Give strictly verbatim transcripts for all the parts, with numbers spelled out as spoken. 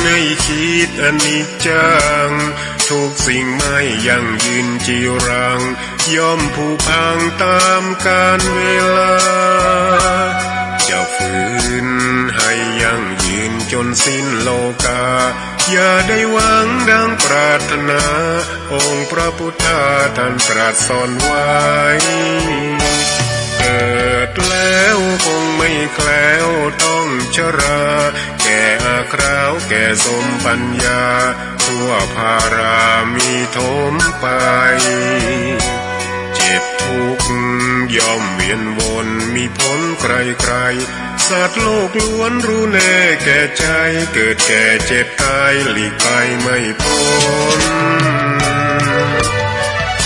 ให้คิดอนิจจัง ทุกสิ่งไม่ยั่งยืนจีรัง ย่อมผุพังต๋ามกาลเวลา จะฝืนให้ยั่งยืนจ๋นสิ้นโลกา อย่าได้หวังดังปรารถนา องค์พระพุทธาท่านตรัสสอนไว้ เกิดแล้วคงไม่แคล้วต้องชรา แก่อาคราวแก่สมปัญญา ทั่วภารามีถมไป เจ็บทุกข์ย่อมเวียนวนมีพ้นใครๆ สัตว์โลกล้วนรู้แน่แก่ใจ เกิดแก่เจ็บตายหลีกไปไม่พ้น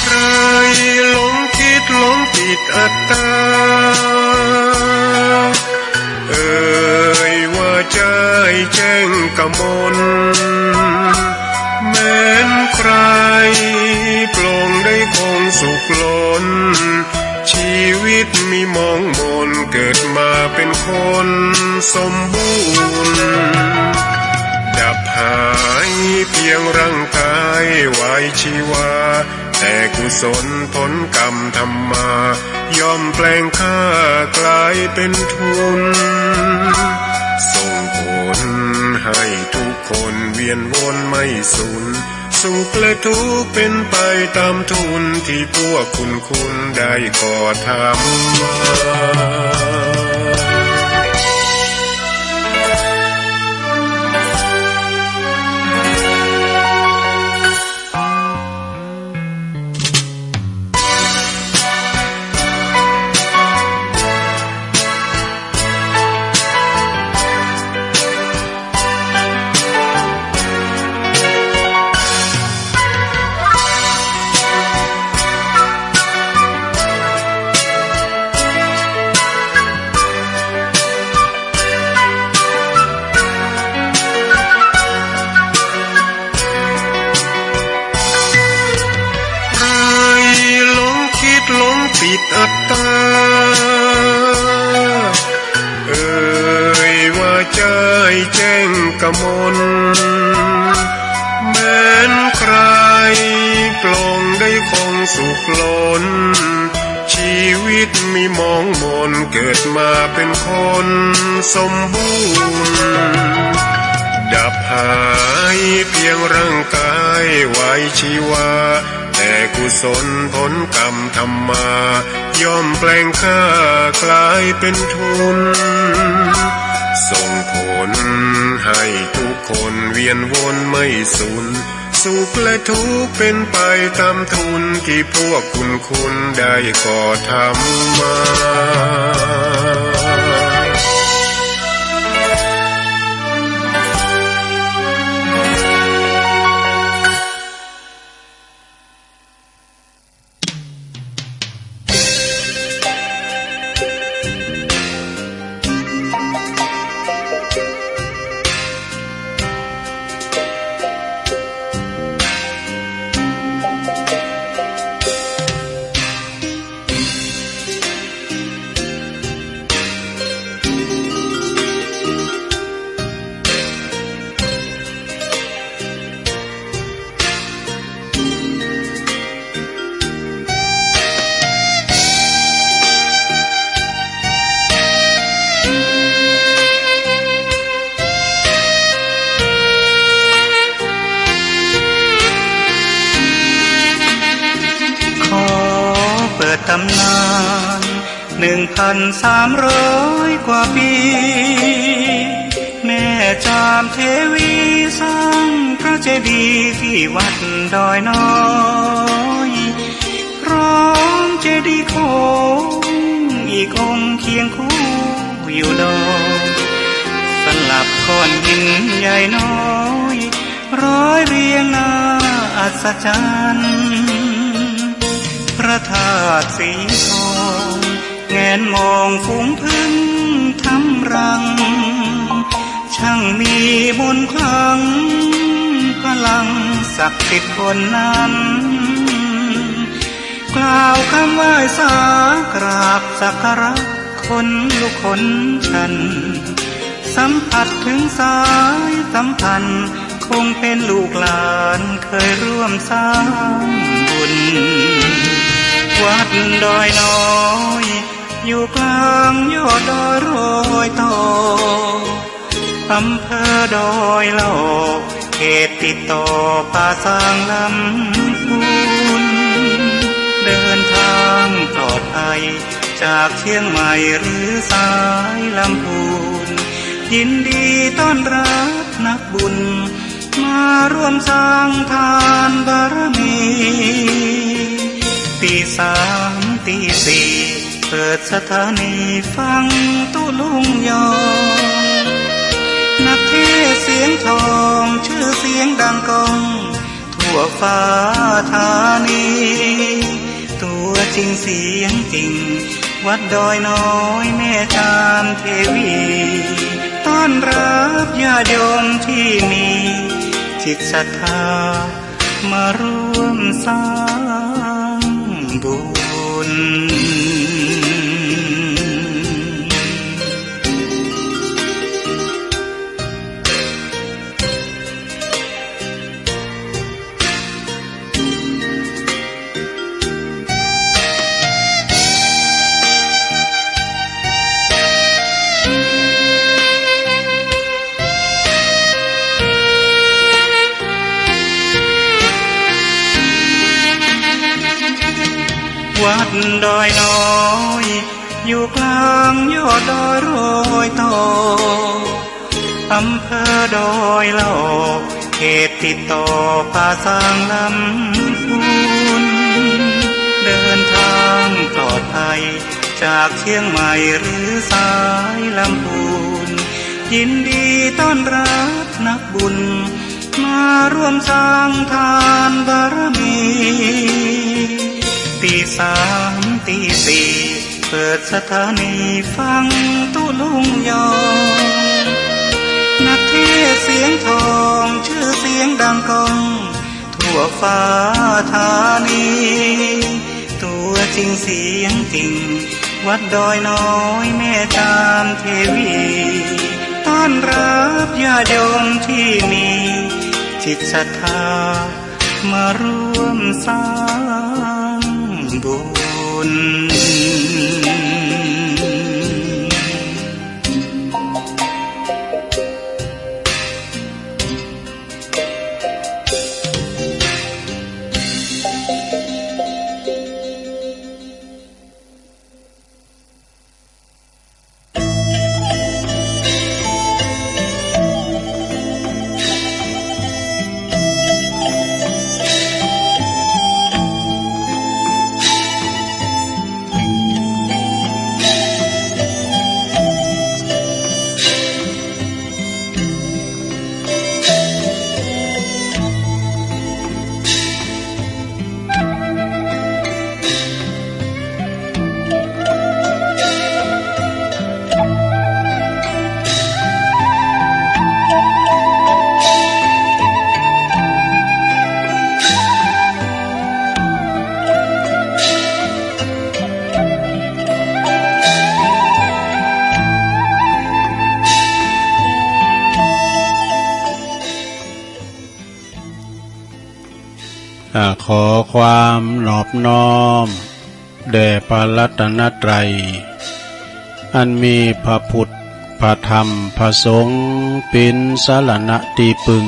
ใครหลงคิดหลงติดอัตตา เอ่ยว่าใจ้แจ้งกมล แม้นใครปลงได้คงสุขล้น ชีวิตมีหมองหมน เกิดมาเป็นคนสมบูรณ์ ดับหายเพียงร่างกายไว้ชีวา แต่กุศลผลกรรมทำมา ย่อมแปลงค่ากลายเป็นทุน ส่งผลให้ทุกคนเวียนวนไม่สูญ สุขและทุกข์เป็นไปต๋ามทุน ตี้พวกคุณคุณได้ก่อทำมา ใครหลงคิดหลงติดอัตตา เอ่ยว่าใจ้แจ้งกมล แม้นใครปลงได้คงสุขล้น ชีวิตมีหมองหมน เกิดมาเป็นคนสมบูรณ์ ดับหายเพียงร่างกายไว้ชีวา แต่กุศลผลกรรมทำมา ย่อมแปลงค่ากลายเป็นทุน ส่งผลให้ทุกคนเวียนวนไม่สูญ สุขและทุกข์เป็นไปต๋ามทุน ตี้พวกคุณคุณได้ก่อทำมาขอเปิดต๋ำนาน หนึ่งพันสามร้อยกว่าปี แม่จามเทวีสร้างพระเจดีย์ตี้วัดดอยน้อย พร้อมเจดีย์โค้งอีกองค์เคียงคู่อยู่ดอก สลับก้อนหินใหญ่น้อย ร้อยเรียงน่าอัศจรรย์ พระธาตุสีทอง แงนมองฝูงผึ้งทำรัง ช่างมีมนต์ขลัง พลังศักดิ์สิทธิ์ล้นนั้น กล่าวกำไหว้สากราบสักการะ ขนลุกขนชัน สัมผัสเถิงสายสัมพันธ์ คงเป๋นลูกหลานเคยร่วมสร้างบุญ วัดดอยน้อย อยู่กลางยอดดอยรอยต่อ อำเภอดอยหล่อ เขตติดต่อป่าซางลำพูน เดินทางปลอดภัยจากเชียงใหม่หรือสายลำพูน ยินดีต้อนรับนักบุญ มาร่วมสร้างทานบารมี ตีสามตีสี่ เปิดสถานีฟังตุ๊ลุงยอง นักเทศน์เสียงทอง ชื่อเสียงดังก้อง ทั่วฟ้าธานี ตัวจริงเสียงจริง วัดดอยน้อยแม่จามเทวี ต้อนรับญาติโยมที่มีจิตศรัทธา มาร่วมสร้างบุญ วัดดอยน้อย อยู่กลางยอดดอยรอยต่อ อำเภอดอยหล่อ เขตติดต่อป่าซางลำพูน เดินทางปลอดภัยจากเชียงใหม่หรือสายลำพูน ยินดีต้อนรับนักบุญ มาร่วมสร้างทานบารมี ตีสามตีสี่ เปิดสถานีฟังตุ๊ลุงยอง นักเทศน์เสียงทอง ชื่อเสียงดังก้อง ทั่วฟ้าธานี ตัวจริงเสียงจริง วัดดอยน้อยแม่จามเทวี ต้อนรับญาติโยมที่มีจิตศรัทธา มาร่วมสร้างบุญ อ่า ขอความนอบน้อมแด่พระรัตนตรัย อันมีพระพุทธ พระธรรม พระสงฆ์ เป๋นสรณะตี้ปึง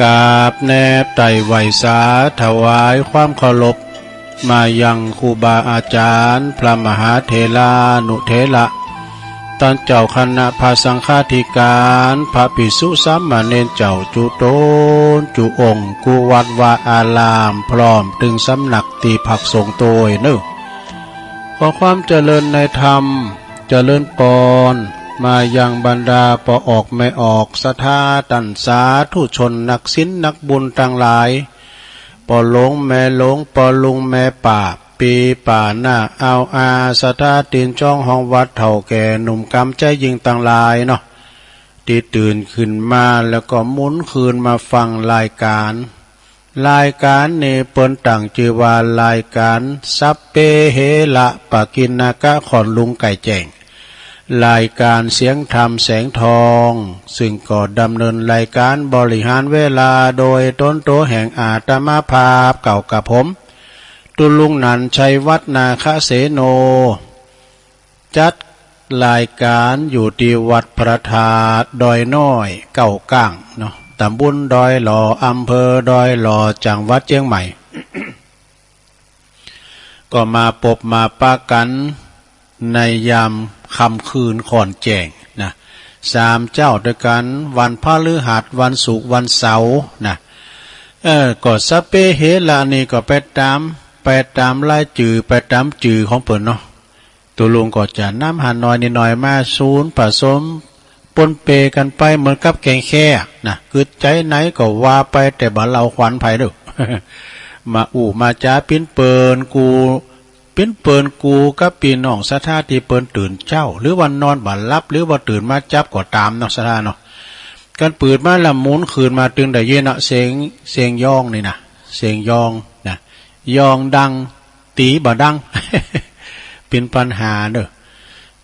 กราบแนบไต่ไหว้สาถวายความเคารพ มายังครูบาอาจ๋ารย์ พระมหาเถรานุเถระ ต้านเจ้าคณะพระสังฆาธิการ พระภิกษุสามเณรเจ้าจุ๊ต๋นจุ๊องค์ กู้วัดวาอาราม พร้อมตึงสำนักตี้พักสงฆ์ตวยเนาะ ขอความเจริญในธรรม เจริญปอน มายังบรรดาป้อออกแม่ออก ศรัทธาต้านสาธุชน นักศีลนักบุญตังหลาย ป้อหลวงแม่หลวง ป้อลุงแม่ป้า ปี้ป้าน้า อาวอา ศรัทธาตี๋นจ๊องฮ้องวัด เฒ่าแก่หนุ่มกำใจ๊ยิ่งตังหลายเนาะ ตี้ตื่นขึ้นมาแล้วก็หมุนคืนมาฟังรายก๋าน รายก๋านนี้เปิ้นตั้งจื้อว่ารายก๋าน สัพเพเหระปะกิณณกะ ขอนลุงไก่แจ้ง รายก๋านเสียงธรรมแสงทอง ซึ่งก็ดำเนินรายก๋านบริหารเวลาโดยต๋นตั๋วแห่งอาตมาภาพเก่ากับผม ตุ๊ลุงหนันท์ ชัยวัฒน์ นาคเสโน จัดรายก๋านอยู่ตี้วัดพระธาตุดอยน้อยเก้าก้างเนาะ ต๋ำบลดอยหล่อ อำเภอดอยหล่อ จังหวัดเจียงใหม่ ก็มาปบมาปะกั๋นในยามค่ำคืนค่อนแจ้งนะ สามเจ๊าตวยกั๋น วันพฤหัส วันศุกร์ วันเสาร์นะ เออ ก็สัพเพเหระนี่ก็ไปต๋าม ไปต๋ามรายจื่อ ไปต๋ามจื่อของเปิ้นเนาะ ตุ๊ลุงก็จะนำหาหน่อยนิดหน่อยมาสูนผสมปนเปกั๋นไปเหมือนกับแก๋งแค่นะ กึ๊ดใจ๋ไหนก็ว่าไป แต่บ่เล่าขวัญใผเน่อ มาอู้มาจ๋าปิ้นเปิ้นกู ปิ้นเปิ้นกูกับปี้น้องศรัทธาตี้เปิ้นตื่นเจ๊า หรือว่านอนบ่หลับ หรือว่าตื่นมาจั๊บก็ต๋ามเนาะ ศรัทธาเนาะ กั๋นปื๊ดมาละหมุนคืนมาตึงได้ยินเนาะ เสียง เสียงยองนี่นะ เสียงยองนะ ยองดัง ตี๋บ่ดัง เป๋นปัญหาเน่อ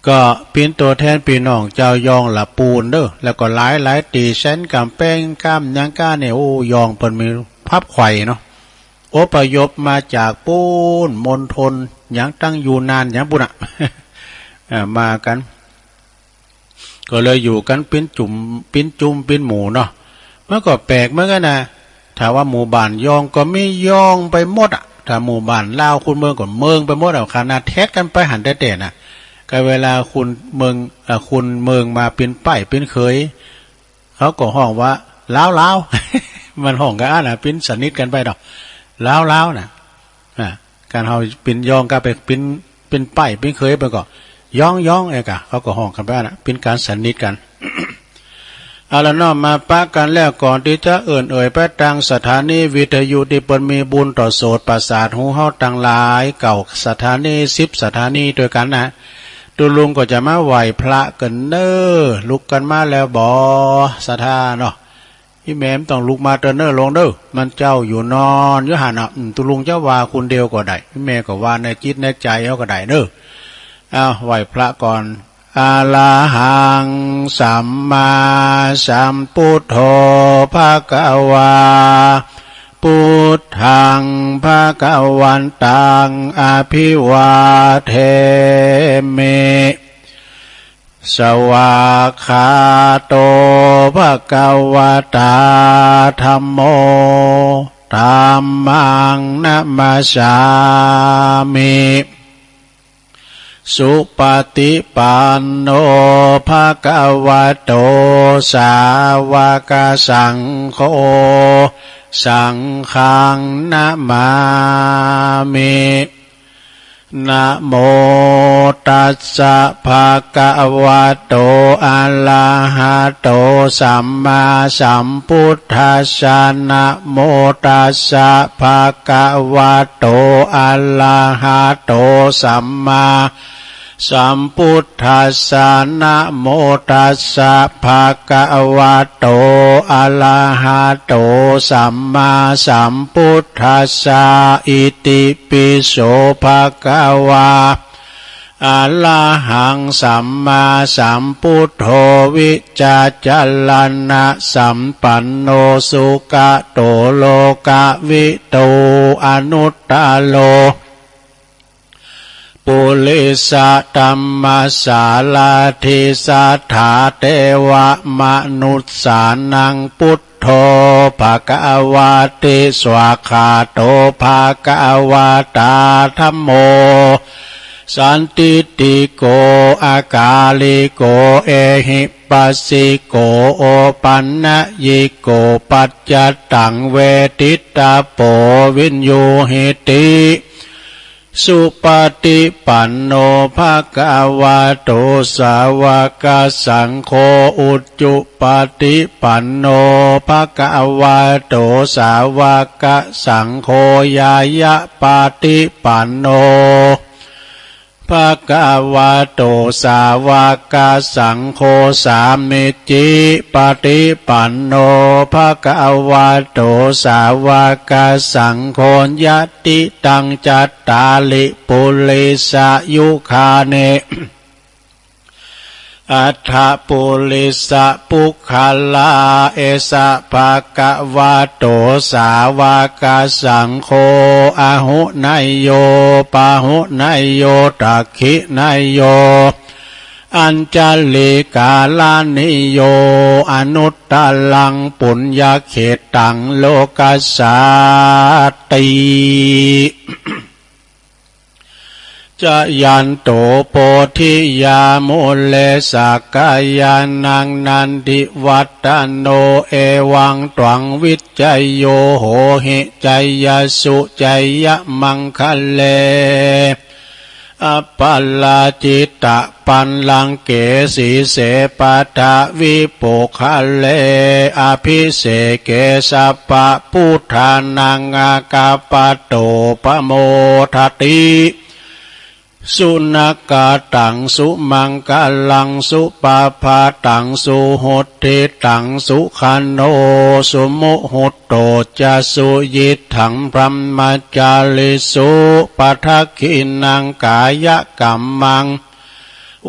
ก็เป๋นตั๋วแทนปี้น้องจาวยองละปูนเน่อ แล้วก็หลายๆ ตี๋ แสนก๋ำแปงก้ามหยังก้าเนี่ย โอ้ ยองเปิ้นมีภัพไขว่เนาะ อพยพมาจากปู๊น มณฑลหยัง ตังยูนนานหยังปู๊นน่ะ เอ่อ มากั๋น ก็เลยอยู่กั๋นเป๋นจุ่ม เป๋นจุ่ม เป๋นหมู่เนาะ มันก็แปลกเหมือนกั๋นนะ ถ้าว่าหมู่บ้านยองก็มียองไปหมดอะ ถ้าหมู่บ้านลาวคนเมืองก็เมืองไปหมดอะ ขนาดแท็กกั๋นไปหั้นแต๊ๆ น่ะ ก็เวลาคนเมือง เอ่อ คนเมืองมาเป๋นใป๊เป๋นเขย เขาก็ฮ้องว่า ลาวๆ มันฮ้องกั๋นอั้นน่ะ เป๋นสนิทกั๋นไปดอก ลาวๆ น่ะ อ่า ก๋านเฮาเป๋นยองก็ไปเป๋น เป๋นใป๊เป๋นเขยไปก็ ยองๆ เอ้ยกะ เขาก็ฮ้องกั๋นไปอั้นน่ะ เป๋นก๋านสนิทกั๋น เอาละเนาะ มาปะกั๋นแล้ว ก่อนตี้จะเอิ้นเอ่ยไปตางสถานีวิทยุตี้เปิ้นมีบุญต่อโสตประสาทหูเฮาตังหลาย เก้าสถานี สิบสถานีตวยกั๋นนะ ตุ๊ลุงก็จะมาไหว้พระกั๋นเน่อ ลุกกั๋นมาแล้วบ่ ศรัทธาเนาะ อี่แม่บ่ต้องลุกมาเต๊อะเน่อ ลงเน่อ มันเจ้าอยู่นอนอยู่หั้นน่ะ อืม ตุ๊ลุงจะว่าคนเดียวก็ได้ อี่แม่ก็ว่าในจิตในใจ๋เอาก็ได้เน่อ เอา ไหว้พระก่อน อะระหัง สัมมาสัมพุทโธ ภะคะวา พุทธัง ภะคะวันตัง อะภิวาเทมิ สวากขาโต ภะคะวะตา ธัมโม ธัมมัง นะมัสสามิ สุปะติปันโน ภะคะวะโต สาวะกะสังโฆ สังฆัง นะมามิ นะโมตัสสะ ภะคะวะโต อะระหะโต สัมมาสัมพุทธัสสะ นะโมตัสสะ ภะคะวะโต อะระหะโต สัมมาสัมพุทธัสสะ นะโมตัสสะ ภะคะวะโต อะระหะโต สัมมาสัมพุทธัสสะ อิติปิโส ภะคะวา อะระหัง สัมมาสัมพุทโธ วิจจารณะสัมปันโน สุขะโต โลกะวิทู อนุตตะโร ปุริสะธัมมะสาระธิ สัทธาเตวะมะนุสสานัง พุทโธ ภะคะวะติ สวากขาโต ภะคะวะตา ธัมโม สันทิฏฐิโก อะกาลิโก เอหิปัสสิโก โอปันนยิโก ปัจจัตตัง เวทิตตะโป วิญญูหิติ สุปะติปันโน ภะคะวะโต สาวะกะสังโฆ อุจุปะติปันโน ภะคะวะโต สาวะกะสังโฆ ญาญะปะติปันโน ภะคะวะโต สาวะกะสังโฆ สามิจฉิปะติปันโน ภะคะวะโต สาวะกะสังโฆ ยะติตัง จัตตาริ ปุริสะยุคานิ ส อัฏฐปุริสปุคคลา เอสะภะคะวะโต สาวกสังโฆ อาหุเนยโย ปาหุเนยโย ทักขิเนยโย อัญชลีการณีโย อนุตตรังปุญญเขตตัง โลกัสสาติ จายันโต โพธิยามูเล สักกายานัง นันทิวัฏฏโน เอวังตวัง วิจโย โหหิ จายสสุ จายมังคะเล อัปปะราจิตปัลลังเก สีเส ปัทวิปุคคเล อภิเสเก สัพพะพุทธานัง อากัปปะโต ปะโมทะติ สุนักขาตัง สุมังคะลัง สุปะภาตัง สุหุตติตัง สุขันโน สุมุหุตโต จะ สุยิตถัง พรหมจาริสุ ปะทักขิณัง กายกัมมัง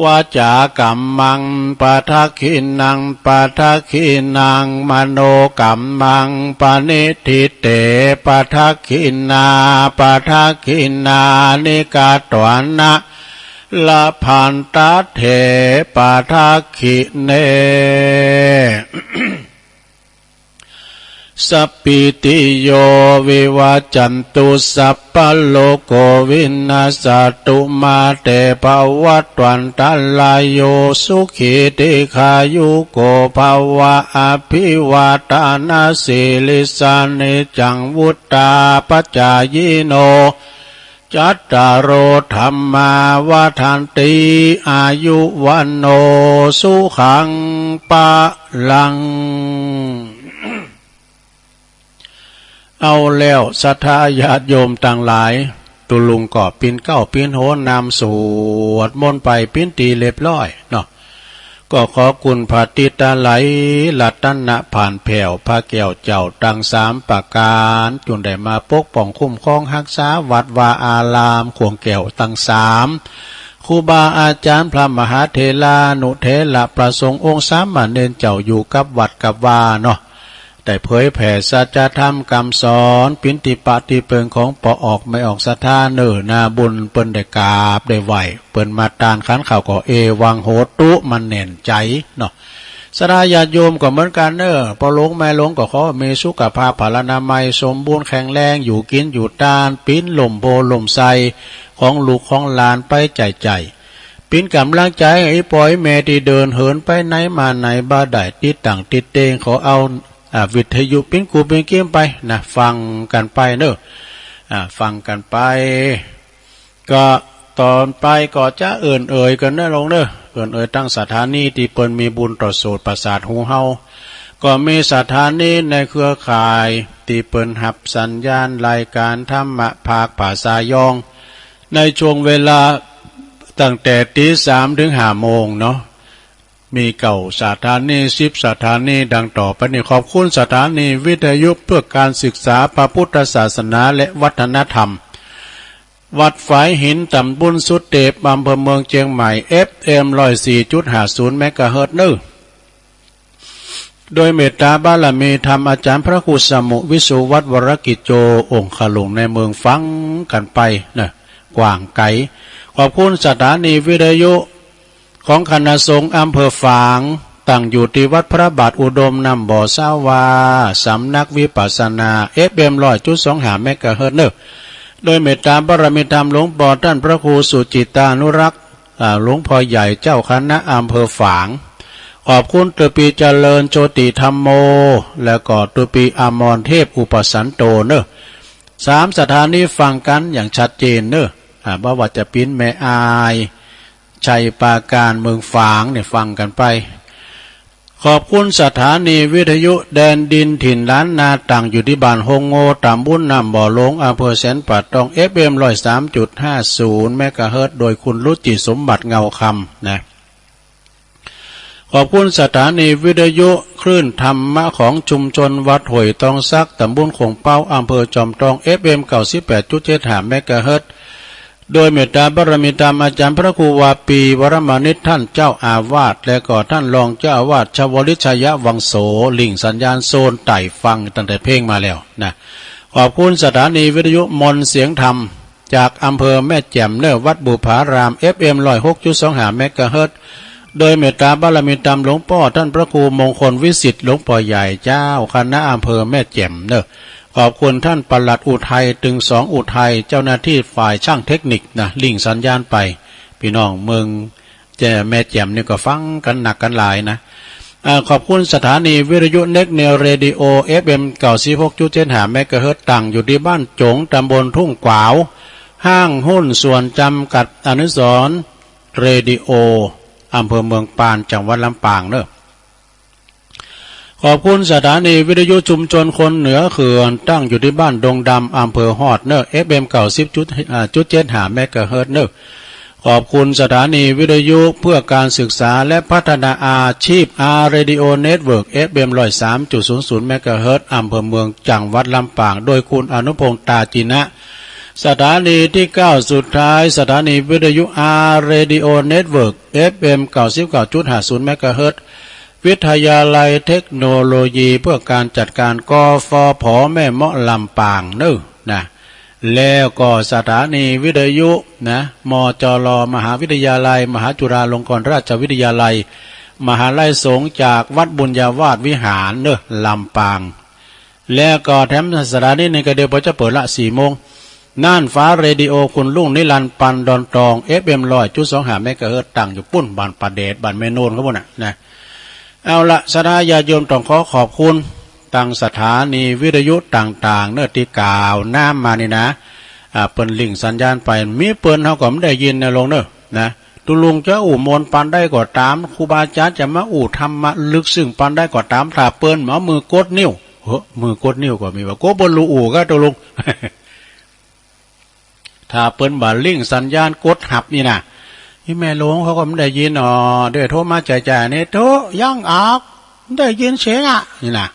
วาจากัมมัง ปะทักขิณัง ปะทักขิณัง มโนกัมมัง ปะณิฏฐิเต ปะทักขิณา ปะทักขิณานิ กัตวานะ ละพันตะเถ ปะทักขิเณ สัพพีติโย วิวัจจันตุ สัพพะโรโก วินัสสะตุ มา เต ภะวัตวันตะราโย สุขี ทีฆายุโก ภะวะ อะภิวาทะนะสีลิสสะ นิจจัง วุฑฒาปะจายิโน จัตตาโร ธัมมา วัฑฒันติ อายุ วัณโณ สุขัง พะลัง เอาแล้ว ศรัทธาญาติโยมตังหลาย ตุ๊ลุงก็ปิ๊นเก๊าปิ๊นโหนนำสวดมนต์ไปปิ๊นตี้เรียบร้อยเนาะ ก็ขอคุณพระติดตะไหล รัตนะผ่านแผ้ว พระแก้วเจ้าตังสามประก๋าน จุ่งได้มาปกป้องคุ้มครองฮักษาวัดวาอาราม ข่วงแก้วตังสาม ครูบาอาจ๋ารย์ พระมหาเถรานุเถระ พระสงฆ์องค์สามเณรเจ้าอยู่กับวัดกับวาเนาะ ได้เผยแผ่สัจธรรมกำสอน ปิ๊นตี้ปะตี้เปิงของป้อออกแม่ออกศรัทธาเน่อ นาบุญเปิ้นได้กราบได้ไหว้ เปิ้นมาตานขันข้าวก็เอวังโหตุ มันแน่นใจ๋เนาะ ศรัทธาญาติโยมก็เหมือนกั๋นเน่อ ป้อหลวงแม่หลวงก็ขอมีสุขภาพพลานามัยสมบูรณ์แข็งแรง อยู่กิ๋นอยู่ตาน ปิ๊นล่มโพธิ์ล่มไทรของลูกของหลานไปใจ๋ๆ ปิ๊นก๋ำลังใจ๋ให้ป้อแม่ตี้เดินเหินไปไหนมาไหนบ่ได้ ติดตั้งติดเตง ขอเอา อ่า วิทยุปิ๊นกู่ปิ๊นกิ๋มไปนะ ฟังกั๋นไปเน่อ อ่า ฟังกั๋นไป ก็ต่อไปก็จะเอิ้นเอ่ยกั๋นเน่อหลวงเน่อ เอิ้นเอ่ยตั้งสถานีตี้เปิ้นมีบุญต่อโสตประสาทหูเฮา ก็มีสถานีในเครือข่ายตี้เปิ้นฮับสัญญาณรายก๋านธรรมะภาคภาษายอง ในช่วงเวลาตั้งแต่ตีสามถึงห้าโมงเนาะ มีเก้าสถานี สิบสถานี ดังต่อไปนี้ ขอบคุณสถานีวิทยุเพื่อการศึกษาพระพุทธศาสนาและวัฒนธรรม วัดฝายหิน ตำบลสุเตป อำเภอเมืองเจียงใหม่ เอฟเอ็ม ร้อยสี่จุดห้าศูนย์ เมกะเฮิรตซ์เน่อ โดยเมตตาบารมีธรรมอาจารย์พระครูสมุ วิสุวัฒน์ วรกิจโจ องค์ขลุงในเมือง ฟังกั๋นไปเน่อ กว้างไก๋ ขอบคุณสถานีวิทยุ ของคณะสงฆ์อำเภอฝาง ตั้งอยู่ตี้วัดพระบาทอุดมน้ำบ่อสาวา สำนักวิปัสสนา เอฟเอ็ม ร้อยจุดสองห้า เมกะเฮิรตซ์เน่อ โดยเมตตาบารมีธรรมหลวงป้อต้านพระครูสุจิตตานุรักษ์ อ่า หลวงป้อใหญ่เจ้าคณะอำเภอฝาง ขอบคุณตุ๊ปีเจริญโชติธัมโม แล้วก็ตุ๊ปีอมรเทพอุปสันโตเน่อ สามสถานีฟังกั๋นอย่างชัดเจนเน่อ อ่า บ่ว่าจะปิ๊นแม่อาย ชัยปราการ เมืองฝางเนี่ย ฟังกั๋นไป ขอบคุณสถานีวิทยุแดนดินถิ่นล้านนา ตั้งอยู่ตี้บ้านฮงโง ตำบลน้ำบ่อหลวง อำเภอแสนป่าตอง เอฟเอ็ม ร้อยสามจุดห้าศูนย์ เมกะเฮิรตซ์ โดยคุณรุจิสมบัติเงาคำนะ ขอบคุณสถานีวิทยุคลื่นธรรมะของชุมชนวัดห้วยตองสัก ตำบลโข่งเป๊า อำเภอจอมตอง เอฟเอ็ม เก้าสิบแปดจุดเจ็ดห้า เมกะเฮิรตซ์ โดยเมตตาบารมีธรรมอาจารย์พระครูวาปี วรมณิต ท่านเจ้าอาวาส และก็ท่านรองเจ้าอาวาส ชวลิต ชยวังโส ริ่งสัญญาณโซนใต้ฟั่งตั้งแต่เพลงมาแล้วนะ ขอบคุณสถานีวิทยุมนต์เสียงธรรม จากอำเภอแม่แจ่มเนอะ วัดบุปผาราม เอฟเอ็ม ร้อยหกจุดสองห้า เมกะเฮิรตซ์ โดยเมตตาบารมีธรรมหลวงป้อท่านพระครูมงคลวิสิทธิ์ หลวงป้อใหญ่เจ้าคณะอำเภอแม่แจ่มเนอะ ขอบคุณท่านปลัดอุทัย ตึงสองอุทัย เจ้าหน้าตี้ฝ่ายจ้างเทคนิคนะ ริ่งสัญญาณไป ปี้น้องเมือง แจ่ม แม่แจ่มนี่ก็ฟังกั๋นนักกั๋นหลายนะ อ่า ขอบคุณสถานีวิทยุเน็กเนวเรดิโอ เอฟเอ็ม เก้าสิบหกจุดเจ็ดห้า เมกะเฮิรตซ์ ตั้งอยู่ตี้บ้านโจ๋ง ตำบลทุ่งกวาว ห้างหุ้นส่วนจำกัดอนุสรณ์เรดิโอ อำเภอเมืองปาน จังหวัดลำปางเนอะ ขอบคุณสถานีวิทยุชุมชนคนเหนือเขื่อน ตั้งอยู่ตี้บ้านดงดำ อำเภอฮอดเนอะ เอฟเอ็ม เก้าสิบจุด อ่า จุดเจ็ดห้า เมกะเฮิรตซ์เนอะ ขอบคุณสถานีวิทยุเพื่อการศึกษาและพัฒนาอาชีพ อาร์ เรดิโอ เน็ตเวิร์ก เอฟเอ็ม ร้อยสามจุดศูนย์ศูนย์ เมกะเฮิรตซ์ อำเภอเมือง จังหวัดลำปาง โดยคุณอนุพงษ์ ตาจินะ สถานีตี้เก้าสุดท้าย สถานีวิทยุ อาร์ เรดิโอ เน็ตเวิร์ก เอฟเอ็ม เก้าสิบเก้าจุดห้าศูนย์ เมกะเฮิรตซ์ วิทยาลัยเทคโนโลยีเพื่อการจัดการ กฟผ แม่เมาะ ลำปางเนอะนะ แล้วก็สถานีวิทยุนะ มจร มหาวิทยาลัย มหาจุฬาลงกรณราชวิทยาลัย มหาลัยสงฆ์จากวัดบุญญาวาสวิหารเนอะ ลำปาง แล้วก็แถมสถานีนึ่งก็เดี๋ยวเปิ้นจะเปิดละ สี่โมง น่านฟ้าเรดิโอ คุณรุ่งนิรันดร์ ปันดอนตอง เอฟเอ็ม ร้อยจุดสองห้า เมกะเฮิรตซ์ ตั้งอยู่ปุ้น บ้านป่าแดด บ้านแม่โนนเขาปุ้นน่ะนะ เอาละ ศรัทธาญาติโยมต้องขอขอบคุณ ตางสถานีวิทยุต่างๆ เนอะ ตี้กล่าวน้ำมานี่นะ อ่า เปิ้นริ่งสัญญาณไป มีเปิ้นเฮาก็บ่ได้ยินนะลุงเนอะ นะ ตุ๊ลุงจะอู้มวลปานใดก็ต๋าม ครูบาอาจ๋ารย์จะมาอู้ธรรมะลึกซึ้งปานใดก็ต๋าม ถ้าเปิ้นบ่เอามือกดนิ้ว เฮ้อ มือกดนิ้วก็มีว่า กดบ่ฮู้อู้กะตุ๊ลุง ถ้าเปิ้นบ่ริ่งสัญญาณกดหับนี่นะ อี่แม่หลวงเขาก็บ่ได้ยินอ๋อ เดี๋ยวโทรมาจ่ายๆ นี่ โธ่ ยังออก บ่ได้ยินเสียงอะ นี่นะ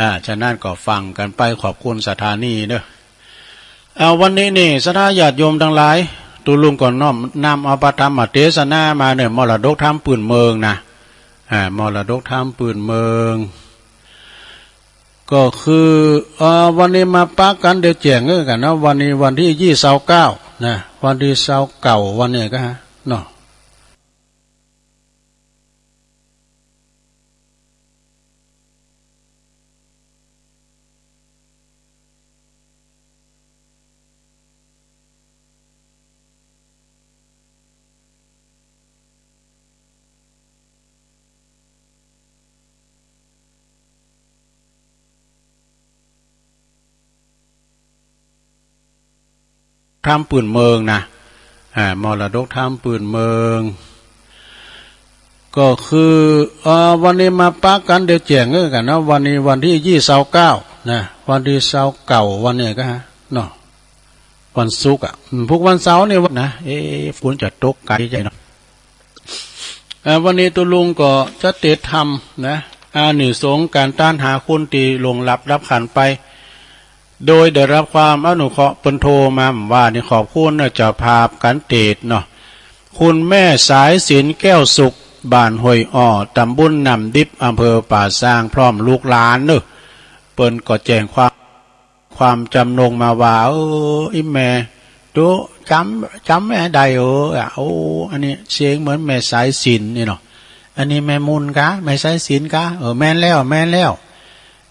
อ่า ฉะนั้นก็ฟังกั๋นไป ขอบคุณสถานีเนอะ อ่า วันนี้นี่ ศรัทธาญาติโยมตังหลาย ตุ๊ลุงก็น้อมนำเอาพระธรรมเตสนามาเนอะ มรดกธรรมปื้นเมืองนะ อ่า มรดกธรรมปื้นเมือง ก็คือ เอ่อ วันนี้มาปะกั๋นเดี๋ยวแจ้งกั๋นนะ วันนี้วันตี้ยี่สิบเก้านะ วันตี้ซาวเก้าวันนี้กะเนาะ ธรรมปื้นเมืองนะ อ่า มรดกธรรมปื้นเมือง ก็คือ เอ่อ วันนี้มาปะกั๋นเดี๋ยวแจ้งกั๋นนะ วันนี้วันตี้ยี่สิบเก้านะ วันตี้ซาวเก้าวันนี้กะเนาะ วันศุกร์อะ อืม พุธวันเสาร์นี่วะนะ เอ๊ะ ฝนจะตกไกลจังเนาะ เอ่อ วันนี้ตุ๊ลุงก็จะเตสน์ธรรมนะ อานิสงส์ก๋านต้านหาคุณตี้ล่วงลับดับขันธ์ไป โดยได้รับความอนุเคราะห์ เปิ้นโทรมาว่านี่ ขอบคุณนะเจ้าภาพก๋านเตสน์เนาะ คุณแม่สายสิญ แก้วสุข บ้านห้วยอ้อ ตำบลน้ำดิบ อำเภอป่าซาง พร้อมลูกหลานเนอะ เปิ้นก็แจ้งความ ความจ๋ำนงมาว่า เออ อี่แม่ ตุ๊ จ๋ำ จ๋ำแม่ได้ เออ อะ โอ้ อันนี้เสียงเหมือนแม่สายสิญนี่เนาะ อันนี้แม่มุนกา แม่สายสิญกา เออ แม่นแล้ว แม่นแล้ว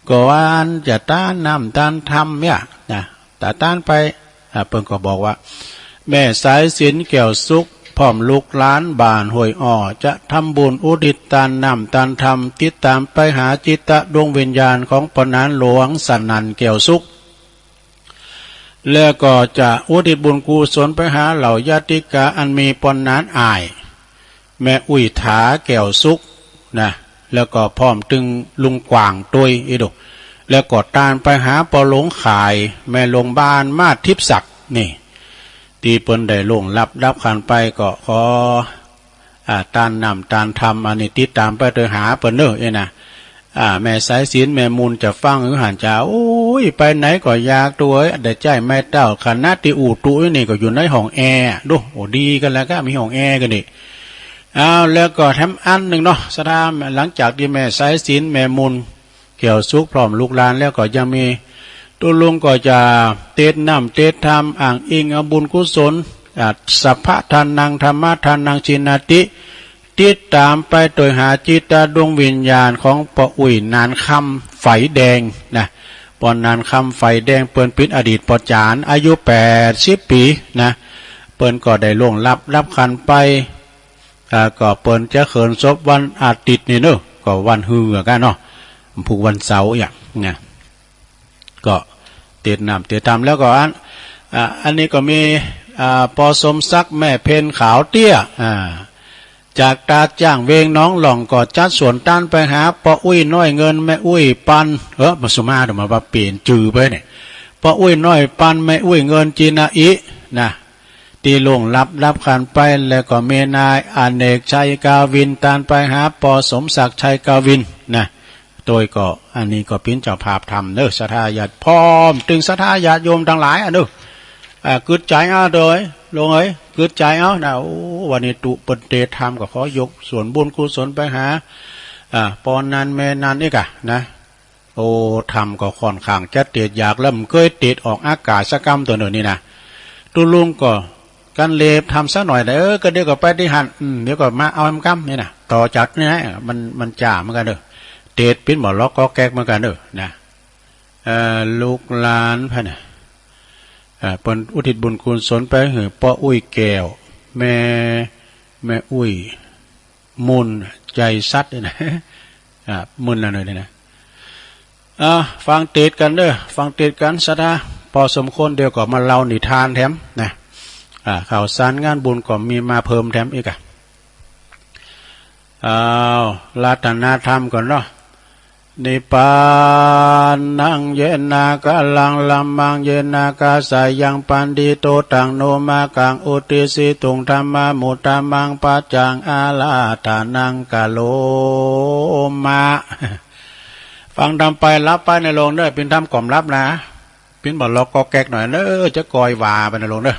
ก็ว่าอันจะต้านน้ำต้านธรรมเนี่ยนะ ตาต้านไป อ่ะ เปิ้นก็บอกว่า แม่สายสิญ แก้วสุข พร้อมลูกหลานบ้านห้วยอ้อ จะทำบุญอุทิศต้านน้ำต้านธรรม ติดต๋ามไปหาจิตดวงวิญญาณของป้อหนานหลวงสนั่น แก้วสุข แล้วก็จะอุทิศบุญกุศลไปหาเหล่าญาติกาอันมีป้อหนานอ้าย แม่อุ้ยถา แก้วสุข นะ แล้วก็พร้อมตึงลุงกว่างตวย อีดู แล้วก็ต้านไปหาป้อหลวงขาย แม่หลวงบ้านมาดทิพย์ศักดิ์ นี่ ตี้เปิ้นได้ล่วงลับดับขันธ์ไป ก็ขอ อ่า ต้านน้ำต้านธรรม อันนี้ติดต๋ามไปโตยหาเปิ้นเนอะ เอ้ยนะ อ่า แม่สายสิญจน์ แม่มุนจะฟังหื้อหันจ๋า โอ้ย ไปไหนก็อยาก ตุ๊เอ๋ย ได้ใจ๊แม่เต้า ขณะตี้อู้ตุ๊อี้นี่ก็อยู่ในห้องแอร์ ดู โอ้ ดีกั๋นแล้วก้า มีห้องแอร์กั๋นนี่ อ้าว แล้วก็แถมอันนึ่งเนาะ ศรัทธา หลังจากตี้แม่สายสิญจน์ แม่มุน แก้วสุข พร้อมลูกหลานแล้วก็ยังมี ตุ๊ลุงก็จะเตศน์น้ำเตศน์ธรรม อ้างอิงเอาบุญกุศล อ่า สัพพะทานัง ธัมมะทานัง จีนาติ ติดต๋ามไปโตยหาจิตตะดวงวิญญาณของป้ออุ๊ย หนานคำ ไฝแดงนะ ป้อหนานคำ ไฝแดง เปิ้นเป๋นอดีตป้อจ๋าร อายุแปดสิบปี๋นะ เปิ้นก็ได้ล่วงลับ ดับขันธ์ไป อ่า ก็เปิ้นจะเขินศพวันอาทิตย์นี่เนาะ ก็วันฮือก้าเนาะ พุธวันเสาร์อย่างนะ ก็เตศน์น้ำเตศน์ธรรม แล้วก็อัน อ่า อันนี้ก็มี อ่า ป้อสมศักดิ์ แม่เพ็ญ ขาวเตี้ย อ่า จากตาดจ้าง เวงหนองหล่อง ก็จัดสวนต้านไปหาป้ออุ๊ยน้อยเงิน แม่อุ๊ยปัน เออ มาสุมาเดี๋ยวมาว่าเปลี่ยนจื่อไปเนี่ย ป้ออุ๊ยน้อยปัน แม่อุ๊ยเงิน จีนาอินะ ตี้ล่วงลับ ดับขันธ์ไป แล้วก็มีนายอเนก ชัยกาวิน ตานไปหาป้อสมศักดิ์ ชัยกาวินนะ โตยก็ อันนี้ก็เป๋นเจ้าภาพธรรมเนาะ ศรัทธาญาติ พร้อมตึงศรัทธาญาติโยมตังหลายอะเนาะ อ่า กึ๊ดใจ๋เอาโตย โยมเอ๋ย กึ๊ดใจ๋เอานะ โอ้ วันนี้ตุ๊เปิ้นเตศน์ธรรม ก็ขอยกส่วนบุญกุศลไปหา อ่า ป้อนั้นแม่นั้นอีกอะนะ โอ้ ธรรมก็ค่อนข้างจะเตศน์ยาก แล้วบ่เกยเตศน์ออกอากาศสักกำ ตุ๊เอ๋ยนี่นะ ตุ๊ลุงก็ กั๋นเลาะธรรมสักหน่อยนะ เออ ก็เดี๋ยวก็ไปตี้หั้น อืม เดี๋ยวก็มาเอาแหมกำนี่นะ ต่อจากนี้นะ มัน มันจ๋าเหมือนกั๋นเนาะ เตศน์เป๋นบ่าล็อกก็แก๊กเหมือนกั๋นเนาะนะ เอ่อ ลูกหลานพันน่ะ เอ่อ เปิ้นอุทิศบุญกุศลไปหื้อป้ออุ๊ยแก้ว แม่ แม่อุ๊ย มุ่น ใจสัตย์นี่นะ อ่า มุ่นแล้วเนาะนี่นะ อ่า ฟังเตศน์กั๋นเนาะ ฟังเตศน์กั๋นศรัทธา พอสมควร เดี๋ยวก็มาเล่านิทานแถมนะ อ่า ข่าวสารงานบุญก็มีมาเพิ่มแถมอีกอะ อ้าว อาราธนาธรรมก่อนเนาะ นิพพานัง เยนะ กาลัง ธัมมัง เยนะ กาสายัง ปัณฑิโต ตัง โน มากัง อุตติสสิตุง ธัมมามุตตมัง ปัจจัง อาราธนัง กะโรมะ ฟังธรรมไปหลับไปนะโยมเนาะ เป๋นธรรมกล่อมหลับนะ เป๋นบ่าล็อกก็แก๊กหน่อยเนาะ จะกอยหว่าไปนะโยมเนาะ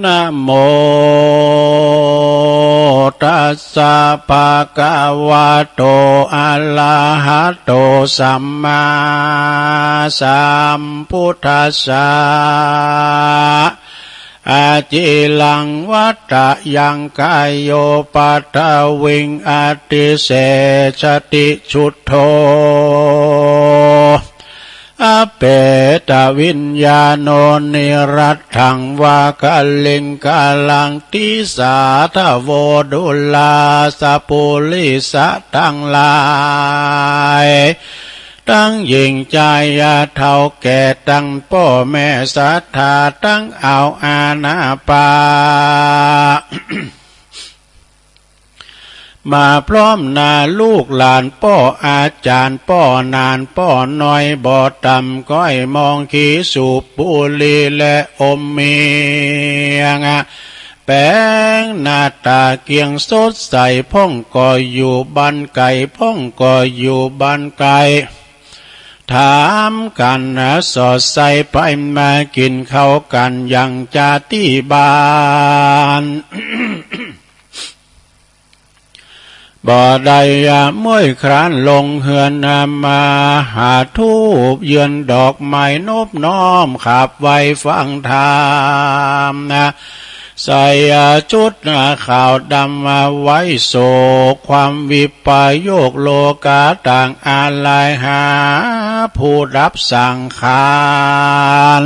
นะโมตัสสะ ภะคะวะโต อะระหะโต สัมมาสัมพุทธัสสะ อะจิรัง วัตตะยัง กายโย ปัทวิง อะติเสสะติ สุทโธ อะเปตวิญญาโณ นิรัตถัง วะกะลิงกะลัง ติสาทะโว ดูราสะปุริสะตังหลาย ตังหญิงจายาเฒ่าแก่ ตังป้อแม่ศรัทธา ตังเอาอานาปา มาพร้อมหน้าลูกหลาน ป้ออาจ๋ารย์ ป้อหนาน ป้อน้อย บ่ต่ำก้อยมอง ขีสูบบุหรี่และอมเมียง แป๋งหน้าต๋าเกียงสดใส พ่องก็อยู่บ้านไก๋ พ่องก็อยู่บ้านไก๋ ถามกั๋นสอดใส่ ไปมากิ๋นข้าวกั๋น ยังจะตี้บ้าน บ่ได้เมื่อยคร้านลงเฮือน มาหาธูปเยือนดอกไม้ นบน้อมขับไหว้ฟังธรรม ใส่ชุดขาวดำไว้ โศกความวิปโยค โลกาต่างอาลัย หาผู้ดับสังขาร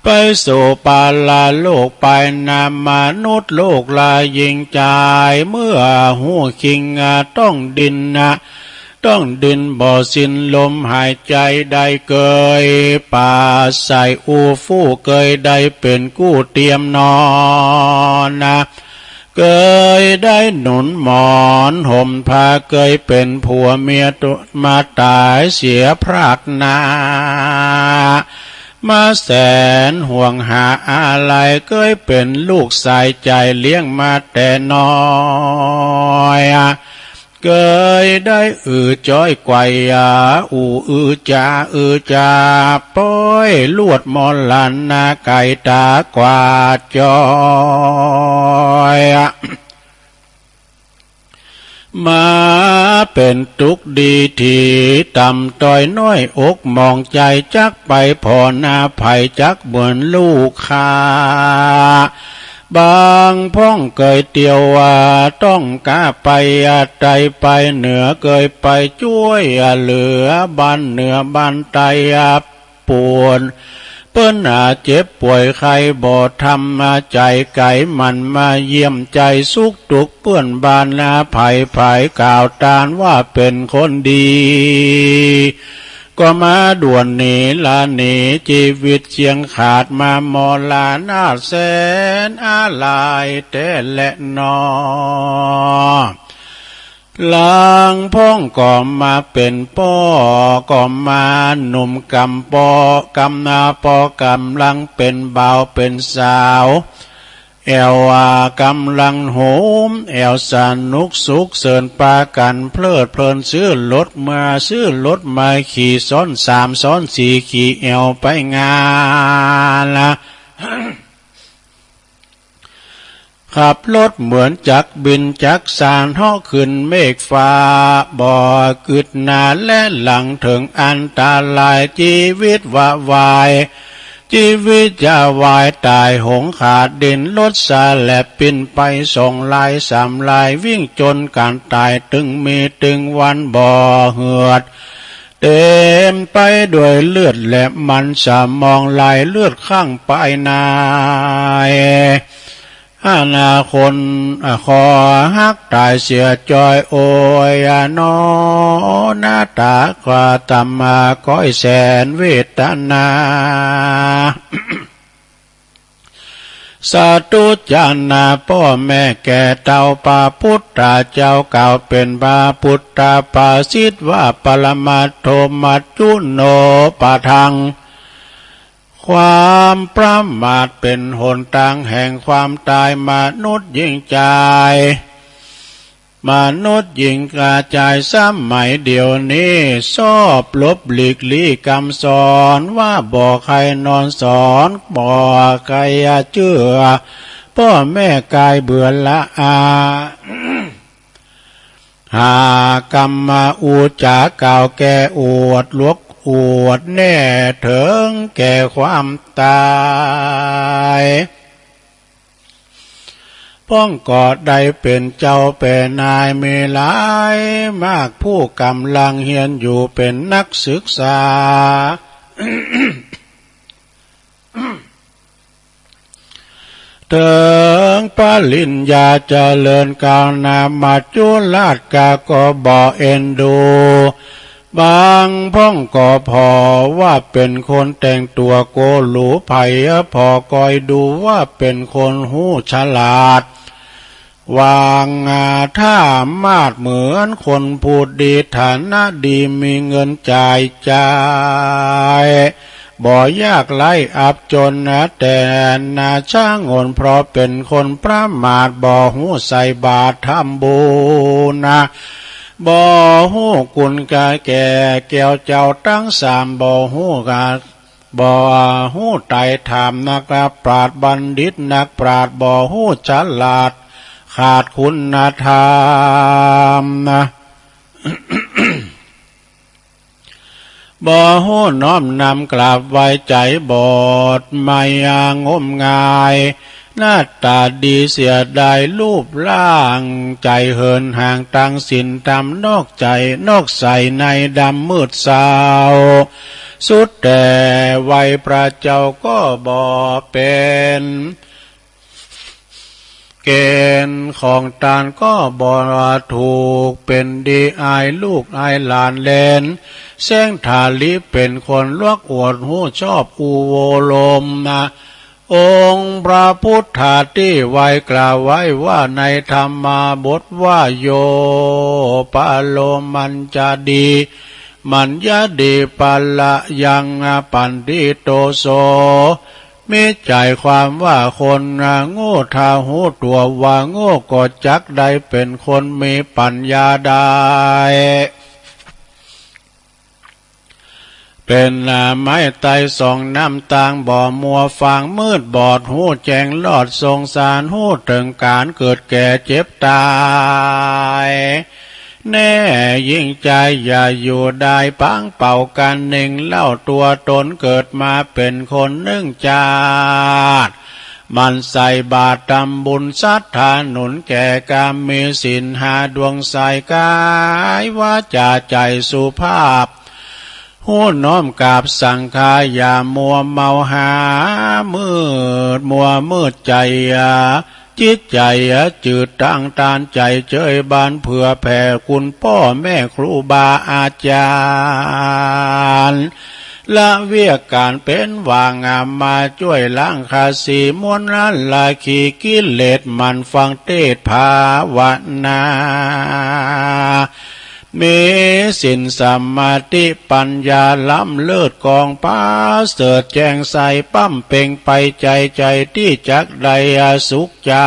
ไปสู่ปรโลกไปนะ มนุษย์ลูกหลานหญิงจาย เมื่อฮู้คิงต้องดิ้นนะ ต้องดิ้นบ่สิ้นลมหายใจ๋ ได้เกยปาใส่อู้ฟู่ เกยได้เป๋นกู้เตียมนอนนะ เกยได้หนุนหมอนห่มผ้า เกยเป๋นผัวเมียตุ มาต๋ายเสียพรากหน้า มาแสนห่วงหาอาลัย เกยเป๋นลูกสายใจ๋ เลี้ยงมาแต่น้อย เกยได้อือจ๊อยไกว่ อ่า อู้อือจ๋าอือจ๋า ป๊อยลวดมอหลันนาไก่ต๋ากวาดจ๊อย มาเป๋นตุ๊กข์ดีตี้ต่ำต้อยน้อยอกหมองใจ๋ จักไปผ่อหน้าใผ จักเหมือนลูกข้า บางพ่องเกยเตียวว่าต้องก้าไป อ่า ใต้ไปเหนือ เกยไปจ้วย อ่า เหลือบ้านเหนือบ้านใต้ อ่า ปูน เปิ้น อ่า เจ็บป่วยไข้บ่ทำ อ่า ใจ๋ไก๋หมั่นมาเยี่ยมใจ๋ สุขตุ๊กข์เปื้อนบ้าน อ่า ใผใผกล่าวตานว่าเป๋นคนดี ก็มาด่วนหนีละหนี จีวิตเสี้ยงขาด มามรณะแสนอาลัยแต๊แลนอ ลางพ่องก็มาเป๋นป้อ ก็มาหนุ่มกำปอ กำนาปอกำลังเป๋นบ่าวเป๋นสาว แอ่วว่ากำลังโหม แอ่วสนุกสุขเสิญปากั๋นเพลิดเพลิน ซื้อรถมา ซื้อรถมาขี่ ซ้อนสามซ้อนสี่ ขี่แอ่วไปงานละ ขับรถเหมือนจักรบินจักรสาน เหาะขึ้นเมฆฟ้า บ่กึ๊ดหน้าและหลัง เถิงอันตราย จีวิตวะวาย จีวิตจะวายต๋าย หงส์ขาดดิน รถสาแหลบปิ้นไป สองลายสามลาย วิ่งจนกั๋นต๋าย ตึงมีตึงวัน บ่เหือด เต๋มไปด้วยเลือดและมันสมองไหล เลือดข้างปายใน อานาคน อ่า คอหักต๋ายเสียจ้อย โอย อ่า หนอ หน้าต๋าก็ตำมาก้อยแสนเวทนา สาธุจานาป้อแม่แก่เต้า พระพุทธเจ้ากล่าวเป๋นพระพุทธภาษิตว่า ปรมัตโถ มัจจุโนปะทัง ความประมาทเป๋นหนตางแห่งความต๋าย มนุษย์หญิงจาย มนุษย์หญิงกระจายสมัยเดี๋ยวนี้ ชอบหลบหลีกลี้กำสอน ว่าบ่ใค่นอนสอน บ่ใค่เจื้อ ป้อแม่กายเบื่อละอา หากำมาอู้จ๋ากล่าวแก่อวดหลวกอวดแน่ เถิงแก่ความต๋าย พ่องก็ได้เป๋นเจ้าเป๋นนาย มีหลายมากผู้ก่ำลังเฮียนอยู่เป๋นนักศึกษา เถิงปริญญาเจริญก้าวหน้า มัจจุราชกาก็บ่เอ็นดู บางพ่องก็ผ่อว่าเป๋นคนแต่งตั๋วโกหรู ใผผ่อก้อยดูว่าเป๋นคนฮู้ฉลาด วางท่ามาดเหมือนคนผู้ดี ฐานะดีมีเงินจ่ายจ่าย บ่ยากไร้อับจนนะ แต่นาช้างน เพราะเป๋นคนประมาท บ่ฮู้ใส่บาตรทำบุญนะ บ่ฮู้คุณกาแก่แก้วเจ้าตังสาม บ่ฮู้กา บ่ฮู้ไต่ถามนักปราชญ์บัณฑิต นักปราชญ์บ่ฮู้ฉลาด ขาดคุณธรรมนะ บ่ฮู้น้อมนำกราบไหว้ ใจ๋บอดไม้งมงาย หน้าต๋าดีเสียดายรูปร่าง ใจ๋เหินห่างตางศีลธรรม นอกใจ๋นอกใสในดำมืดเศร้า สุดแต่ไหว้พระเจ้าก็บ่เป๋น เกณฑ์ของตานก็บ่ถูก เป๋นดีอายลูกอายหลานแลน แสงทาลิเป๋นคนลวกอวดฮู้ชอบอู้โวลมนะ องค์พระพุทธาตี้ไหว้กล่าวไว้ว่าในธรรมาบทว่า โย ปะโล มัญญดี มัญญดี ปะละยัง ปัณฑิโต โส มีใจ๋ความว่าคนโง่ ถ้าฮู้ตั๋วว่าโง่ก็จักได้เป๋นคนมีปั๋ญญาได้ เป๋นไม้ไต้สองน้ำตาง บ่มัวฟางมืดบอด ฮู้แจ้งรอดสงสาร ฮู้เถิงก๋านเกิดแก่เจ็บต๋าย แน่ยิ่งใจ๋อย่าอยู่ได้ ปังเป่ากั๋นเน่งเล่า ตั๋วต๋นเกิดมาเป๋นคนนึ่งจาติ หมั่นใส่บาตรทำบุญ ศรัทธาหนุนแก่กำ มีศีลห้าดวงใส ก๋ายวาจ๋าใจ๋สุภาพ ฮู้น้อมกราบสังฆา อย่ามัวเมาหามืด มัวมืดใจ๋ จิตใจ๋จืด ตั้งตานใจ๋เจยบาน เผื่อแผ่คุณป้อแม่ครูบาอาจ๋ารย์ ละเวียกก๋านเป๋นหว่าง มาจ้วยล้างฆาสีมลละขีกิเลส หมั่นฟังเตสน์ภาวนา มีศีลสมาธิปัญญาล้ำเลิศ กองประเสริฐแจ้งใส ป๊ำเป่งไปใจ๋ ใจ๋ตี้จักได้สุขใจ๋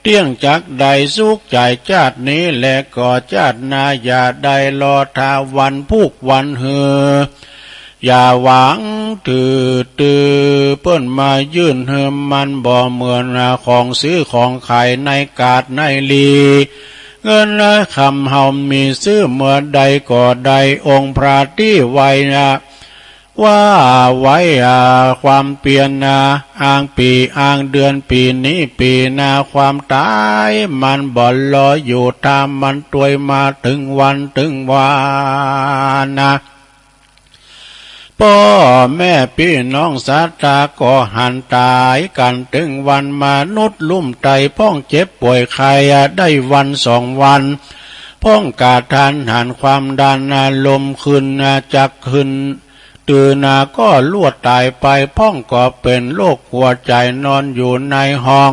เตี้ยงจักได้สุขใจ๋ จาตินี้แลก็จาติหน้า อย่าได้รอถ้าวันพุกวันหือ อย่าหวังถือตื้อเปิ้นมายื่นหื้อ มันบ่เหมือนของซื้อของขายในกาดในหลี เงินคำเฮามีซื้อเมื่อใดก็ได้ องค์พระตี้ไว้นะ ว่าไว้อาความเปียรนะ อ้างปี๋อ้างเดือน ปี๋นี้ปี๋หน้า ความต๋ายมันบ่รออยู่ ถ้ามันตวยมาเถิงวันเถิงวานะ ป้อแม่ปี้น้องศรัทธาก็หันต๋ายกั๋นเถิงวัน มนุษย์ลุ่มไต้พ่องเจ็บป่วยไข้ได้วันสองวัน พ่องกะทันหัน ความดันลมขึ้น จักขึ้น ตื่นก็ลวดต๋ายไป พ่องก็เป๋นโรคหัวใจ๋ นอนอยู่ในห้อง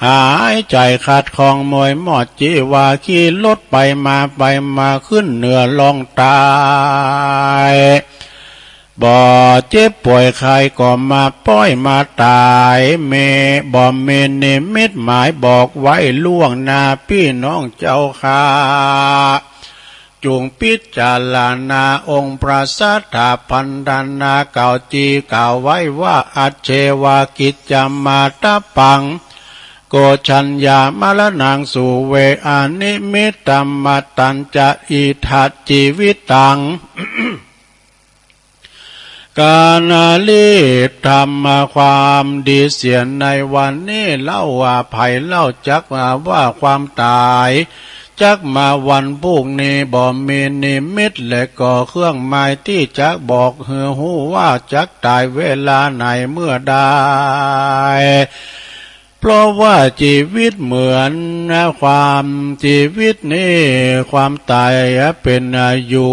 หายใจ๋ขัดข้อง มวยมอดจีวา ขี่รถไปมาไปมา ขึ้นเหนือล่องใต้ บ่เจ็บป่วยไข้ก็มาป๊อยมาต๋าย เม บ่มีนิมิตหมายบอกไว้ล่วงหน้า ปี้น้องเจ้าข้า จุ่งพิจารณาองค์พระสัตถาพันธนา กล่าวจีกล่าวไว้ว่า อัจเฉวกิจจามาตะปัง โกจจัญญามรณังสุเว อนิมิตตมัตตัญจะ อิทัจจีวิตัง ก๋านรีบทำความดีเสียในวันนี้เล่า ว่าใผเล่าจักว่าความต๋ายจักมาวันพุกนี้ บ่มีนิมิตและก็เครื่องหมายตี้จักบอกหื้อฮู้ว่าจักต๋ายเวลาไหนเมื่อใด เพราะว่าจีวิตเหมือนความ จีวิตนี้ความต๋ายเป๋นอยู่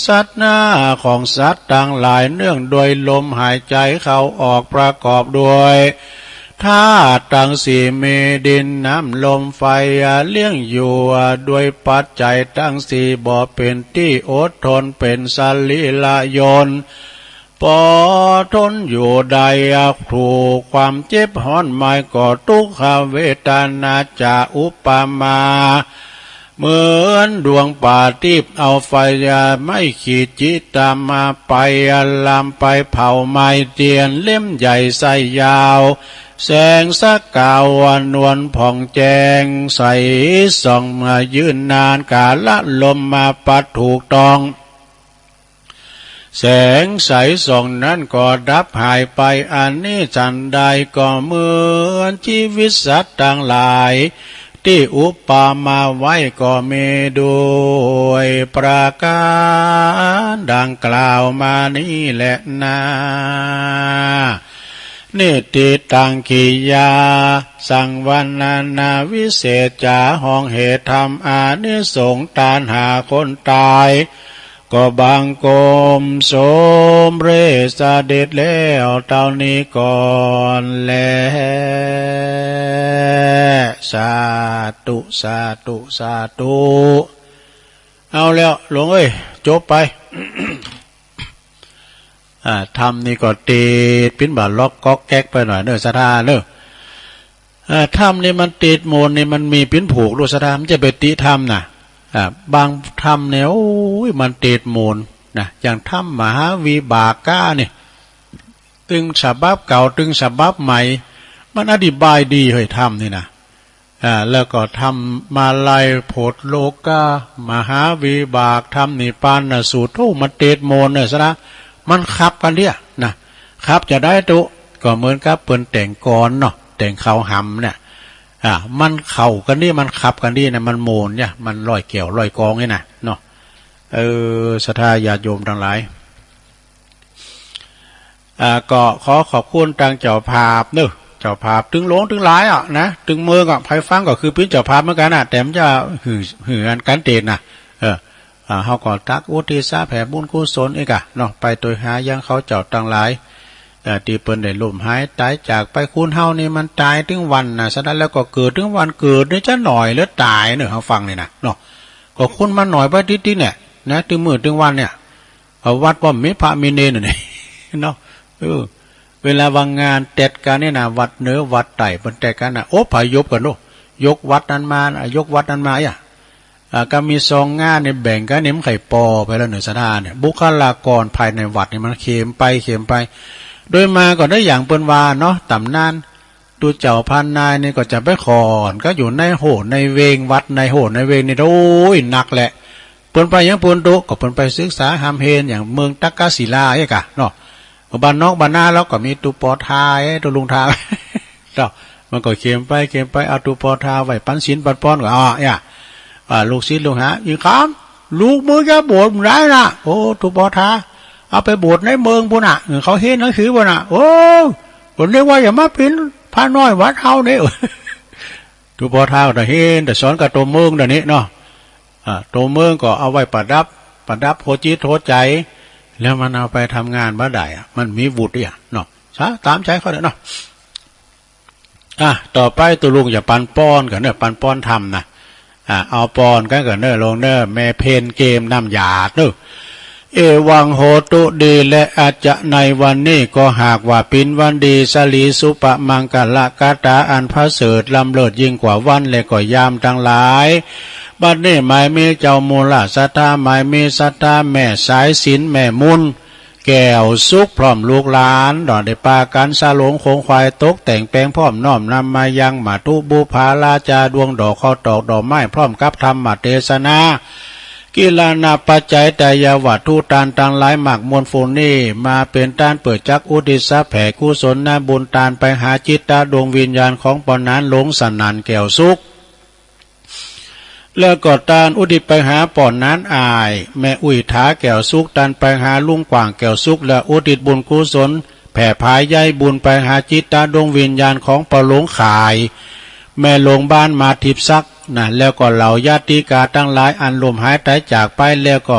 สัตว์นาของสัตว์ตังหลาย เนื่องโดยลมหายใจ๋เข้าออก ประกอบโดยธาตุตังสี่ มีดินน้ำลมไฟเลี้ยงอยู่ โดยปัจจัยตังสี่ บ่เป๋นตี้อดทน เป๋นสรีระยนต์ ปอทนอยู่ได้ ถูกความเจ็บฮ้อนมายก็ ทุกขเวทนาจะอุปมา เหมือนดวงประทีปเอาไฟไหม้ขีดจิตามาไป ลามไปเผาไหม้เตียนเล่มใหญ่ไส้ยาว แสงสกาวนวลผ่องแจ้งใสส่องมายืนนาน กาละลมมาปัดถูกต้อง แสงใสส่องนั้นก็ดับหายไป อันนี้ฉันใดก็เหมือนจีวิตสัตว์ตังหลาย ตี้อุปมาไว้ก็มีด้วยประก๋านดังกล่าวมานี้แลนา นิตถิตัง กิริยาสังวรรณนา วิเศษจ๋า ห้องเหตุธรรม อานิสงส์ตานหาคนต๋าย ก็บังคมสมเร็จเสด็จแล้วเต้านี้ก่อนแล สาธุ สาธุ สาธุ เอาแล้วหลวงเอ้ย จบไป อ่า ถ้ำนี่ก็เตดปิ๊นบ่าล็อกก๊อกแก๊กไปหน่อยเน่อศรัทธาเน่อ อ่า ถ้ำนี่มันเตดโมนนี่มันมีปิ๊นผูกลูกศรัทธา มันจะไปติถ้ำน่ะ อ่า บางถ้ำเนี่ย โอ้ย มันเตดโมนนะ อย่างถ้ำมหาวิบากก้านี่ ตึงฉบับเก่า ตึงฉบับใหม่ มันอธิบายดีเฮ้ย ถ้ำนี่นะ อ่า แล้วก็ถ้ำมาลัยโผฏฐโลกา มหาวิบาก ถ้ำนิพพานสูตร โอ้ มันเตดโมนเนี่ยศรัทธา มันขับกั๋นเดียนะ ขับจะได้ตุ๊ ก็เหมือนกับเปิ้นแต่งกลอนเนาะ แต่งเขาหำเนี่ย อ่า มันเข้ากั๋นดี มันขับกั๋นดีเนี่ย มันโมนเนี่ย มันร้อยแก้วร้อยกองนี่นะเนาะ เออ ศรัทธาญาติโยมตังหลาย อ่า ก็ขอขอบคุณตางเจ้าภาพเนอะ เจ้าภาพตึงหลวงตึงหลายอะนะ ตึงเมืองอะ ใผฟังก็คือปิ๊นเจ้าภาพเหมือนกั๋นน่ะ แต่มันจะหื้อ หื้ออันกั๋นเตดน่ะ เออ อ่า เฮาก็ตักอุทิศแผ่บุญกุศลอีกอะเนาะ ไปตวยหายังเขาเจ้าตังหลาย เอ่อ ตี้เปิ้นได้ล้มหายต๋ายจากไป คนเฮานี่มันต๋ายตึงวันน่ะ ฉะนั้นแล้วก็เกิดตึงวัน เกิดนี่จะหน่อยหรือต๋ายเนอะ เฮาฟังนี่นะเนาะ ก็คนมันหน่อยไปติ๊ดๆ เนี่ยนะ ตึงมื้อตึงวันเนี่ย เอาวัดบ่มีพระมีเณรน่ะนี่ เนาะ เออ เวลาว่างานแตดกั๋นนี่นะ วัดเหนือวัดใต้เปิ้นแตดกั๋นน่ะ อพยพกั๋นโน่ ยกวัดนั้นมา ยกวัดนั้นมาอะ อ่า ก็มีซองงานนี่แบ่งกั๋นนี่มันใค่ปอไปแล้วเน่อศรัทธาเนี่ย บุคลากรภายในวัดนี่มันเข็มไปเข็มไป โดยมากก็ได้อย่างเปิ้นว่าเนาะ ต๋ำนาน ตุ๊เจ้าพันนายนี่ก็จะไปขอนก็อยู่ในโฮ่ในเวงวัด ในโฮ่ในเวงนี่ โอ้ย หนักแหละ เปิ้นไปหยังเปิ้นตุ๊ ก็เปิ้นไปศึกษาฮ่ำเฮน อย่างเมืองตักกศิลาเนี่ยกะเนาะ บ้านนอกบ้านนาเฮาก็มีตุ๊ปอทา ตุ๊ลุงทา เนาะ มันก็เข็มไปเข็มไป เอาตุ๊ปอทาไว้ปั๋นศีลปั๋นปอนก็ อ้อ เนี่ย อ่า ลูกศิษย์ลูกหา อีกคำ ลูกมึงจะบวชบ่ได้นะ โอ้ ตุ๊ปอทา เอาไปบวชในเมืองปู้นน่ะ เขาเฮียนหนังสือปู้นน่ะ โอ้ ผมนึกว่าจะมาเป๋นพระน้อยวัดเฮานี่ ตุ๊ปอทาก็เฮียนแต่สอนกับโตเมืองเดี๋ยวนี้เนาะ อ่า โตเมืองก็เอาไว้ประดับ ประดับหัวจิตหัวใจ๋ แล้วมันเอาไปทำงานบ่ได้อะ มันมีวุฒิอะเนาะ สา ต๋ามใจ๋เขาเถอะเนาะ อ่ะ ต่อไปตุ๊ลุงจะปันปอนกั๋นเน่อ ปันปอนธรรมนะ อ่ะ เอาปอนกั๋นก่อนเน่อ โยมเน่อ แม่เพ็ญเกมน้ำหยาดเน่อ เอวังโหตุ ดีแล อาจจะในวันนี้ก็หากว่าเป๋นวันดี สลีสุปมังคละคาถาอันประเสริฐล้ำเลิศยิ่งกว่าวันและก็ยามตังหลาย บัดนี้หมายมีเจ้ามูลศรัทธา หมายมีศรัทธาแม่สายสิญจน์ แม่มุน แก้วสุข พร้อมลูกหลาน ดอกได้ปากั๋นสลงขงขวาย ตกแต่งแป๋งพร้อม น้อมนำมายังมัตถุบูปาราจา ดวงดอกข้าวตอกดอกไม้ พร้อมกับธรรมเตสนา กิลานะปัจจัยไตรยวัตถุ ตานตังหลายมากมวลฝูงนี้ มาเป๋นตานเปิดจักอุทิศแผ่กุศลบุญตานไปหาจิตตะดวงวิญญาณของป้อหนานหลงสนั่นแก้วสุข แล้วก็ตานอุทิศไปหาป้อหนานอ้าย แม่อุ้ยถาแก้วสุข ตานไปหาลุงกว้างแก้วสุข และอุทิศบุญกุศลแผ่ผายใยบุญไปหาจิตตะดวงวิญญาณของป้อหลวงข่าย แม่หลวงบ้านมาทิพย์ศักดิ์นะ แล้วก็เหล่าญาติกาตังหลายอันล้มหายต๋ายจากไป แล้วก็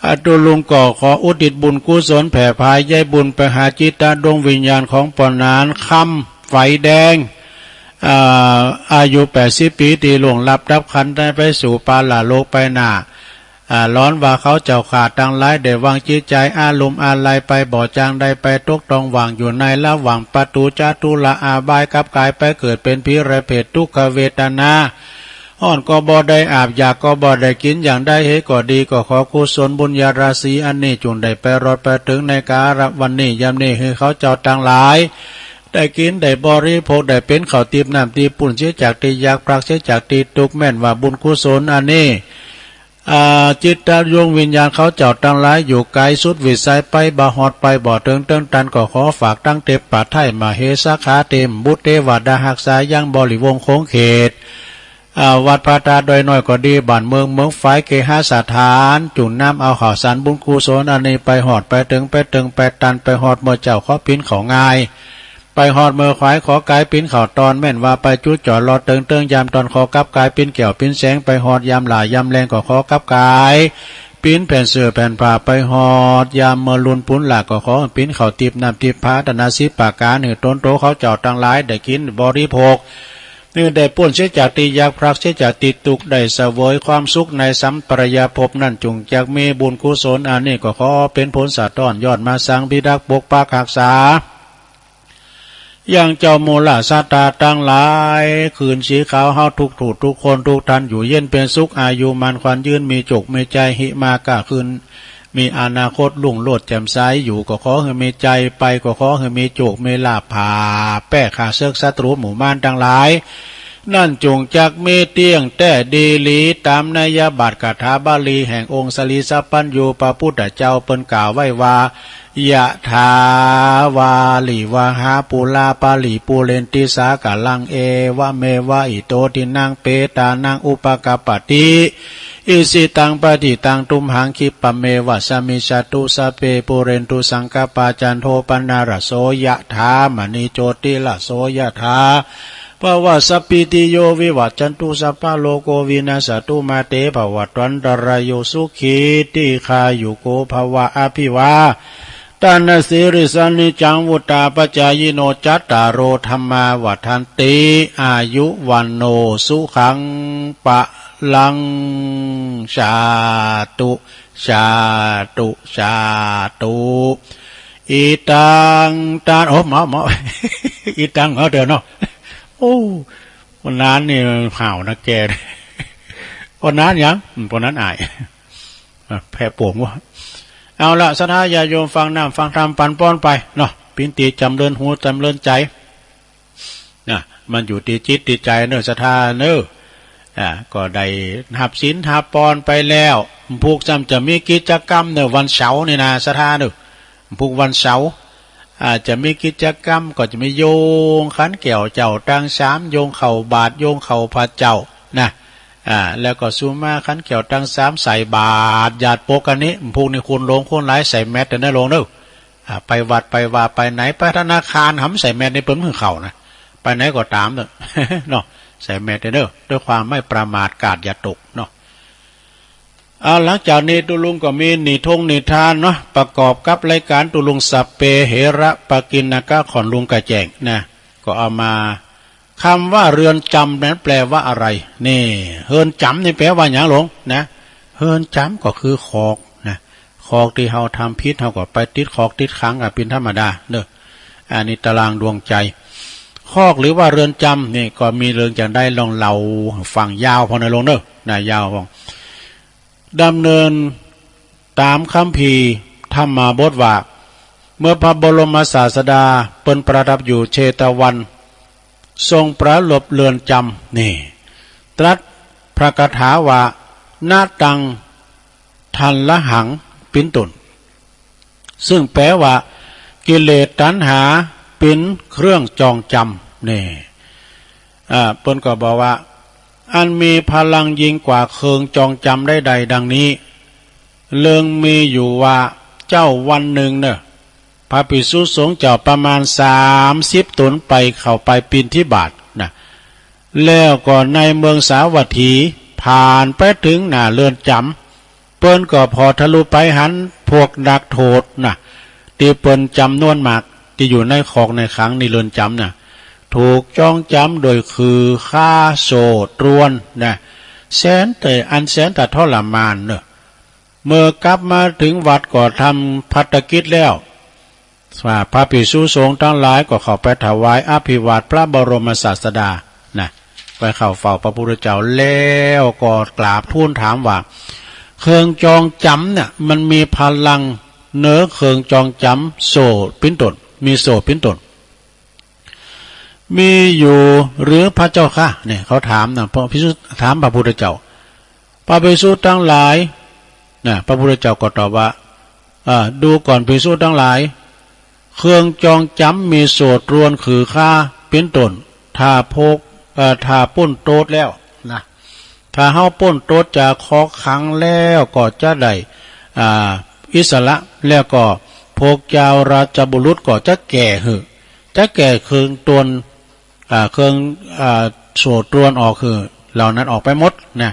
อ่า ตุ๊ลุงก็ขออุทิศบุญกุศลแผ่ผายใยบุญไปหาจิตตะดวงวิญญาณของป้อหนานคำไฝแดง อ่า อายุแปดสิบปี๋ตี้ล่วงลับดับขันธ์ได้ไปสู่ปรโลกไปหน้า อ่า ล้วนว่าเขาเจ้าข้าตังหลายได้วางจิตใจ๋อาลัยอาลัยไป บ่จางได้ไปตกต้องว่างอยู่ในระหว่างประตู๋จตุรอาบาย กลับก๋ายไปเกิดเป๋นผีเปรตทุกขเวทนา ฮ้อนก็บ่ได้อาบ อยากก็บ่ได้กิ๋น อย่างใดเหตุก็ดี ก็ขอกุศลบุญญาราศีอันนี้ จุ่งได้ไปรอดไปเถิงในกาละวันนี้ ยามนี้ หื้อเขาเจ้าตังหลาย ได้กิ๋นได้บริโภค ได้เป๋นข้าวติ๊บน้ำติ๊บ ปู้นเสียจากตี้ยาก ปราศเสียจากตี้ตุ๊กข์ แม่นว่าบุญกุศลอันนี้ อ่า จิตตะดวงวิญญาณเขาเจ้าตังหลาย อยู่ไก๋สุดวิสัย ไปบ่ฮอดไปบ่เถิง เถิงตัน ก็ขอฝากตังเทพไทยมเหสขาเทพบุตรเทวดาฮักษายังบริวงศ์ขงเขต อ่า วัดพระธาตุดอยน้อยก็ดี บ้านเมืองเมืองฝาย เคหสถาน จุ่งนำเอาข่าวสารบุญกุศลอันนี้ไปฮอดไปเถิง ไปเถิงไปตัน ไปฮอดเมื่อเจ๊าขอเป๋นข้าวงาย ไปฮอดเมื่อขวายขอก๋ายเป๋นข้าวตอน แม่นว่าไปจุดจอดรอดเถิง เถิงยามตอนขอกลับก๋ายเป๋นแก้วเป๋นแสง ไปฮอดยามหล่ายามแลงก็ขอกลับก๋ายเป๋นแผ่นเสื้อแผ่นผ้า ไปฮอดยามเมื่อลุนปูนหลากก็ขอเป๋นข้าวติ๊บน้ำติ๊บ ปรารถนาสิบประก๋าน หื้อตนโตเขาเจ้าตังหลายได้กิ๋นบริโภค หื้อได้ป๊นเสียจากตี้ยาก พลัดเสียจากตี้ตุ๊กข์ ได้เสวยความสุขในสัมปรายภพนั้น จุ่งจักมีบุญกุศลอันนี้ ก็ขอเป๋นผลสะท้อนยอดมาสัง พิทักษ์ปกปักฮักษา ยังเจ้าหมู่เหล่าศรัทธาตังหลาย คืนสีขาวเฮาทุกผู้ทุกคนทุกท่าน อยู่เย็นเป๋นสุข อายุมั่นขวัญยืน มีโจคมีชัย หิมาก้าขึ้น มีอนาคตรุ่งโรจน์แจ่มใส อยู่ก็ขอหื้อมีชัย ไปก็ขอหื้อมีโจคมีลาภ ผ่าแป้ข้าเสิกศัตรูหมู่มารตังหลาย นั้นจุ่งจักมีเตี้ยงแต๊ดีหลี ต๋ามนัยยะบาทคาถาบาลีแห่งองค์สรีสัพพัญญูพระปุทธเจ้า เปิ้นกล่าวไว้ว่า ยะถาวาริวหาปูรา ปะริปูเรนติสาคารัง เอวะเมวะอิโต ทินนังเปตานัง อุปะกัปปะติ อิจิตังปะฏิตัง ตุมหัง คิปปะเมวะสะมิชฌะตุ สัพเพ ปูเรนตุ สังกัปปา จันโท ปะนะระโส ยะถา มะณิ โจติระโส ยะถา ภะวะ สัพพีติโย วิวัชชันตุ สัพพะโรโค วินัสสะตุ มาเต ภะวัตวันตะราโย สุขี ทีฆายุโก ภะวะ อะภิวา ตะนะสีริสะ นิจจัง วุฑฒาปะจายิโน จัตตาโร ธัมมา วัฑฒันติ อายุ วัณโณ สุขัง พะลัง สาธุ สาธุ สาธุ อีตัง ตา โอ้ เมา เมา อีตัง เมาเดี๋ยวเนาะ โอ้ วันนั้นนี่ห่าวนะแก วันนั้นยัง วันนั้นอาย อ่ะ แผลปวงวะ เอาละ ศรัทธาญาติโยม ฟังน้ำฟังธรรมปันป้อนไปเนาะ ปิ้นตี้จ๋ำเริญหูจ๋ำเริญใจ๋ นะ มันอยู่ตี้จิตตี้ใจ๋เนาะ ศรัทธาเนาะ อ่า ก็ได้ฮับศีลฮับปอนไปแล้ว พุกซ้ำจะมีกิจกรรมเนาะ วันเสาร์นี่นะ ศรัทธาเนาะ พุกวันเสาร์ อ่า จะมีกิจกรรม ก็จะมีโยงขันแก้วเจ้าตังสาม โยงเข้าบาตร โยงเข้าพระเจ้า นะ อ่า แล้วก็สุมาขันแก้วตังสาม ใส่บาตร ญาติโยม อันนี้ พุกนี้คนหลงคนหลาย ใส่แมสเด้อนะโยมเนาะ อ่า ไปวัดไปวาไปไหน ไปธนาคาร หำใส่แมสนี่เปิ้นบ่หื้อเข้านะ ไปไหนก็ต๋ามเนาะ เนาะ ใส่แมสเด้อ ด้วยความไม่ประมาท กาดอย่าตกเนาะ อ่า หลังจากนี้ตุ๊ลุงก็มีนิทงนิทานเนาะ ประกอบกับรายการตุ๊ลุงสัพเพเหระปะกิณณกะ ของลุงกระแจ้งนะ ก็เอามา กำว่าเรือนจำนั้นแปลว่าอะไร นี่ เฮือนจ๋ำนี่แปลว่าหยังโยมนะ เฮือนจ๋ำก็คือคอกนะ คอกตี้เฮาทำผิด เฮาก็ไปติดคอกติดขังก็เป๋นธรรมดาเนาะ อันนี้ตารางดวงใจ๋ คอกหรือว่าเรือนจำนี่ก็มีเรื่องจะได้ลองเล่าฟังยาวพอนะโยมเนาะ นะ ยาวพอ ดำเนินต๋ามคัมภีร์ธรรมบทว่า เมื่อพระบรมศาสดาเปิ้นประทับอยู่เชตวัน ทรงปรารภเรือนจำ นี่ ตรัสพระคาถาว่า นะตัง ทัลลหัง เป๋นต้น ซึ่งแปลว่า กิเลสตัณหาเป๋นเครื่องจองจำ นี่ อ่า เปิ้นก็บอกว่า อันมีพลังยิ่งกว่าเครื่องจองจำใดๆ ดังนี้ เรื่องมีอยู่ว่า เจ้าวันหนึ่งเนาะ พระภิกษุสงฆ์เจ้าประมาณสามสิบต๋นไป เข้าไปบิณฑบาตนะ แล้วก็ในเมืองสาวัตถี ผ่านไปเถิงหน้าเรือนจำ เปิ้นก็ผ่อทะลุไปหันพวกนักโทษนะ ตี้เปิ้นจำนวนมาก ตี้อยู่ในคอกในขังในเรือนจำนะ ถูกจองจำโดยขื่อฆ่าโซ่ตรวนนะ แสนแต่อันแสนแต่ทรมานเนาะ เมื่อกลับมาเถิงวัดก็ทำภัตตกิจแล้ว ว่าพระภิกษุสงฆ์ตังหลายก็เข้าไปถวายอภิวาทพระบรมศาสดานะ ไปเข้าเฝ้าพระพุทธเจ้า แล้วก็กราบทูลถามว่า เครื่องจองจำเนี่ย มันมีพลังเหนือเครื่องจองจำโซ่เป๋นต้น มีโซ่เป๋นต้น มีอยู่หรือพระเจ้าข้า เนี่ย เขาถามนะ พระภิกษุถามพระพุทธเจ้า พระภิกษุตังหลายนะ พระพุทธเจ้าก็ตอบว่า เอ่อ ดูก่อนภิกษุตังหลาย เครื่องจองจำมีโซ่ตรวนขื่อฆ่าเป๋นต้น ถ้าพก เอ่อ ถ้าป๊นโต้ษแล้วนะ ถ้าเฮาป๊นโต้ษจากคอกขังแล้วก็จะได้ อ่า อิสระ แล้วก็พวกเจ้าราชบุรุษก็จะแก้หื้อ จะแก้เครื่องตรวน อ่า เครื่อง อ่า โซ่ตรวนออกหื้อ เหล่านั้นออกไปหมดนะ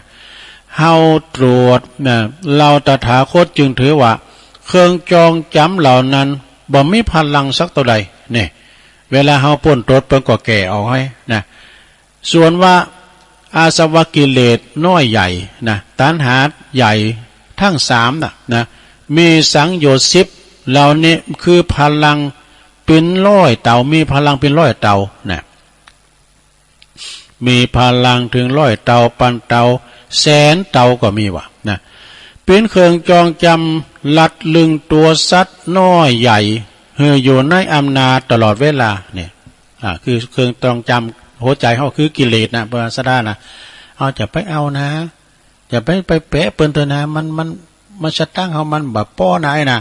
เฮาตรวจนะ เฮาตถาคตจึงถือว่า เครื่องจองจำเหล่านั้นบ่มีพลังสักเต้าใด เนี่ย เวลาเฮาป๊นโต้ษเปิ้นก็แก้ออกหื้อนะ ส่วนว่าอาสวะกิเลสน้อยใหญ่นะ ตัณหาใหญ่ทั้งสามน่ะนะ มีสังโยชน์สิบเหล่านี้คือพลังเป๋นร้อยเต้า มีพลังเป๋นร้อยเต้านะ มีพลังเถิงร้อยเต้า ปันเต้า แสนเต้าก็มีว่านะ เป๋นเครื่องจองจ๋ำลัดลึงตั๋วสัตว์น้อยใหญ่ หื้ออยู่ในอำนาจตลอดเวลาเนี่ย อ่า คือเครื่องจองจ๋ำหัวใจ๋เฮาคือกิเลสนะ เปิ้นว่าศรัทธานะ เอา จะไปเอานะ จะไป ไปแปะเปิ้นเต๊อะนะ มัน มัน มันสตังค์เฮามันบ่ปอนะ ไอ้นะ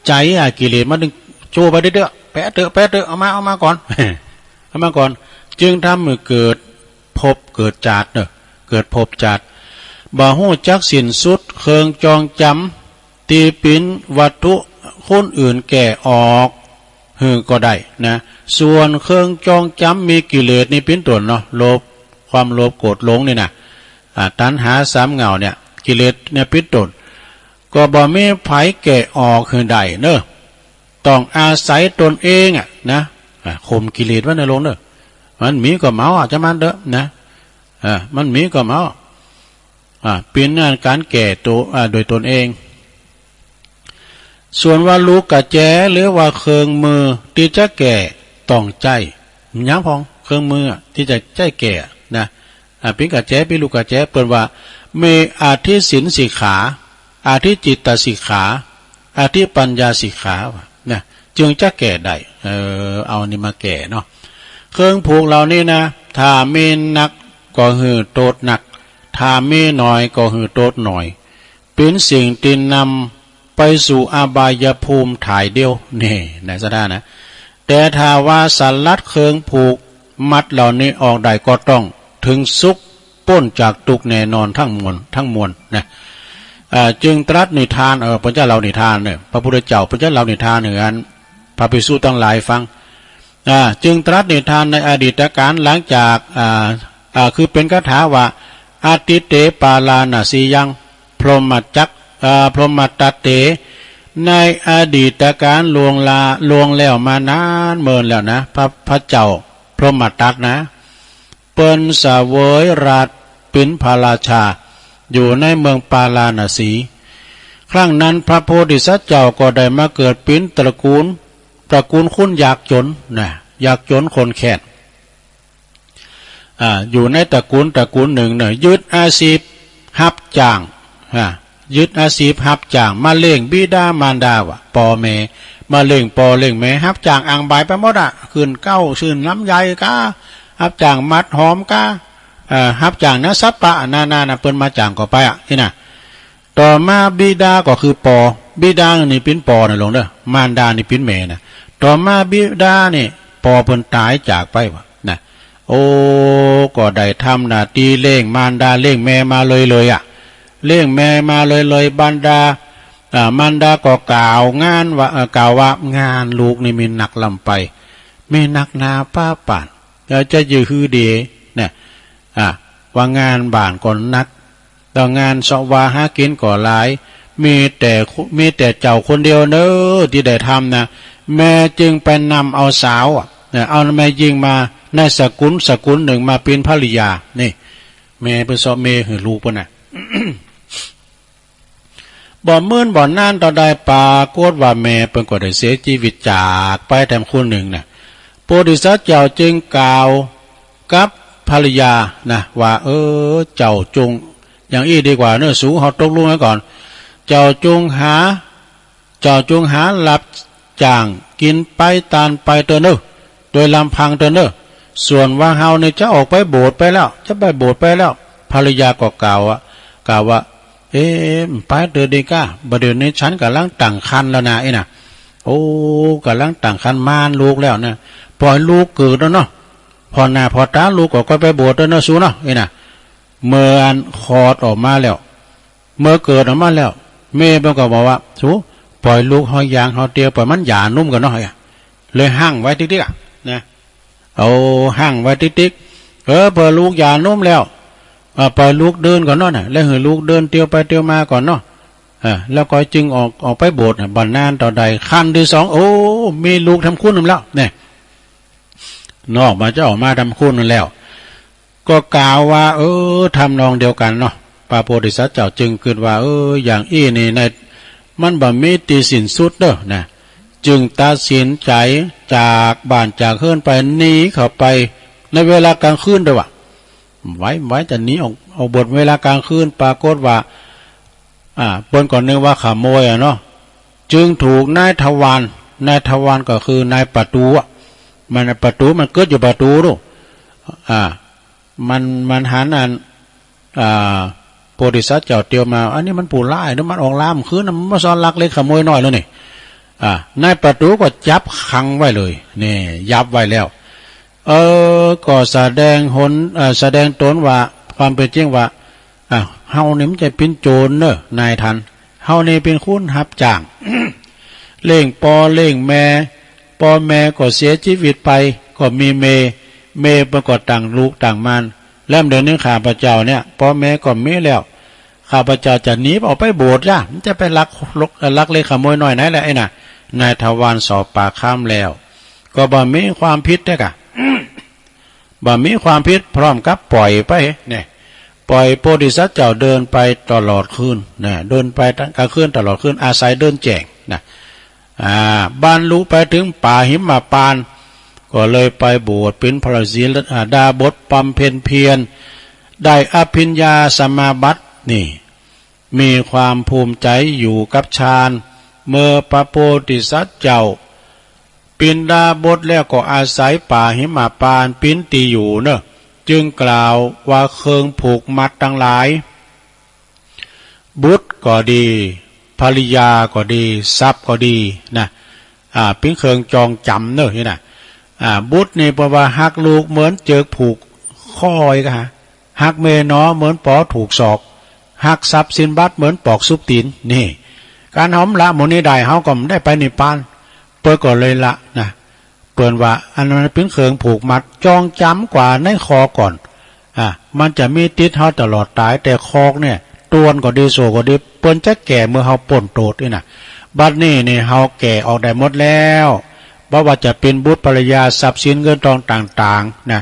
ใจ๋อะ กิเลสมันตึงโจ้ไปเต๊อะๆ แปะเต๊อะ แปะเต๊อะ เอามา เอามาก่อน เอามาก่อน จึงทำหื้อเกิดภพเกิดจาติเนาะ เกิดภพจาติ บ่ฮู้จักสิ้นสุด เครื่องจองจ๋ำ ตี้เป๋นวัตถุคนอื่นแก่ออกหื้อก็ได้นะ ส่วนเครื่องจองจ๋ำมีกิเลสนี่เป๋นต้นเนาะ โลภ ความโลภ โกรธ หลงนี่นะ อ่า ตัณหาสามเหง้าเนี่ย กิเลสเนี่ยเป๋นต้น ก็บ่มีใผแก่ออกหื้อได้เนาะ ต้องอาศัยตนเองอะนะ อ่า ข่มกิเลสไว้นะโยมเนาะ มันมีก็เมาอะ จะมันเต๊อะนะ อ่า มันมีก็เมา อ่า เป๋นอันก๋านแก่ตั๋ว อ่า โดยตนเอง ส่วนว่าลูกแจ๋หรือว่าเครื่องมือตี้จะแก่ต้องใจ๊ หยังพ่อง เครื่องมืออะตี้จะใจ๊แก่นะ อ่า เป๋นแจ๋ เป๋นลูกแจ๋ เปิ้นว่ามีอธิศีลสิกขา อธิจิตตสิกขา อธิปัญญาสิกขาว่านะ จึงจะแก่ได้ เออ เอานี่มาแก่เนาะ เครื่องผูกเหล่านี้นะ ถ้ามีนักก็หื้อโต้ษนัก ถ้ามีน้อยก็หื้อโต้ษน้อย เป๋นสิ่งตี้นำไปสู่อบายภูมิถ่ายเดียว นี่นะศรัทธานะ แต่ถ้าว่าสลัดเครื่องผูกมัดเหล่านี้ออกได้ก็ต้องเถิงสุข ป๊นจากตุ๊กข์แน่นอนทั้งมวล ทั้งมวลนะ อ่า จึงตรัสนิทาน เออ เปิ้นจะเล่านิทานเนี่ย พระพุทธเจ้าเปิ้นจะเล่านิทานเหมือนพระภิกษุตังหลายฟัง อ่า จึงตรัสนิทานในอดีตกาลหลังจาก อ่า อ่า คือเป๋นคาถาว่า อตีเตปาราณสียัง พรหมจัก อ่า พรหมตัตเต ในอดีตกาลล่วงลา ล่วงแล้วมานานเมินแล้วนะ พระ พระเจ้าพรหมตัตนะ เปิ้นเสวยราชเป๋นพระราชา อยู่ในเมืองปาราณสี ครั้งนั้นพระโพธิสัตว์เจ้าก็ได้มาเกิดเป๋นตระกูล ตระกูลคนยากจ๋นนะ ยากจ๋นคนแค้น อ่า อยู่ในตระกูล ตระกูลนึ่งเนี่ย ยึดอาชีพฮับจ้าง อ่า ยึดอาชีพฮับจ้าง มาเลี้ยงบิดามารดาว่า ป้อแม่ มาเลี้ยงป้อเลี้ยงแม่ ฮับจ้างอ่างบ่ายไปหมดอะ ขึ้นเก๊า ขึ้นลำไยก้า ฮับจ้างมัดหอมก้า เอ่อ ฮับจ้างนะ สัปปะนานานะ เปิ้นมาจ้างก็ไปอะ นี่นะ ต่อมาบิดาก็คือป้อ บิดานี่เป๋นป้อนะโยมเนาะ มารดานี่เป๋นแม่นะ ต่อมาบิดานี่ ป้อเปิ้นต๋ายจากไปว่านะ โอ้ ก็ได้ทำหน้าตี้เลี้ยงมารดาเลี้ยงแม่มาเลยๆ อะ เลี้ยงแม่มาเลยๆ บรรดา อ่า มารดาก็กล่าวงานว่า เอ่อ กล่าวว่างานลูกนี่มีนักล้ำไป มีนักหนาป๊าปาน แล้วจะอยู่หื้อดีเนี่ย อ่า ว่างานบ้านก็หนัก แล้วงานเสาะวาหากิ๋นก็หลาย มีแต่ มีแต่เจ้าคนเดียวเนาะตี้ได้ทำนะ แม่จึงไปนำเอาสาวอะ เนี่ย เอาแม่ญิงมาในสกุล สกุลนึ่งมาเป๋นภริยา นี่ แม่เปิ้นเสาะแม่หื้อลูกเปิ้นน่ะ บ่เมินบ่นานเต้าใด ปรากฏว่าแม่เปิ้นก็ได้เสียจีวิตจากไปแถมคนนึ่งน่ะ โพธิสัตว์เจ้าจึงกล่าวกับภริยานะว่า เออ เจ้าจง อย่างอี้ดีกว่าเนาะ สู เฮาตกลงกั๋นก่อน เจ้าจงหา เจ้าจงหารับจ้างกิ๋นไปตานไปเต๊อะเนาะ โดยลำพังเต๊อะเนาะ ส่วนว่าเฮานี่จะออกไปโบสถ์ไปแล้ว จะไปโบสถ์ไปแล้ว ภริยาก็กล่าวอะ กล่าวว่า เอ๊ะ ไปเต๊อะดีก้า บ่าเดี่ยวนี้ฉันก่ำลังตั้งครรภ์แล้วนะ อี้นะ โอ้ ก่ำลังตั้งครรภ์มานลูกแล้วนะ ปล่อยลูกเกิดแล้วเนาะ ผ่อหน้าผ่อต๋าลูกก็ค่อยไปโบสถ์เต๊อะเนาะ สูเนาะ อี้นะ เมื่ออันคลอดออกมาแล้ว เมื่อเกิดออกมาแล้ว แม่เปิ้นก็บอกว่า สู ปล่อยลูกเฮายางเฮาเตียว ปล่อยมันหย่านุ่มก่อนเนาะ เลยห้างไว้ติ๊กๆ อะ นะ เอาห้างไว้ติ๊กๆ เออ เปื้อลูกหย่านุ่มแล้ว เออ ปล่อยลูกเดินก่อนเนาะน่ะ แล้วหื้อลูกเดินเตียวไปเตียวมาก่อนเนาะ เออ แล้วก็จึงออก ออกไปโบสถ์น่ะ บ่นานเต้าใด ครรภ์ตี้สอง โอ้ มีลูกแถมคนนึ่งแล้ว เนี่ย นอกมาจะออกมาแถมคนนึ่งแล้ว ก็กล่าวว่า เออ ทำนองเดียวกั๋นเนาะ พระโพธิสัตว์เจ้าจึงกึ๊ดว่า เออ อย่างอี้นี่ใน มันบ่มีตี้สิ้นสุดเน่อนะ จึงตัดสินใจ๋จากบ้านจากเฮือนไป หนีเข้าไปในเวลากลางคืนเต๊อะวะ ไหว ไหวจะหนีออก ออกบวชเวลากลางคืน ปรากฏว่า อ่า เปิ้นก็นึกว่าขโมยอะเนาะ จึงถูกนายทวาร นายทวารก็คือนายประตู๋อะ มันประตู๋ มันกึ๊ดอยู่ประตู๋ลูก อ่า มัน มันหันอัน อ่า โพธิสัตว์เจ้าเตียวมา อันนี้มันผู้ร้ายเนาะ มันออกลามคืนน่ะ มันบ่สอนลักเล็กขโมยน้อยแล้วนี่ อ่า นายประตู๋ก็จับขังไว้เลย นี่ ยับไว้แล้ว เออ ก็แสดงหน เอ่อ แสดงตนว่า ความเป๋นจริงว่า อ่ะ เฮานี่มันจะเป๋นโจรเน่อ นายท่าน เฮานี่เป๋นคนฮับจ้าง เลี้ยงป้อเลี้ยงแม่ ป้อแม่ก็เสียจีวิตไป ก็มีเมย์ เมย์เปิ้นก็ตั้งลูกตั้งม่าน แล้วเดี๋ยวนี้ข้าพเจ้าเนี่ย ป้อแม่ก็มีแล้ว ข้าพเจ้าจะหนีออกไปบวชจ้ะ มันจะไปลัก ลักเล็กขโมยน้อยไหนล่ะไอ้น่ะ นายทวารสอบปากคำแล้ว ก็บ่มีความผิดเต๊อะกะ บ่มีความผิด พร้อมกับปล่อยไป เนี่ย ปล่อยโพธิสัตว์เจ้าเดินไปตลอดคืน นะ เดินไปตั้งกลางคืนตลอดคืน อาศัยเดินแจ้ง นะ อ่า บรรลุไปถึงป่าหิมพานต์ ก็เลยไปบวชเป๋นพระศาสดาบดี บำเพ็ญเพียร ได้อภิญญาสมาบัติ นี่ มีความภูมิใจ๋อยู่กับฌาน เมื่อพระโพธิสัตว์เจ้า ปิณฑาบทแล้วก็อาศัยป่าหิมพานต์เป๋นตี้อยู่เน่อ จึงกล่าวว่าเครื่องผูกมัดตังหลาย บุตรก็ดี ภริยาก็ดี ทรัพย์ก็ดีนะ อ่า เป๋นเครื่องจองจ๋ำเน่อนี่นะ อ่า บุตรนี่เปิ้นว่าฮักลูกเหมือนเจือกผูกข้ออีกฮะ ฮักเมย์หนอเหมือนปอถูกศอก ฮักทรัพย์สินบัตรเหมือนปอกซุบตี๋น นี่ การเฮาบ่ละหมู่นี้ได้ เฮาก็บ่ได้ไปนิพพาน เปิ้นก็เลยละนะ เปิ้นว่าอันนั้นเป๋นเครื่องผูกมัด จองจ๋ำกว่าในคอกก่อน อ่ะ มันจะมีติดเฮาตลอดต๋าย แต่คอกเนี่ย ตวนก็ดี โซ่ก็ดี เปิ้นจะแก่เมื่อเฮาป๊นโตษนี่นะ บัดนี้นี่เฮาแก่ออกได้หมดแล้ว บ่ว่าจะเป๋นบุตรภริยา ทรัพย์สินเงินทองต่างๆ นะ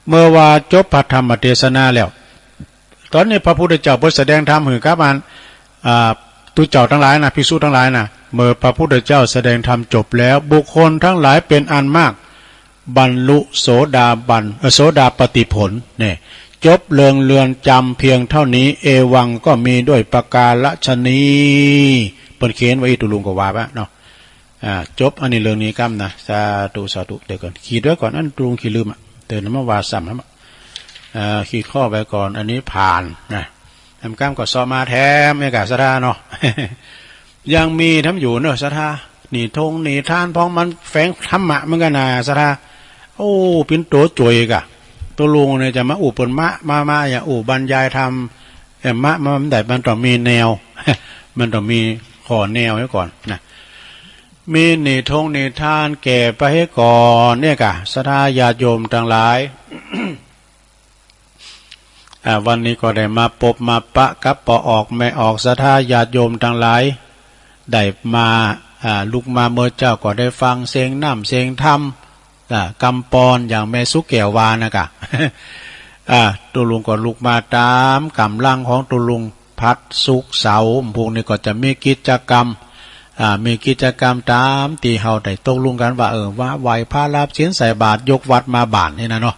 เมื่อว่าจบพระธรรมเทศนาแล้ว ต๋อนนี้พระพุทธเจ้าเปิ้นแสดงธรรมหื้อกับอัน อ่า ตุ๊เจ้าตังหลายนะ ภิกษุตังหลายนะ เมื่อพระพุทธเจ้าแสดงธรรมจบแล้ว บุคคลตังหลายเป๋นอันมาก บรรลุโสดาบัน เอ่อ โสดาปัตติผล เนี่ย จบเรื่องเรือนจำเพียงเต้านี้ เอวังก็มีด้วยประการฉะนี้ เปิ้นเขียนไว้ ตุ๊ลุงก็ว่าปะเนาะ อ่า จบอันนี้เรื่องนี้กำนะ สาธุ สาธุ เดี๋ยวก่อน ขีดไว้ก่อน อันตุ๊ลุงขี้ลืมอะ เดี๋ยวมาว่าซ้ำนะ อ่า ขีดข้อไว้ก่อน อันนี้ผ่านนะ แถมกำก็เซาะมาแถมเอกาศรัทธาเนาะ ยังมีแถมอยู่เนอะศรัทธา นิทงนิทานพ่องมันแฝงธรรมะเหมือนกั๋นนะศรัทธา โอ้ เป๋นตั๋วจ่วยกะ ตุ๊ลุงเนี่ยจะมาอู้เปิ้นมะ มา มา อย่าอู้บรรยายธรรม เอ่อ มะ มันได้ มันต้องมีแนว มันต้องมีข้อแนวไว้ก่อนนะ มีนิทงนิทานแก่ไปหื้อก่อนเนี่ยกะ ศรัทธาญาติโยมตังหลาย อ่า วันนี้ก็ได้มาปบมาปะกับป้อออกแม่ออก ศรัทธาญาติโยมตังหลาย ได้มา อ่า ลุกมาเมื่อเจ๊าก็ได้ฟังเสียงน้ำเสียงธรรม อ่า กำปอนอย่างแม่สุแก้วว่านะกะ อ่า ตุ๊ลุงก็ลุกมาต๋ามก๋ำลังของตุ๊ลุง พัด ศุกร์ เสาร์ พวกนี้ก็จะมีกิจกรรม อ่า มีกิจกรรมต๋ามตี้เฮาได้ตกลงกั๋นว่า เออ ว่าไหว้พระรับศีลใส่บาตร ยกวัตรมาบ้านนี่นะเนาะ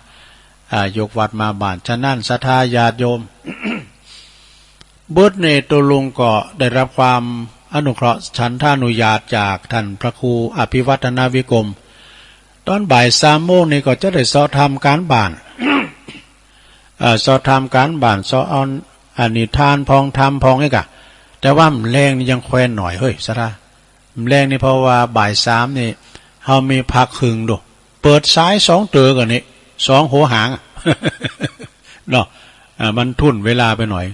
อ่า ยกวัตรมาบ้าน ฉะนั้นศรัทธาญาติโยม บุตรนี่ตุ๊ลุงก็ได้รับความอนุเคราะห์ฉันทานุญาตจากท่านพระครูอภิวัฒนวิกรม ต๋อนบ่ายสามโมงนี่ก็จะได้เซาะทำก๋านบ้าน เอ่อ เซาะทำก๋านบ้าน เซาะเอา อ่า นิทานพ่องธรรมพ่องนี่กะ แต่ว่าแลงนี่ยังแควนหน่อยเฮ้ยศรัทธา แลงนี่เพราะว่าบ่ายสามนี่ เฮามีพักครึ่งดู เปิดสายสองเต๋อก่อนนี่ สองหัวหางอะ เนาะ อ่า มันทุ่นเวลาไปหน่อย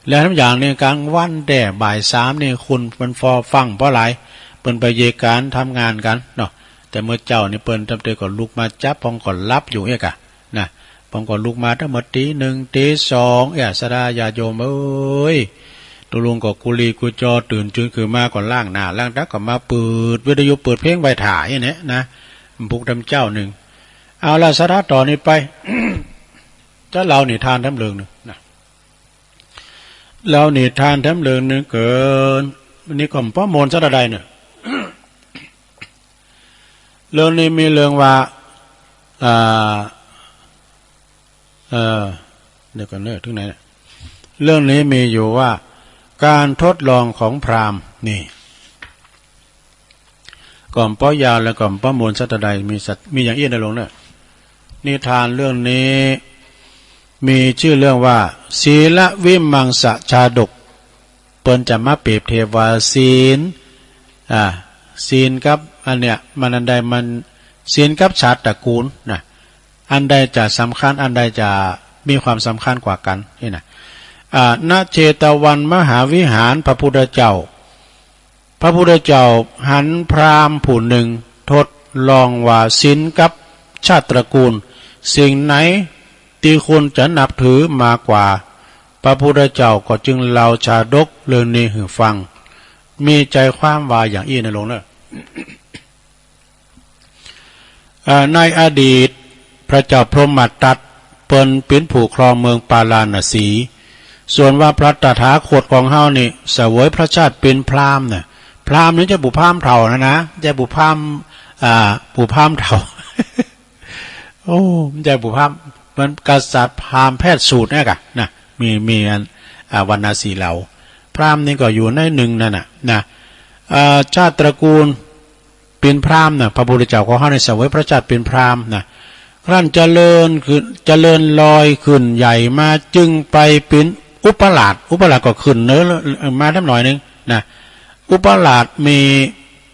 แล้วแถมอย่างนี่กลางวันแต๊บ่ายสามนี่คนมันฟอฟั่งป้อหลาย เปิ้นไปเยียะก๋านทำงานกั๋นเนาะ แต่เมื่อเจ๊านี่เปิ้นตำเตอก็ลุกมาจั๊บ พ่องก็หลับอยู่เอี้ยกะ นะ พ่องก็ลุกมาตั้งเมื่อตี๋หนึ่งตี๋สอง เอี้ย ศรัทธาญาติโยมเอ้ย ตุ๊ลุงก็กุลีกุจอตื่นจืนขึ้นมาก็ล้างหน้าล้างต๋าก็มาเปิดวิทยุเปิดเพลงไว้ถ่าอี้เนี่ยนะ ปลุกต๋ามเจ๊านึ่ง เอาละศรัทธาต่อนี้ไป จะเล่านิทานแถมเรื่องนึ่งนะ เล่านิทานแถมเรื่องนึ่งเกิน นี่ก็บ่ม่วนสักเต้าใดเน่อ เรื่องนี้มีเรื่องว่า อ่า เอ่อ เดี๋ยวก่อนเน่อ เถิงไหนเนี่ย เรื่องนี้มีอยู่ว่า การทดลองของพราหมณ์ นี่ ก็บ่ยาวและก็บ่ม่วนสักเต้าใด มีสัตว์ มีอย่างอี้นะหลวงเน่อ นิทานเรื่องนี้ มีจื้อเรื่องว่า ศีลวิมังสชาดก เปิ้นจะมาเปรียบเทียบว่าศีล อ่า ศีลกับอันเนี้ย มันอันใดมัน ศีลกับชาติตระกูลนะ อันใดจะสำคัญ อันใดจะมีความสำคัญกว่ากั๋น นี่นะ อ่า ณ เชตวันมหาวิหาร พระพุทธเจ้า พระพุทธเจ้าหันพราหมณ์ผู้นึ่งทดลองว่าศีลกับชาติตระกูล สิ่งไหนตี้คุณจะนับถือมากกว่า พระพุทธเจ้าก็จึงเล่าชาดกเรื่องนี้หื้อฟัง มีใจ๋ความว่าอย่างอี้นะหลวงเน่อ อ่า ในอดีต พระเจ้าพรหมทัตเปิ้นเป๋นผู้ครองเมืองปาราณสี ส่วนว่าพระตถาคตของเฮานี่เสวยพระชาติเป๋นพราหมณ์น่ะ พราหมณ์นี่บ่ใจ้ผู้พราหมณ์เฒ่านะ นะ บ่ใจ้ผู้พราหมณ์ อ่า ผู้พราหมณ์เฒ่า โอ้ บ่ใจ้ผู้พราหมณ์ เหมือนกษัตริย์พราหมณ์แพทย์สูตรเนี่ยก่ะนะ มี มีอัน อ่า วรรณสีเหลา พราหมณ์นี่ก็อยู่ในนึ่งนั้นน่ะ นะ อ่า ชาติตระกูล เป๋นพราหมณ์น่ะ พระพุทธเจ้าของเฮานี่เสวยพระชาติเป๋นพราหมณ์น่ะ ครั้นเจริญขึ้น เจริญลอยขึ้นใหญ่มา จึงไปเป๋นอุปราช อุปราชก็ขึ้นเหนือมาแถมหน่อยนึ่งนะ อุปราชมี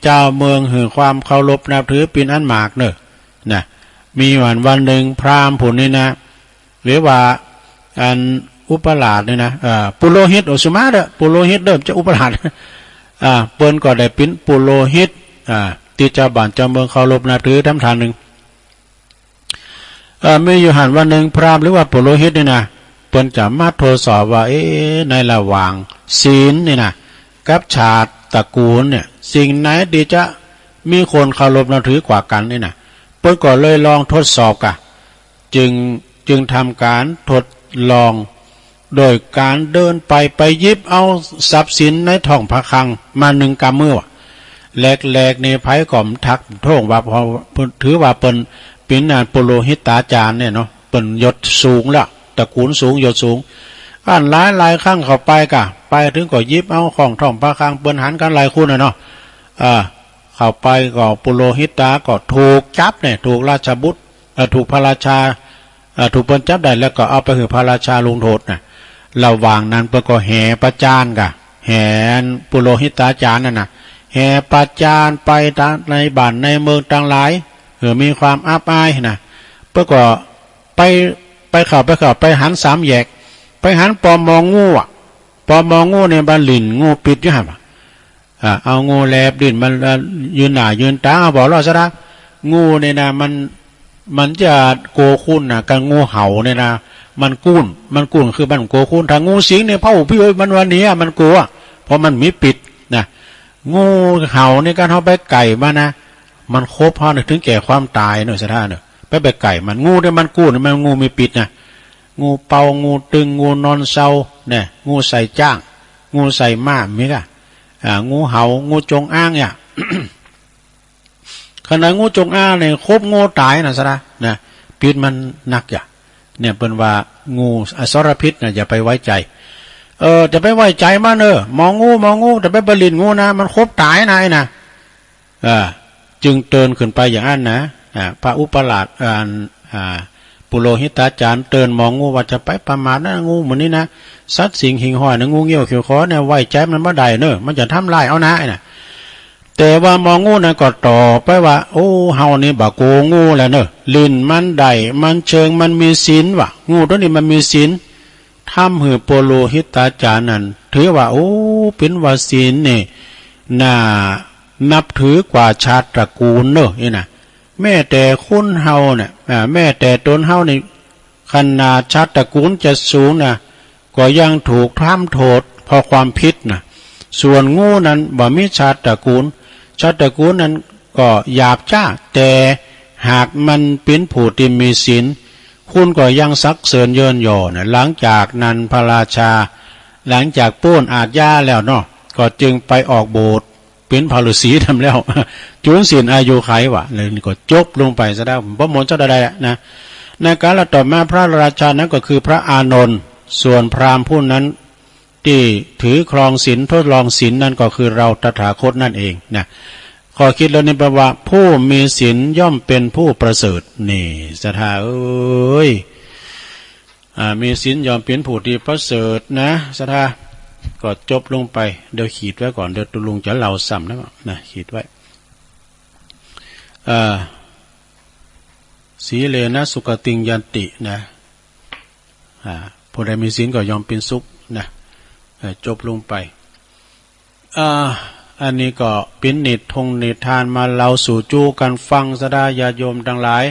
จาวเมืองหื้อความเคารพนับถือเป๋นอันมากเน่อ นะ มีวันวันนึ่งพราหมณ์ผู้นี้นะ หรือว่าอันอุปราชนี่นะ เอ่อ ปุโรหิต โอ สุมาเต๊อะ ปุโรหิตเต๊อะ บ่ใจ้อุปราช อ่า เปิ้นก็ได้เป๋นปุโรหิต อ่า ตี้จาวบ้านจาวเมืองเคารพนับถือแถมท่านนึ่ง เอ่อ มีอยู่หั้นวันนึ่งพราหมณ์หรือว่าปุโรหิตนี่นะ เปิ้นจะมาทดสอบว่า เอ๊ะ ในระหว่างศีลนี่นะ กับชาติตระกูลเนี่ย สิ่งไหนตี้จะมีคนเคารพนับถือกว่ากั๋นนี่นะ เปิ้นก็เลยลองทดสอบก่ะ จึง จึงทำก๋านทดลอง โดยก๋านเดินไป ไปหยิบเอาทรัพย์สินในท้องพระคลังมานึ่งกำมือ แรกๆ นี่ใผก็บ่ทักโต้งว่า เพราะถือว่าเปิ้นเป๋นอันปุโรหิตาจารย์เนี่ยเนาะ เปิ้นยศสูงแล้ว ตระกูลสูง ยศสูง อันหลายๆ ครั้งเข้าไปก่ะ ไปเถิงก็หยิบเอาของท้องพระคลัง เปิ้นหันกั๋นหลายคนน่ะเนาะ อ่า เข้าไปก็ปุโรหิตาก็ถูกจับเนี่ย ถูกราชบุตร เอ่อ ถูกพระราชา เอ่อ ถูกเปิ้นจับได้แล้วก็เอาไปหื้อพระราชาลงโทษน่ะ ระหว่างนั้นเปิ้นก็แห่ประจานก่ะ แห่ปุโรหิตาจารย์นั่นน่ะ แห่ประจานไปตางในบ้านในเมืองตังหลาย หื้อมีความอับอายน่ะ เปิ้นก็ไป ไปเข้า ไปเข้า ไปหันสามแยก ไปหันปอมองงูอะ ปอมองงูเนี่ยบ่าลิ้นงูปิดอยู่หั้น อ่า เอางูแลบลิ้นมัน เอ่อ ยืนหน้ายืนต๋า เอาบ่รอดซะละ งูเนี่ยนะ มัน มันจะกั๋วคนน่ะ กับงูเห่าเนี่ยนะ มันกู้น มันกู้นคือมันกั๋วคน ถ้างูสิงเนี่ย เผ่าพี่เอ้ย มันว่าเนี่ย มันกั๋ว เพราะมันมีปิดนะ งูเห่าเนี่ย คันเฮาไปใก้มันนะ มันขบเฮาเนี่ย ถึงแก่ความต๋ายเนาะ ศรัทธาเนาะ ไป ไปใก้มัน งูเนี่ยมันกู้น มันงูมีปิดนะ งูเป่า งูตึง งูนอนเซาเนี่ย งูใส่จ๊าง งูใส่ม้า มีก่ะ อ่า งูเห่า งูจงอางเนี่ย ขนาดงูจงอางเนี่ย ขบงูต๋ายนะ ศรัทธานะ ปิดมันนักอย่า เนี่ย เปิ้นว่างูอสรพิษนะ อย่าไปไว้ใจ๋ เออ จะไปไว้ใจ๋มัน เออ มองงู มองงู จะไปบ่าลิ้นงูนะ มันขบต๋ายนะ ไอ้นะ อ่า จึงเตือนขึ้นไปอย่างอั้นนะ อ่า พระอุปราช อ่า อ่า ปุโรหิตาจารย์เตือนมองงูว่าจะไปประมาทนะ งูหมู่นี้นะ สัตว์สิ่งหิ่งห้อยนะ งูเงี้ยวเขี้ยวขอเนี่ย ไว้ใจ๋มันบ่ได้เนอะ มันจะทำร้ายเอานะ ไอ้นะ แต่ว่ามองงูนั้นก็ตอบไปว่า โอ้ เฮานี่บ่กั๋วงูแลเนอะ ลิ้นมันได้ มันเชิง มันมีศีลว่ะ งูตั๋วนี้มันมีศีล ทำหื้อปุโรหิตาจารย์นั้น ถือว่า โอ้ เป๋นว่าศีลนี่ น่านับถือกว่าชาติตระกูลเนอะ นี่นะ แม้แต่คนเฮาเนี่ย อ่า แม้แต่ต๋นเฮานี่ ขนาดชาติตระกูลจะสูงนะ ก็ยังถูกทำโทษเพราะความผิดนะ ส่วนงูนั้นบ่มีชาติตระกูล ชาติตระกูลนั้นก็หยาบจ๊า แต่หากมันเป๋นผู้ตี้มีศีล คุณก็ยังสรรเสริญเยินยอนะ หลังจากนั้นพระราชา หลังจากป๊นอาชญาแล้วเนาะ ก็จึงไปออกบวชเป๋นพระฤาษีแตมแล้ว จุลสิ้นอายุขัยว่ะ แล้วนี่ก็จบลงไปซะแล้ว บ่หมดเจ้าใดๆ นะ ในกาลต่อมาพระราชานั้นก็คือพระอานนท์ ส่วนพราหมณ์ผู้นั้น ตี้ถือครองศีล ทดลองศีล นั้นก็คือเราตถาคตนั่นเองนะ ข้อคิดเรื่องนี้แปลว่า ผู้มีศีลย่อมเป็นผู้ประเสริฐ นี่ศรัทธาเอ๋ย อ่า มีศีลย่อมเป็นผู้ตี้ประเสริฐนะ ศรัทธา ก็จบลงไป เดี๋ยวขีดไว้ก่อน เดี๋ยวตุ๊ลุงจะเล่าซ้ำนะ นะ ขีดไว้ อ่า สีเลนะสุขติงยันตินะ อ่า ผู้ใดมีศีลก็ย่อมเป็นสุขนะ เอ่อ จบลงไป อ่า อันนี้ก็เป๋นนิทงนิทานมาเล่าสู่จู้กั๋นฟัง ศรัทธาญาติโยมตังหลาย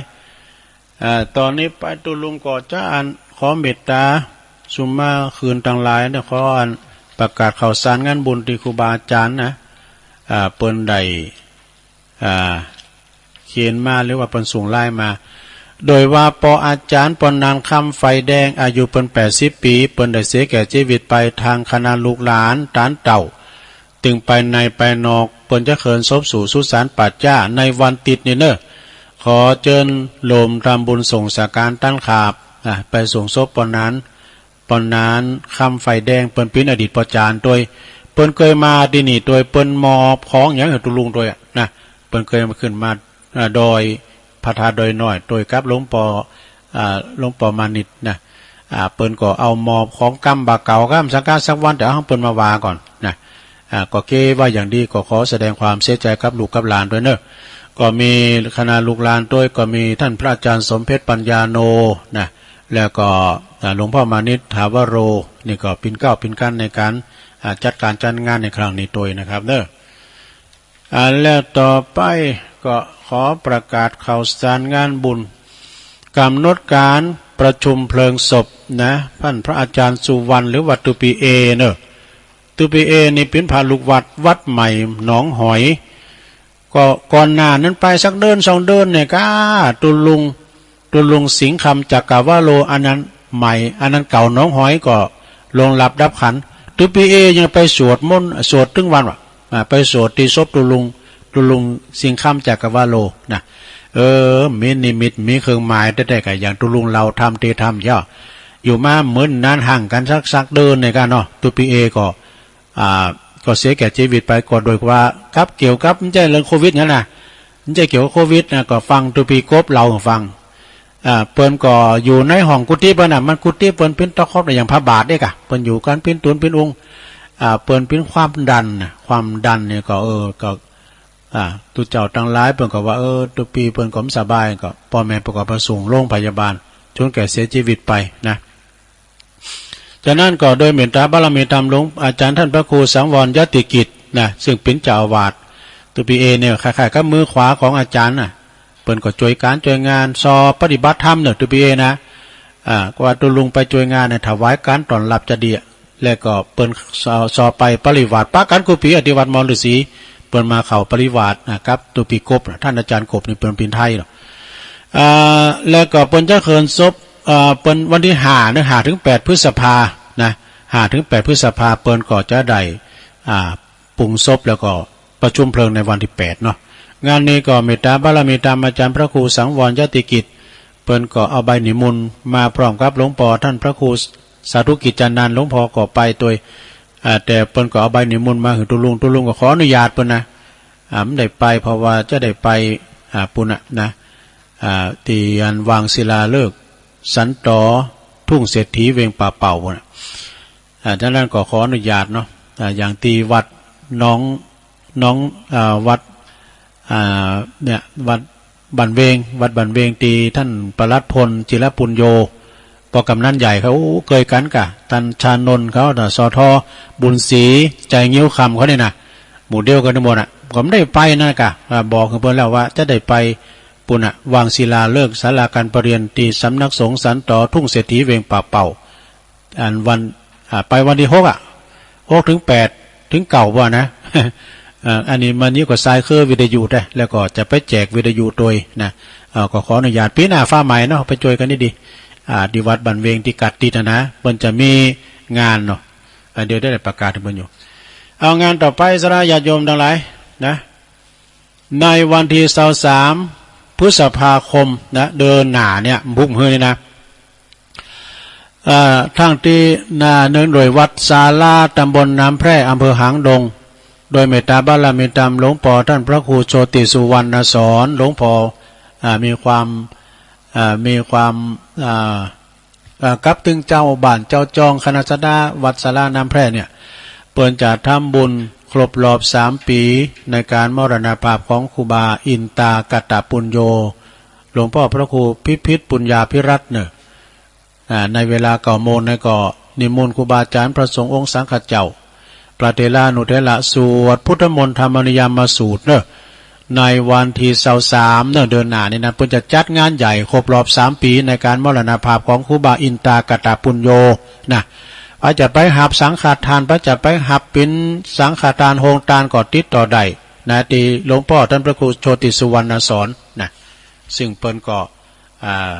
อ่า ต๋อนนี้ไปตุ๊ลุงก็จะอั้น ขอเมตต๋า สุมาคืนตังหลายนะ ขออั้นประกาศข่าวสารงานบุญตี้ครูบาอาจ๋ารย์นะ อ่า เปิ้นได้ อ่า เขียนมาหรือว่าเปิ้นส่งไลน์มา โดยว่าปออาจ๋ารย์ปอนานคำไฟแดง อายุเปิ้นแปดสิบปี๋ เปิ้นได้เสียแก่จีวิตไป ตางคณะลูกหลานตานเต้า ตึงไปในไปนอก เปิ้นจะเขินศพสู่สุสานป่าจ๊าในวันติ๊ดนี่เน่อ ขอเจิญโหมทำบุญส่งสาการต้านขาบ อ่ะ ไปส่งศพปอนาน ปอนานคำไฟแดง เปิ้นเป๋นอดีตปออาจ๋ารย์ตวย เปิ้นเกยมาตี้นี่ตวย เปิ้นมอบของหยังหื้อตุ๊ลุงตวยอะนะ เปิ้นเกยมาขึ้นมา อ่า ดอยพระธาตุดอยน้อยตวยกับหลวงปอ อ่า หลวงปอมานิตย์นะ อ่า เปิ้นก็เอามอบของกำบ่าเก่า กำสังฆาสักวัน แต่เอาของเปิ้นมาว่าก่อนนะ อ่า ก็เกยว่าอย่างดี ก็ขอแสดงความเสียใจ๋กับลูกกับหลานตวยเน่อ ก็มีคณะลูกหลานตวย ก็มีต้านพระอาจ๋ารย์สมเพชรปัญญาโนนะ แล้วก็ อ่า หลวงพ่อมานิตย์ถาวโร นี่ก็เป๋นเกล้าเป๋นกั๋นในก๋าน อ่า จัดก๋านจัดงานในครั้งนี้ตวยนะครับเน่อ อ่า แล้วต่อไปก็ขอประกาศข่าวสารงานบุญ ก๋ำหนดก๋านประชุมเพลิงศพนะ ต้านพระอาจ๋ารย์สุวรรณ หรือว่าตุ๊ปีเอเน่อ ตุ๊ปีเอนี่เป๋นพระลูกวัดวัดใหม่หนองหอย ก็ก่อนหน้านั้นไปสักเดือนสองเดือนเนี่ยก้า ตุ๊ลุง ตุ๊ลุงสิงห์คำจักกวาโล อันนั้นใหม่ อันนั้นเก่า หนองหอยก็ล่วงลับดับขัน ตุ๊ปีเอยังไปสวดมนต์ สวดตึงวันว่ะ อ่า ไปสวดตี้ศพตุ๊ลุง ตุ๊ลุงสิงห์คำจักกวาโลนะ เออ มีนิมิต มีเครื่องหมายแต๊ๆ ก้า อย่างตุ๊ลุงเล่าธรรมเตธรรมเย้า อยู่มาเหมือนนานห่างกั๋นสัก สักเดือนเนี่ยก้าเนาะ ตุ๊ปีเอก็ อ่า ก็เสียแก่จีวิตไป ก็โดยว่ากับ เกี่ยวกับ บ่ใจ้เรื่องโควิดหั้นนะ บ่ใจ้เกี่ยวกับโควิดนะ ก็ฟังตุ๊ปีกบเล่าหื้อฟัง อ่า เปิ้นก็อยู่ในห้องกุฏิเปิ้นน่ะ มันกุฏิเปิ้นเป๋นต๊อกคอกอย่างพระบาทเด้อก้า เปิ้นอยู่กั๋นเป๋นตุ๊นเป๋นองค์ อ่า เปิ้นเป๋นความดันน่ะ ความดันเนี่ยก็ เออ ก็ อ่า ตุ๊เจ้าตังหลายเปิ้นก็ว่า เออ ตุ๊ปีเปิ้นก็บ่สบาย ก็ป้อแม่เปิ้นก็ไปส่งโรงพยาบาล จ๋นแก่เสียจีวิตไปนะ จากนั้นก็โดยเมตต๋าบารมีธรรมหลวงอาจ๋ารย์ต้านพระครูสังวรยติกิจนะ ซึ่งเป๋นเจ้าอาวาส ตุ๊ปีเอเนี่ย คล้ายๆ กับมือขวาของอาจ๋ารย์น่ะ เปิ้นก็จ้วยก๋านจ้วยงาน ส่อปฏิบัติธรรมเน่อ ตุ๊ปีเอนะ อ่า ก็ว่าตุ๊ลุงไปจ้วยงานเนี่ย ถวายก๋านต้อนรับจะดีอะ แล้วก็เปิ้นส่อ ส่อไปปริวาส ปะกั๋นกู้ปี๋อะ ตี้วัดหมอฤๅษี เปิ้นมาเข้าปริวาสนะ กับตุ๊ปีกบนะ ต้านอาจ๋ารย์กบนี่เปิ้นเป๋นไทยเนาะ อ่า แล้วก็เปิ้นจะเขินศพ เอ่อ เปิ้นวันตี้ห้าเน่อ ห้าเถิงแปดพฤษภานะ ห้าเถิงแปดพฤษภา เปิ้นก็จะได้ อ่า ปรุงศพ แล้วก็ประชุมเพลิงในวันตี้แปดเนาะ งานนี้ก็เมตต๋าบารมีธรรมอาจ๋ารย์พระครูสังวรยติกิจ เปิ้นก็เอาใบนิมนต์มาพร้อมกับหลวงป้อต้านพระครูสาธุกิจจานันท์ หลวงป้อก็ไปตวย อ่า แต่เปิ้นก็เอาใบนิมนต์มาหื้อตุ๊ลุง ตุ๊ลุงก็ขออนุญาตเปิ้นนะ อ่า บ่ได้ไป เพราะว่าจะได้ไป อ่า ปู้นน่ะนะ อ่า ตี้อันวางศิลาฤกษ์สันต๋อทุ่งเศรษฐีเวงป่าเป่าปู้นน่ะ อ่า จากนั้นก็ขออนุญาตเนาะ อ่า อย่างตี้วัดหนอง หนอง อ่า วัด อ่า เนี่ย วัดบ้านเวง วัดบ้านเวงตี้ต้านปลัดพลจิรปุญโญ ป้อกำนันใหญ่เขา โอ้ เกยกั๋นก้า ต้านชานนท์เขาน่ะ สท.บุญศรี ใจงิ้วคำเขาเนี่ยนะ หมู่เดียวกั๋นตังหมดน่ะ ก็บ่ได้ไปนั่นก้า อ่า บอกหื้อเปิ้นแล้วว่าจะได้ไปปู้นน่ะ วางศิลาฤกษ์ศาลาการประเรียนตี้สำนักสงฆ์สันต๋อทุ่งเศรษฐีเวงป่าเป่า อันวัน อ่า ไปวันตี้หกอะ หกเถิงแปดเถิงเก้าว่านะ อ่า อันนี้มันยิ่งกว่าสายเครือวิทยุได้ แล้วก็จะไปแจกวิทยุตวยนะ อ่า ก็ขออนุญาต ปี๋หน้าฟ้าใหม่เนาะ ไปจ้วยกั๋นดี อ่า ตี้วัดบ้านเวียงตี้กัดติดนะนะ เปิ้นจะมีงานเนาะ อ่า เดี๋ยวได้ประกาศหื้อเปิ้นอยู่ เอางานต่อไป ศรัทธาญาติโยมตังหลายนะ ในวันตี้ซาวสาม พฤษภาคมนะ เดือนหน้าเนี่ย พรุ่งนี้นะ เอ่อ ตางตี้หน้าเนินโดยวัดสาลา ตำบลน้ำแพร่ อำเภอหางดง โดยเมตตาบารมีธรรมหลวงป้อต้านพระครูโชติสุวรรณสอน หลวงป้อ อ่า มีความ อ่า มีความ อ่า อ่า กับตึงเจ้าบ้านเจ้าจองคณะศรัทธาวัดสาลาน้ำแพร่เนี่ย เปิ้นจะทำบุญครบรอบสามปี๋ในก๋านมรณภาพของครูบาอินตากัตตปุญโญ หลวงป้อพระครูพิพิธปุญญาภิรัตน์เนาะ อ่า ในเวลาเก้าโมงนั้นก็นิมนต์ครูบาอาจ๋ารย์พระสงฆ์องค์สังฆเจ้า พระเถรานุเถระสวดพุทธมนต์ธรรมนิยามสูตรเนาะ ในวันตี้ซาวสามเนาะ เดือนหน้านี่นะ เปิ้นจะจัดงานใหญ่ครบรอบสามปี๋ในก๋านมรณภาพของครูบาอินตากัตตปุญโญนะ ใผจะไปฮับสังฆทาน ใผจะไปฮับเป๋นสังฆทานโฮงตานก็ติดต่อได้นะ ตี้หลวงป้อต้านพระครูโชติสุวรรณสอนนะ ซึ่งเปิ้นก็ อ่า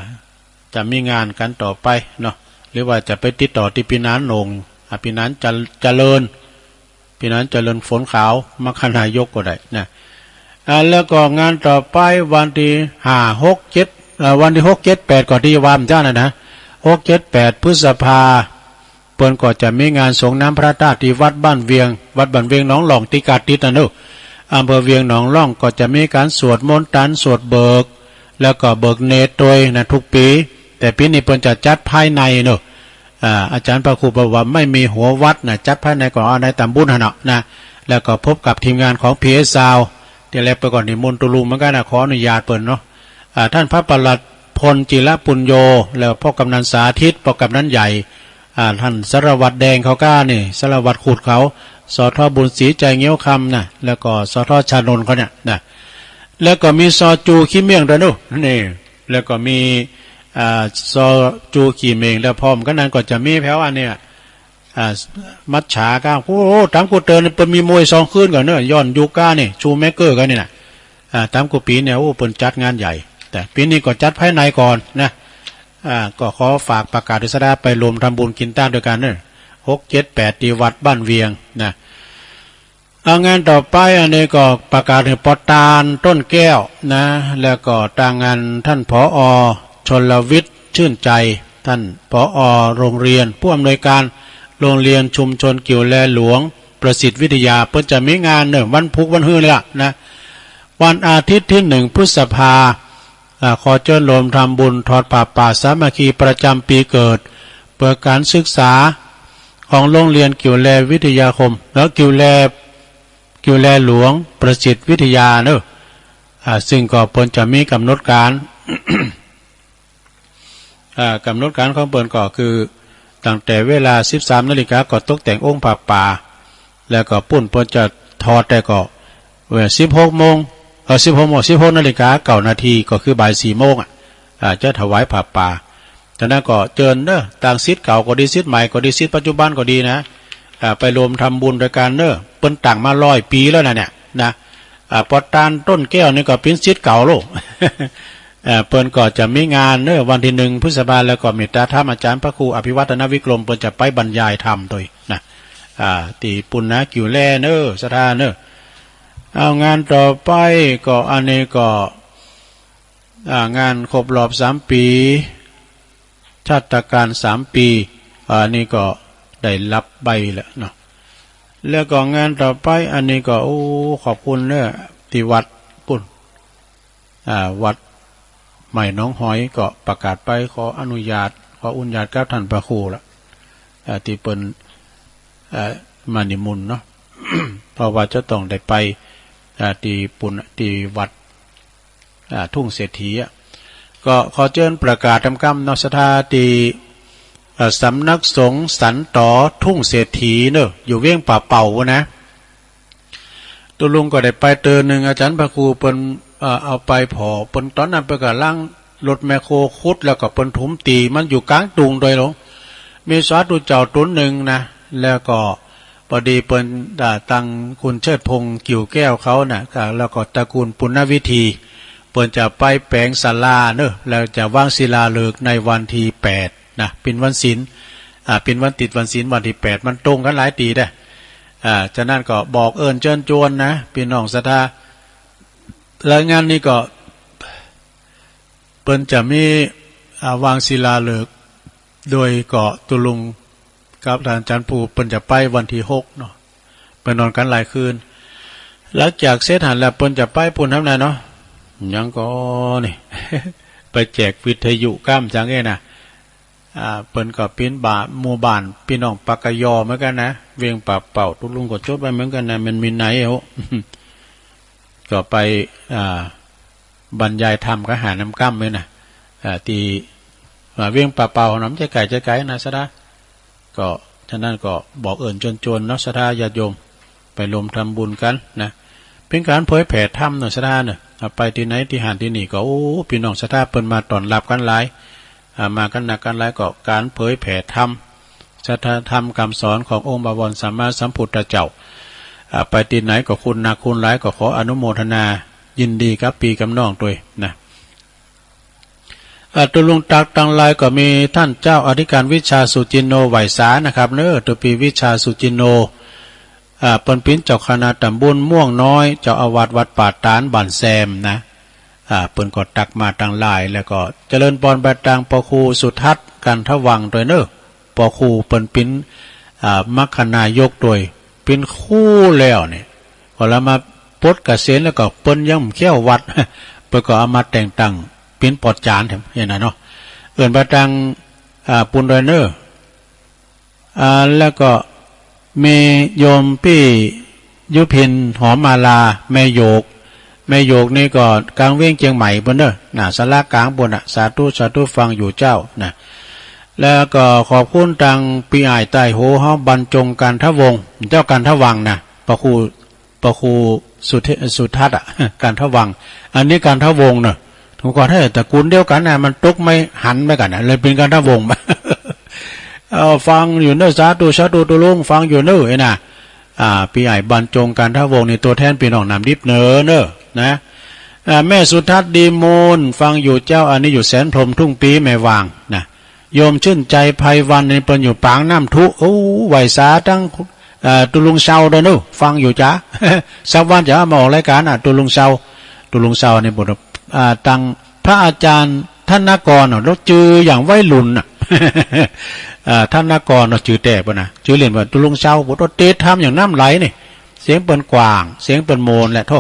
จะมีงานกั๋นต่อไปเนาะ หรือว่าจะไปติดต่อตี้ปี้หนานโหน่ง อ่า ปี้หนานจะ เจริญ ปี้หนานเจริญฝนขาว มรรคนายกก็ได้นะ อ่า แล้วก็งานต่อไปวันตี้ห้า หก เจ็ด เอ่อ วันตี้หก เจ็ด แปด ก็ตี้ว่าเมื่อกี้นะนะ หก เจ็ด แปด พฤษภา เปิ้นก็จะมีงานสรงน้ำพระธาตุตี้วัดบ้านเวียง วัดบ้านเวียงหนองล่องตี้กัดติดนะเนาะ อำเภอเวียงหนองล่อง ก็จะมีก๋านสวดมนต์ตานสวดเบิก แล้วก็เบิกเนตรตวยนะทุกปี๋ แต่ปี๋นี้เปิ้นจะจัดภายในเนาะ อ่า อาจ๋ารย์พระครูบอกว่าไม่มีหัววัดนะ จัดภายในก็เอาในต๋ำบุญหั้นเนาะนะ แล้วก็พบกับทีมงานของ พีเอส ซาวด์ ตี้แลเปิ้นก็นิมนต์ตุ๊ลุงเหมือนกั๋นนะ ขออนุญาตเปิ้นเนาะ อ่า ต้านพระปลัดพลจิรปุญโญ แล้วพ่อกำนันสาธิต พ่อกำนันใหญ่ อ่า ต้านสารวัตรแดงเขาก้านี่ สารวัตรขุดเขา สอทอบุญศรี ใจเงี้ยวคำนะ แล้วก็สอทอชานนท์เขาเนี่ยนะ แล้วก็มีซอจูขี้เมี่ยงตวยเนาะ นี่ แล้วก็มี อ่า ซอจูขี้เมี่ยง แล้วพร้อมกั๋นนั้นก็จะมีแผวอันเนี่ย อ่า มัจฉาก้า โอ้โห ต๋ามกูเตือนเปิ้นมีมวยสองคืนก่อนเนาะ ย้อนยุคก้านี่ ชูเมเกอร์ก้านี่นะ อ่า ต๋ามกูปี๋เนี่ย โอ้ เปิ้นจัดงานใหญ่ แต่ปี๋นี้ก็จัดภายในก่อนนะ อ่า ก็ขอฝากประกาศศรัทธาไปรวมทำบุญกิ๋นตานตวยกั๋นเนาะ หก เจ็ด แปด ตี้วัดบ้านเวียงนะ เอางานต่อไป อันนี้ก็ประกาศหื้อป้อตานต้นแก้วนะ แล้วก็ตางงานต้าน ผอ. ชลวิทย์ ชื่นใจ ต้าน ผอ. โรงเรียน ผู้อำนวยการโรงเรียนชุมชนกิ่วแลหลวง ประสิทธิ์วิทยา เปิ้นจะมีงานเนาะ วันพูกวันฮื้อนี่ละนะ วันอาทิตย์ตี้หนึ่งพฤษภา อ่า ขอเจิญรวมทำบุญถอดผ้าป่าสามัคคีประจ๋ำปี๋เกิด เปื้อก๋านศึกษาของโรงเรียนกิ่วแลวิทยาคม แล้วกิ่วแล กิ่วแลหลวงประสิทธิ์วิทยาเนาะ อ่า ซึ่งก็เปิ้นจะมีก๋ำหนดก๋าน อ่า ก๋ำหนดก๋านของเปิ้นก็คือ ตั้งแต่เวลาสิบสามนาฬิกาก็ตกแต่งองค์ผ้าป่า แล้วก็ปุ้นเปิ้นจะถอดแต่ก็ เอ่อ สิบหกโมง เอ่อ สิบหกโมง สิบหกนาฬิกาเก้านาที ก็คือบ่ายสี่โมงอะ อ่า จะถวายผ้าป่า จากนั้นก็เจิญเนาะ ตางศิษย์เก่าก็ดี ศิษย์ใหม่ก็ดี ศิษย์ปัจจุบันก็ดีนะ อ่า ไปรวมทำบุญตวยกั๋นเนาะ เปิ้นตั้งมาร้อยปี๋แล้วนะเนี่ยนะ อ่า ป้อตานต้นแก้วนี่ก็เป๋นศิษย์เก่าแล้ว เอ่อ เปิ้นก็จะมีงานเนาะ วันตี้หนึ่งพฤษภา แล้วก็เมตตาธรรมอาจ๋ารย์พระครูอภิวัฒนวิกรม เปิ้นจะไปบรรยายธรรมตวยนะ อ่า ตี้ปุ้นนะ กิ่วแลเนาะ ศรัทธาเนาะ เอางานต่อไปก็ อันนี้ก็ อ่า งานครบรอบสามปี๋ ชาตการสามปี๋ อ่า อันนี้ก็ได้ฮับใบแล้วเนาะ แล้วก็งานต่อไป อันนี้ก็ โอ้ ขอบคุณเนาะ ตี้วัดปุ้น อ่า วัดใหม่หนองหอย ก็ประกาศไป ขออนุญาต ขออนุญาตกับต้านพระครูละ อ่า ตี้เปิ้น อ่า มานิมนต์เนาะ เพราะว่าจะต้องได้ไป อ่า ตี้ปุ้น ตี้วัด อ่า ทุ่งเศรษฐีอะ ก็ขอเจิญประกาศตามกำเนาะ ศรัทธา ตี้ เอ่อ สำนักสงฆ์สันต๋อทุ่งเศรษฐีเนาะ อยู่เวียงป่าเป่านะ ตุ๊ลุงก็ได้ไปเตื้อนึ่ง อาจ๋ารย์พระครูเปิ้น เอ่อ เอาไปผ่อ เปิ้นต๋อนนั้นเปิ้นก่ำลังรถแมคโครขุด แล้วก็เปิ้นถมตี๋ มันอยู่ก๋างตุงตวยหลวง มีสาธุเจ้าต๋นนึ่งนะ แล้วก็ ปอดีเปิ้น อ่า ตังคุณเชิดพงษ์ กิ่วแก้ว เขาน่ะ ก็ แล้วก็ตระกูลปุณณวิธี เปิ้นจะไปแป๋งศาลาเนาะ แล้วจะวางศิลาฤกษ์ในวันตี้แปดนะ เป๋นวันศีล อ่า เป๋นวันติดวันศีล วันตี้แปด มันตรงกั๋นหลายตี้แต๊ อ่า ฉะนั้นก็บอกเอิ้นเจิญจวนนะ ปี้น้องศรัทธา แล้วงานนี้ก็ เปิ้นจะมี อ่า วางศิลาฤกษ์ โดยก็ตุ๊ลุงกับต้านอาจ๋ารย์ปู้ เปิ้นจะไปวันตี้หกเนาะ ไปนอนกั๋นหลายคืน หลังจากเสร็จหั้นแล้วเปิ้นจะไปปู้นแหมนะเนาะ หยังก่อนี่ ไปแจกวิทยุก้ำจังเอ้ยนะ อ่า เปิ้นก็เป๋นบ้าน หมู่บ้านปี้น้องปากกะยอเหมือนกั๋นนะ เวียงป่าเป้า ตุ๊ลุงก็จดไว้เหมือนกั๋นนะ มันมีไหนเหรอ ก็ไป อ่า บรรยายธรรมกับหาน้ำก้ำไว้นะ อ่า ตี้ อ่า เวียงป่าเป้าเนาะ บ่ใจ้ไก๋ บ่ใจ้ไก๋นะศรัทธา ก็ ฉะนั้นก็บอกเอิ้นเจิญจวนเนาะ ศรัทธาญาติโยม ไปรวมทำบุญกั๋นนะ เป๋นก๋านเผยแผ่ธรรมเนาะศรัทธาเนาะ อ่า ไปตี้ไหนตี้หั้นตี้นี่ก็ โอ้ ปี้น้องศรัทธาเปิ้นมาต้อนฮับกั๋นหลาย อ่า มากั๋นนักกั๋นหลาย ก็ก๋านเผยแผ่ธรรม สัจธรรมกำสอนขององค์บวรสัมมาสัมพุทธเจ้า อ่า ไปตี้ไหนก็คนนักคนหลาย ก็ขออนุโมทนายินดีกับปี้กับน้องตวยนะ อ่า ตุ๊ลุงตั๊กตังหลายก็มีต้านเจ้าอธิการวิชาสุจินโนไหว้สานะครับเนาะ ตุ๊ปี้วิชาสุจินโน อ่า เปิ้นเป๋นเจ้าคณะตำบลม่วงน้อย เจ้าอาวาสวัดป่าตาดบ้านแซมนะ อ่า เปิ้นก็ตั๊กมาตังหลาย แล้วก็เจริญปอนไปตางปอครูสุทัศน์ กันทวังก์ตวยเนาะ ปอครูเปิ้นเป๋น อ่า มัคคนายกตวย เป๋นครูแล้วนี่ ก็ละมาปลดเกษียณแล้วก็เปิ้นยังบ่เคี้ยววัด เปิ้นก็เอามาแต่งตั้งเป๋นปอดจารย์แถมเนี่ยนะเนาะ เอิ้นไปตาง อ่า ปูนตวยเนาะ อ่า แล้วก็มีโยมปี้ยุพิน หอมมาลา แม่โยก แม่โยกนี่ก็กลางเวียงเจียงใหม่ปูนเนาะ น่ะ ศาลากลางปูนน่ะ สาธุ สาธุ ฟังอยู่เจ้านะ แล้วก็ขอบคุณตางปี้อ้ายใต้โหเฮา บรรจง กันทวังก์ เจ้า กันทวังก์นะ ปอครู ปอครูสุเท- สุทัศน์อะ กันทวังก์ อันนี้ กันทวงศ์เนาะ ผมก็ เฮ้ย ตระกูลเดียวกั๋นนะ มันตกไม่หันไปกั๋นนะ เลยเป๋นกันทวงศ์ เออ ฟังอยู่เนาะ สาธุ สาธุ ตุ๊ลุง ฟังอยู่เนาะ ไอ้น่ะ อ่า ปี้อ้ายบรรจง กันทวงศ์นี่ ตั๋วแทนปี้น้องน้ำดิบเนาะ เนาะ นะ อ่า แม่สุทัศน์ ดีมูล ฟังอยู่เจ้า อันนี้อยู่แสนพรหมทุ่งปี แม่วางนะ โยมชื่นใจ ไพวันนี่เปิ้นอยู่ปางน้ำทุ โอ้ ไหว้สาตัง เอ่อ ตุ๊ลุงเชาตวยเนาะ ฟังอยู่จ๊ะ สักวันจะเอามาออกรายก๋านอ่ะ ตุ๊ลุงเชา ตุ๊ลุงเชานี่ อ่า ตังพระอาจารย์ธนกรเนาะ แล้วจื้ออย่างวัยรุ่นน่ะ อ่า ธนกรเนาะ จื้อแต๊เปิ้นนะ จื้อเล่นว่าตุ๊ลุงเชา โอ้โห เตะทำอย่างน้ำไหลนี่ เสียงเปิ้นกว้าง เสียงเปิ้นโมนแหละโธ่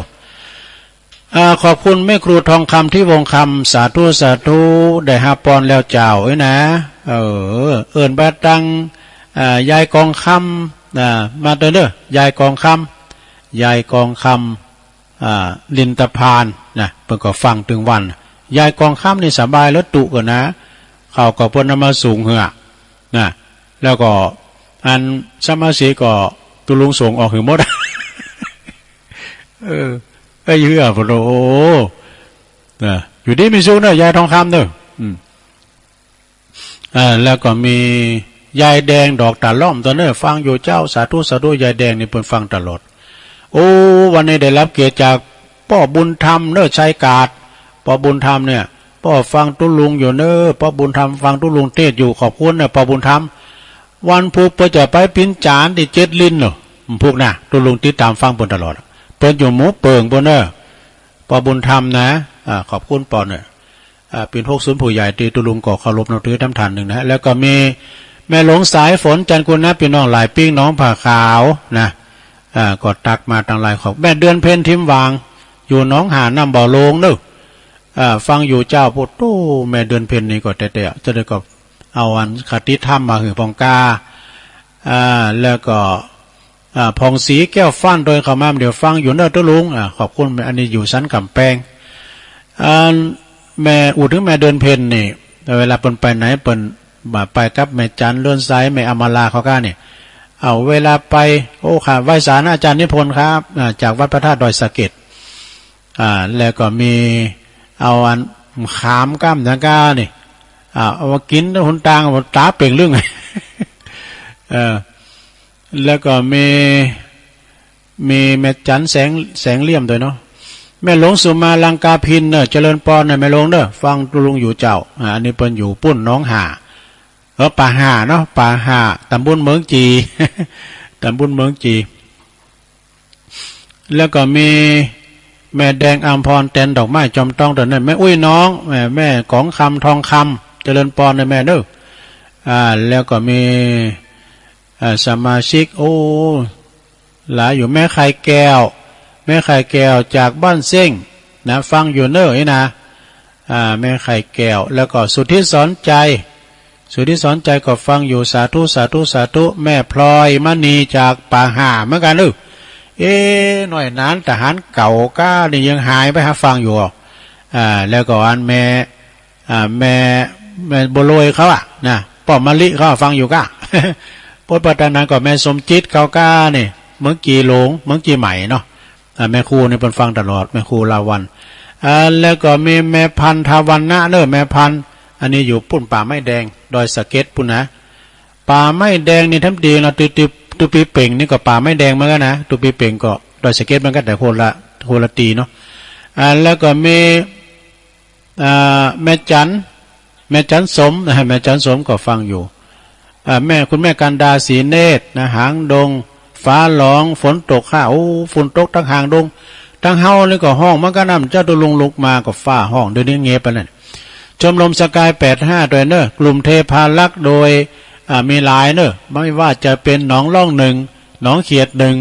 อ่า ขอบคุณแม่ครูทองคำ ทิวงศ์คำ สาธุ สาธุ ได้ฮับปอนแล้วเจ้าเอ้ยนะ เออ เอิ้นไปตาง อ่า ยายกองคำ อ่า มาตวยเนาะ ยายกองคำ ยายกองคำ อ่า ลินตะพานนะ เปิ้นก็ฟังตึงวัน ยายกองคำนี่สบายแล้วตุ๊กว่านะ ข้าวก็เปิ้นเอามาสูงหื้อนะ แล้วก็อันสมาชิกก็ตุ๊ลุงส่งออกหื้อหมด เออ ไอ้เหื้อ โอ้โห นะ อยู่ดีมีสุขเนาะ ยายทองคำเนาะ อืม อ่า แล้วก็มียายแดงดอกตาล่อมตวยเนาะ ฟังอยู่เจ้า สาธุ สาธุ ยายแดงนี่เปิ้นฟังตลอด โอ้ วันนี้ได้ฮับเกียรติจากป้อบุญธรรมเนาะ ชัยกาด ป้อบุญธรรมเนี่ย ป้อฟังตุ๊ลุงอยู่เนาะ ป้อบุญธรรมฟังตุ๊ลุงเตสน์อยู่ ขอบคุณเนาะ ป้อบุญธรรม วันพูกเปิ้นจะไปเป๋นจ๋ารย์ตี้เจ็ดลินเนาะ พูกนะ ตุ๊ลุงติดต๋ามฟังเปิ้นตลอด เปิ้นอยู่หมู่เปิ่งปูนเนาะ ป้อบุญธรรมนะ อ่า ขอบคุณป้อเนาะ อ่า เป๋นหกศูนย์ผู้ใหญ่ตี้ตุ๊ลุงก็เคารพนับถือต๋ามท่านนึ่งนะ แล้วก็มีแม่หลวงสายฝน จันทร์กุลนะ ปี้น้องหลายปิ้ง หนองผาขาวนะ อ่า ก็ตั๊กมาตางหลาย ขอบ แม่เดือนเพ็ญ ทิมหวาง อยู่หนองหาน น้ำบ่อโลงเนาะ อ่า ฟังอยู่เจ้า โอ้โห แม่เดือนเพ็ญนี่ก็แต๊ๆ จะได้ก็เอาอันคติธรรมมาหื้อปองกา อ่า แล้วก็ อ่า ผ่องศรี แก้วฟ้าน ตวยเข้ามา เดี๋ยวฟังอยู่เนาะตุ๊ลุง อ่า ขอบคุณ อันนี้อยู่สันก๋ำแปง อ่า แม่ อู้ เถิงแม่เดือนเพ็ญนี่ เวลาเปิ้นไปไหน เปิ้นบ่าไปกับแม่จันทร์ เรือนไซ แม่อำมาลาเขาก้านี่ เอาเวลาไป โอ้ ค่ะ ไหว้สานะอาจารย์นิพนธ์ครับ อ่า จากวัดพระธาตุดอยสะเก็ด อ่า แล้วก็มี เอาอันขามก้ามหยังก้านี่ อ่า เอามากิ๋นหนตาง ต๋าเป่งลึ่ง เออ แล้วก็มี มีแม่จันทร์แสง แสงเหลี่ยมตวยเนาะ แม่หลวงสุมาลังกาภิณเน่อ เจริญปอนเน่อ แม่หลวงเน่อ ฟังตุ๊ลุงอยู่เจ้า อ่า อันนี้เปิ้นอยู่ปุ้นหนองห่า เออ ป่าห่าเนาะ ป่าห่า ต๋ำบลเมืองจี ต๋ำบลเมืองจี แล้วก็มีแม่แดงอำพร แตนดอกไม้จอมต้อง ต๋อนนั้น แม่อุ้ยน้อง แม่ แม่กองคำทองคำ เจริญปอนเน่อแม่เน่อ อ่า แล้วก็มี อ่า สมาชิก โอ้ หลายอยู่ แม่ไข่แก้ว แม่ไข่แก้วจากบ้านเซ้งนะ ฟังอยู่เน่อนี่นะ อ่า แม่ไข่แก้ว แล้วก็สุทธิสอนใจ สุทธิสอนใจก็ฟังอยู่ สาธุ สาธุ สาธุ แม่พลอยมณีจากป่าห่าเหมือนกั๋นเน่อ เอ๊ะ หน้อยหนานทหารเก่าก้านี่ยังหายไปหาฟังอยู่ อ่า แล้วก็อันแม่ อ่า แม่ แม่บัวลอยเขาอะนะ ป้อมมะลิเขาอะฟังอยู่ก้า ปดปัตตานังก็แม่สมจิตเขาก้านี่ เมืองจีหลวง เมืองจีใหม่เนาะ อ่า แม่ครูนี่เปิ้นฟังตลอด แม่ครูลาวัลย์ อ่า แล้วก็มีแม่พันธุ์ทาวันนะเน่อ แม่พันธุ์ อันนี้อยู่ปุ้นป่าไม้แดง ดอยสะเก็ดปุ้นนะ ป่าไม้แดงนี่ทำดีนะ ตุ๊ ตุ๊ ตุ๊ปีเป่งนี่ก็ป่าไม้แดงเหมือนกั๋นนะ ตุ๊ปีเป่งก็ดอยสะเก็ดเหมือนกั๋น แต่คนละ คนละตี้เนาะ อ่า แล้วก็มี อ่า แม่จัน แม่จันสมนะ แม่จันสมก็ฟังอยู่ อ่า แม่ คุณแม่กันดา ศรีเนตรนะ หางดง ฟ้าร้อง ฝนตกค่ะ โอ้ ฝนตกตังหางดง ตังเฮานี่ก็ฮ้องเหมือนกั๋นนะ เจ้าตุ๊ลุงลุกมาก็ฟ้าฮ้อง เดี๋ยวนี้เงียบไปแล้ว ชมรมสกายแปดห้าด้วยเน่อ กลุ่มเทพารักษ์โดย อ่า มีหลายเน่อ ไม่ว่าจะเป็นหนองล่องหนึ่ง หนองเขียดหนึ่ง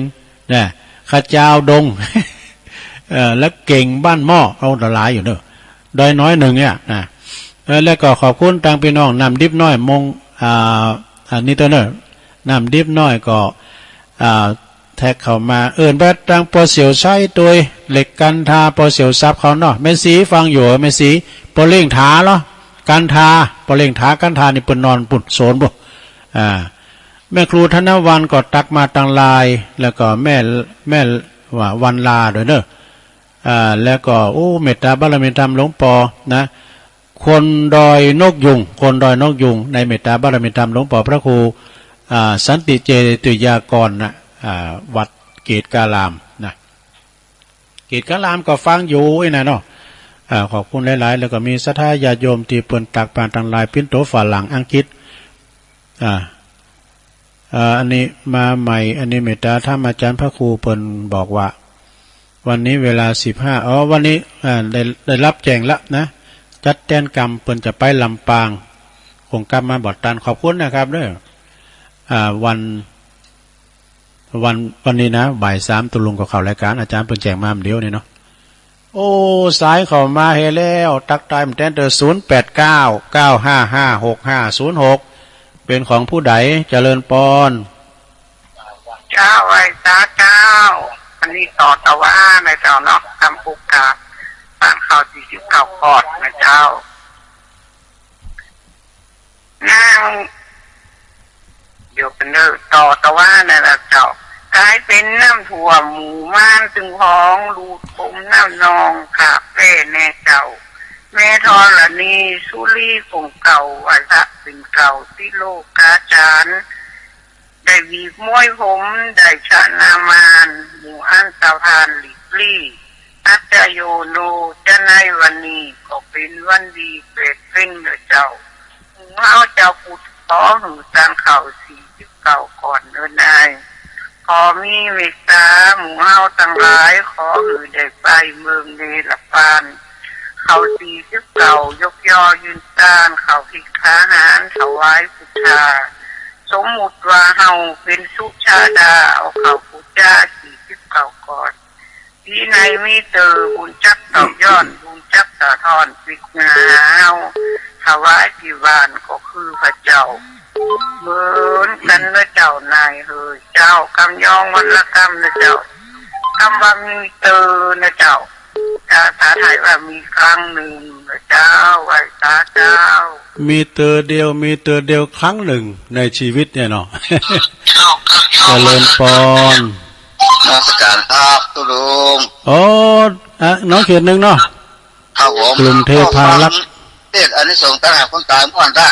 นะ ขะจาวดง เอ่อ และเก่งบ้านหม้อ เอาหลายอยู่เน่อ ดอยน้อยหนึ่งเนี่ยนะ เออ แล้วก็ขอบคุณตังปี้น้องน้ำดิบน้อยมง อ่า อันนี้ตังเน่อ น้ำดิบน้อยก็ อ่า แท็กเข้ามา เอิ้นไปตังปอเสี่ยวไซต์ตวย เหล็กกันทา ปอเสี่ยวทรัพย์เขาเนาะ แม่ศรีฟังอยู่ แม่ศรี ปอเล่งถาเหรอ กันทา ปอเล่งถา กันทานี่เปิ้นนอนปุ้นโซนปุ้น อ่า แม่ครูธนวรรณก็ตักมาตังไลน์ แล้วก็แม่ แม่ว่าวันลาด้วยเน่อ อ่า แล้วก็ โอ้ เมตตาบารมีธรรมหลวงปอนะ คนดอยนกยูง คนดอยนกยูง ในเมตตาบารมีธรรมหลวงปอพระครู อ่า สันติเจติยากรนะ อ่า วัดเกตการามนะ เกตการามก็ฟังอยู่ไอ้นั่นเนาะ อ่า ขอบคุณหลายๆ แล้วก็มีศรัทธาญาติโยมตี้เปิ้นตักมาตังไลน์ ปิ้นตั๋วฝรั่งอังกฤษ อ่า อ่า อันนี้มาใหม่ อันนี้เมตตาธรรมอาจารย์พระครูเปิ้นบอกว่า วันนี้เวลาสิบห้า อ๋อ วันนี้ อ่า ได้ ได้รับแจ้งแล้วนะ จัดแจงกำเปิ้นจะไปลำปาง คงกลับมาบ่ตัน ขอบคุณนะครับเด้อ อ่า วัน วัน วันนี้นะ บ่ายสามตุ๊ลุงก็เข้ารายการ อาจารย์เปิ้นแจ้งมาเดี๋ยวนี้เนาะ โอ้ สายเข้ามาเฮแล้ว ตักตายมันแตนเตอร์ ศูนย์แปดเก้า เก้าห้าห้า หกห้าศูนย์หก เป็นของผู้ใด เจริญปอน เจ้า ไหว้สาเจ้า อันนี้ต่อตะว่านะเจ้าเนาะ กำปุกกา สานเข่าสี่สิบเก้าขอดนะเจ้า นาง เดี๋ยวเปิ้นเน่อ ต่อตะว่านั่นแหละเจ้า ก๋ายเป๋นน้ำท่วมหมู่ม่านตึงฮ้อง ลูดคมน้ำนอง ขาแป้แน่เจ้า แม่ธรณี สุรีของเก่า วาระเป๋นเก่า ติโลกาจารย์ ได้หวีบม้วยผม ได้ชนะมาร หมู่อันตะพานหลีกลี่ อัจจโยโน จะในวันนี้ก็เป๋นวันดีเป๋นเป๋นเน่อเจ้า หมู่เฮาเจ้าพุทธขอหื้อสานเข่าสี่สิบเก้าขอดเน่อนาย ขอมีเมตตาหมู่เฮาตังหลาย ขอหื้อได้ไปเมืองเนรปาน เข่าสี่สิบเก้ายกยอยืนต้าน เข่าภิกขาหารถวายพุทธา สมมุติว่าเฮาเป๋นสุชาดา เอาเข่าปู๋จาสี่สิบเก้าขอด ปี๋ไหนมีเตอบุญจักตอบย้อน บุญจักสะท้อนปิดหน้าเฮา ถวายตี้บ้านก็คือพระเจ้า เหมือนกั๋นเน่อเจ้านายเฮย เจ้ากำยองวันละกำเน่อเจ้า กำว่ามีเตอเน่อเจ้า ภาษาไทยว่ามีครั้งหนึ่งเน่อเจ้า ไหว้สาเจ้า มีเตอเดียว มีเตอเดียวครั้งหนึ่งในชีวิตเนี่ยเนาะ เจริญปอน นมัสการครับตุ๊ลุง โอ้ อ่ะ หนองเขียดหนึ่งเนาะ ครับผม กลุ่มเทพารักษ์ เทศน์อานิสงส์ตางหากคนต๋ายม่วนต้า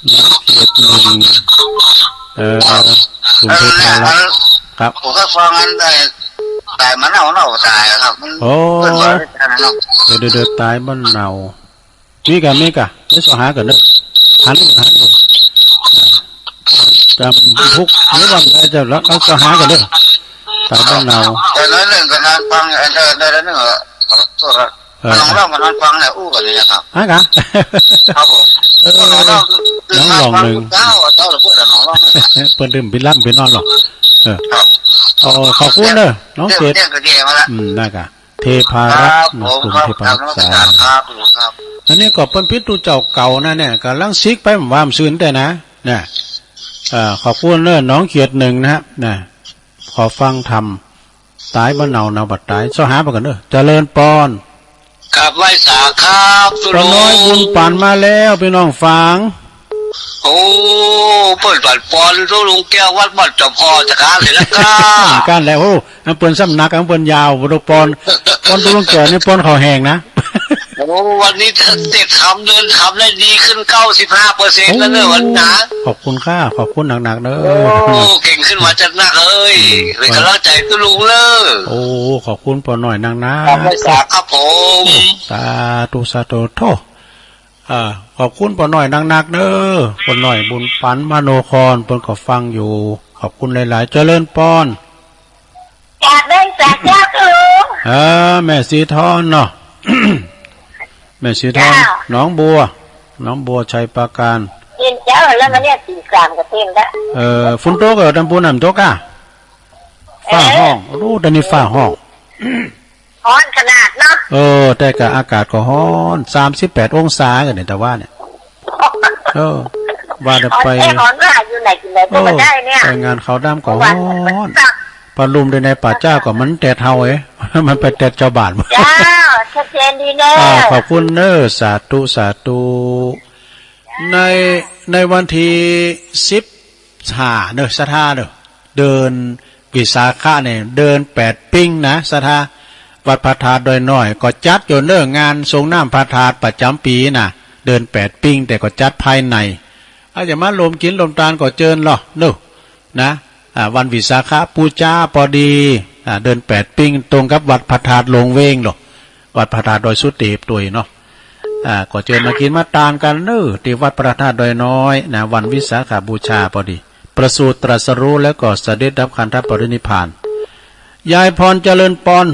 หนองเขียดหนึ่ง เอ่อ กลุ่มเทพารักษ์ ครับ ผมก็ฟังอันได้ ต๋ายบ่าเน่า เน่าต๋ายครับ มัน โอ้ เปิ้นว่าอย่างนั้นเนาะ เดี๋ยว เดี๋ยว เดี๋ยว ต๋ายบ่าเน่า มีก่ะ มีก่ะ เดี๋ยวเซาะหาก่อนเน่อ หัน หัน อ่า จำพุก หรือว่ามันได้จะละ เอาเซาะหาก่อนเน่อ ต๋ายบ่าเน่า แต่น้อยหนึ่งก็นอนฟัง เออ ได้ ได้ ได้หนึ่ง เออ ขอโทษครับ เออ น้องเล่าก็นอนฟังเนี่ย อู้กันเนี่ยครับ ฮะกะ ครับผม เออ น้องเล่า น้องลองหนึ่ง เจ้า เจ้าหรือเปิ้นน้องเล่าเนี่ย เปิ้นดื่มไปรับไปนอนหรอก เออ ครับ โอ้ ขอบคุณเน่อ น้องเกด เรื่องก็แย่มาละ อืม นั่นกะ เทพารักษ์ ครับผม นะ กลุ่มเทพารักษ์ ครับ สาม ครับ ครับ อันนี้ก็เปิ้นปิดตู้เจ้าเก่านะเนี่ย ก่ำลังซิกไป ว่ามันซื่นแต่นะ เนี่ย เอ่อ ขอบคุณเน่อ น้องเขียดหนึ่งนะฮะ นะ ขอฟังธรรม ต๋ายบ่าเน่า เน่าบ่ต๋าย เซาะหาไปก่อนเน่อ เจริญปอน กราบไหว้สาครับ ป้าน้อยบุญปันมาแล้ว พี่น้องฟัง โอ้ เปิ้นปันปอน ตุ๊ลุงแก้ววัดบ้านเจ้าพ่อจะกาเลยละก้า ก้านแล้ว โอ้ อันเปิ้นสำนัก อันเปิ้นยาว บ่ต้องปอน ปอนตุ๊ลุงแก้วนี่ปอนเขาแห้งนะ โอ้ วันนี้เต้นธรรมเดินธรรมได้ดีขึ้น เก้าสิบห้าเปอร์เซ็นต์ แล้วเน่อวันนะ ขอบคุณค่ะ ขอบคุณหนักๆ เน่อ โอ้ เก่งขึ้นมาจัดนักเอ้ย อืม เป็นกำลังใจตุ๊ลุงเน่อ โอ้ ขอบคุณป้าน้อยนักๆ ขอบคุณครับผม สาธุ สาธุ โธ่ อ่า ขอบคุณป้าน้อยนักๆ เน่อ ป้าน้อยบุญปันมโนคร เปิ้นก็ฟังอยู่ ขอบคุณหลายๆ เจริญปอน กราบไหว้สาเจ้าค่ะลุง เออ แม่สีทองเนาะ แม่สีทอง เจ้า หนองบัว หนองบัวไชยปราการ เต้นเจ้า แล้วมาเนี่ยตีสามก็เต้นละ เออ ฝนตกเหรอ ตางปู๊นน้ำตกอ่ะ เออ ฟ้าฮ้อง โอ้ ตอนนี้ฟ้าฮ้อง ฮ้อนขนาดเนาะ เออ แต่ก็อากาศก็ฮ้อน สามสิบแปดองศากันเนี่ย แต่ว่าเนี่ย เออ ว่าแต่ไป ฮ้อนแท้ฮ้อนว่าอยู่ไหนกินไหนก็บ่ได้เนี่ย เออ ไปงานเขาวดำก็ฮ้อน ผ้าลุ่มในป่าจ๊าก็มันแตดเฮาเอ้ย มันไปแตดจาวบ้าน เจ้า ชัดเจนดีเน่อ อ่า ขอบคุณเน่อ สาธุ สาธุ ใน ในวันตี้สิบห้าเน่อ ศรัทธาเน่อ เดือนวิสาขะเนี่ย เดือนแปดปิ้งนะ ศรัทธา วัดพระธาตุดอยน้อย ก็จัดอยู่เน่อ งานสรงน้ำพระธาตุประจ๋ำปี๋นะ เดือนแปดปิ้ง แต่ก็จัดภายใน อาจจะมาร่วมกิ๋นร่วมตานก็เจิญลอเน่อ นะ อ่า วันวิสาขบูชาปอดี อ่า เดือนแปดปิ้ง ตรงกับวัดพระธาตุหลวงเวงลอ วัดพระธาตุดอยสุเตปตวยเนาะ อ่า ก็เจิญมากิ๋นมาตานกั๋นเน่อ ตี้วัดพระธาตุดอยน้อยนะ วันวิสาขบูชาปอดี ประสูติตรัสรู้แล้วก็เสด็จดับขันธปรินิพพาน ยายพรเจริญปอน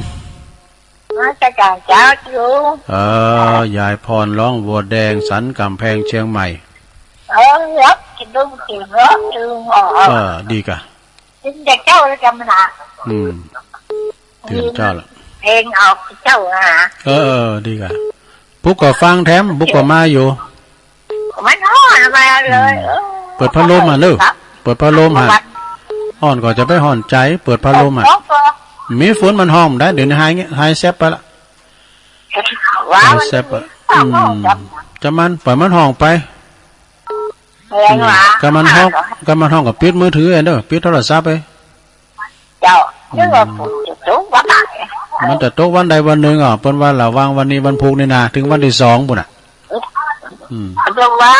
มาจากเจ้าอยู่ เออ ยายพรร้องบัวแดงสันก๋ำแพงเจียงใหม่ เออ ครับ กิ๋นดุ้งกิ๋นเนาะ อืม อ๋อ เออ ดีกะ กิ๋นแต่เจ้าแล้วจำหนา อืม เตือนเจ้าละ เพลงออกเจ้าหา เออ เออ ดีกะ ปุกก็ฟังแถม ปุกก็มาอยู่ มันฮ้อนมาเลย อืม เออ เปิดพัดลมอ่ะเน่อ ครับ เปิดพัดลมอ่ะ วัด ฮ้อนก็จะไปฮ้อนใจ๋ เปิดพัดลมอ่ะ เออ มีฝนมันฮ้องได้ เดี๋ยวนี้หาย หายแซบไปละ ว้าว หายแซบอ่ะ อืม จะมัน ปล่อยมันฮ้องไป แรงหวา อืม ก็มันฮ้อง ก็มันฮ้องก็ปิดมือถือเน่อ ปิดโทรศัพท์ไป เจ้า อืม นึกว่าฝนจะตกวันไหน มันจะตกวันใดวันหนึ่งอ่ะ เปิ้นว่าระวังวันนี้วันพุธนี่นะ เถิงวันตี้สองปู๊นน่ะ อืม เปิ้นว่า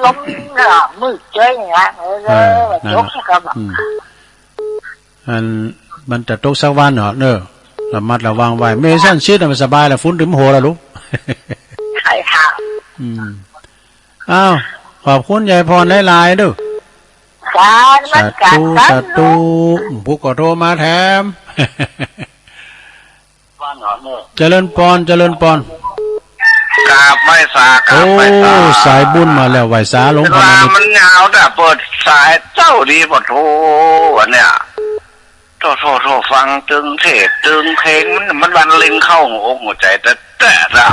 ลมเนาะ มืดเจ้ยนะ เออ เออ นั่น ตก น่ะ ก็บอก อืม อัน มันจะตกสักวันเหรอ เน่อ ระมัดระวังไว้ เมซันชิดน่ะมันสบายละ ฝนตึมหัวละลูก ใช่ค่ะ อืม อ้าว ขอบคุณยายพรหลายๆ เน่อ สาธุ สาธุ สาธุ ปุกก็โทรมาแถม เจริญปอน เจริญปอน กราบไหว้สา กราบไหว้สา โอ้ สายบุญมาแล้ว ไหว้สาหลวงพ่อ เวลามันยาวแต่เปิดสายเจ้าดีปะโธ่ อันเนี้ย โธ่ โธ่ โธ่ ฟังตึงเทศน์ตึงเพลง มัน มันวันเล็งเข้าหัวอกหัวใจ๋แต๊ๆ นะ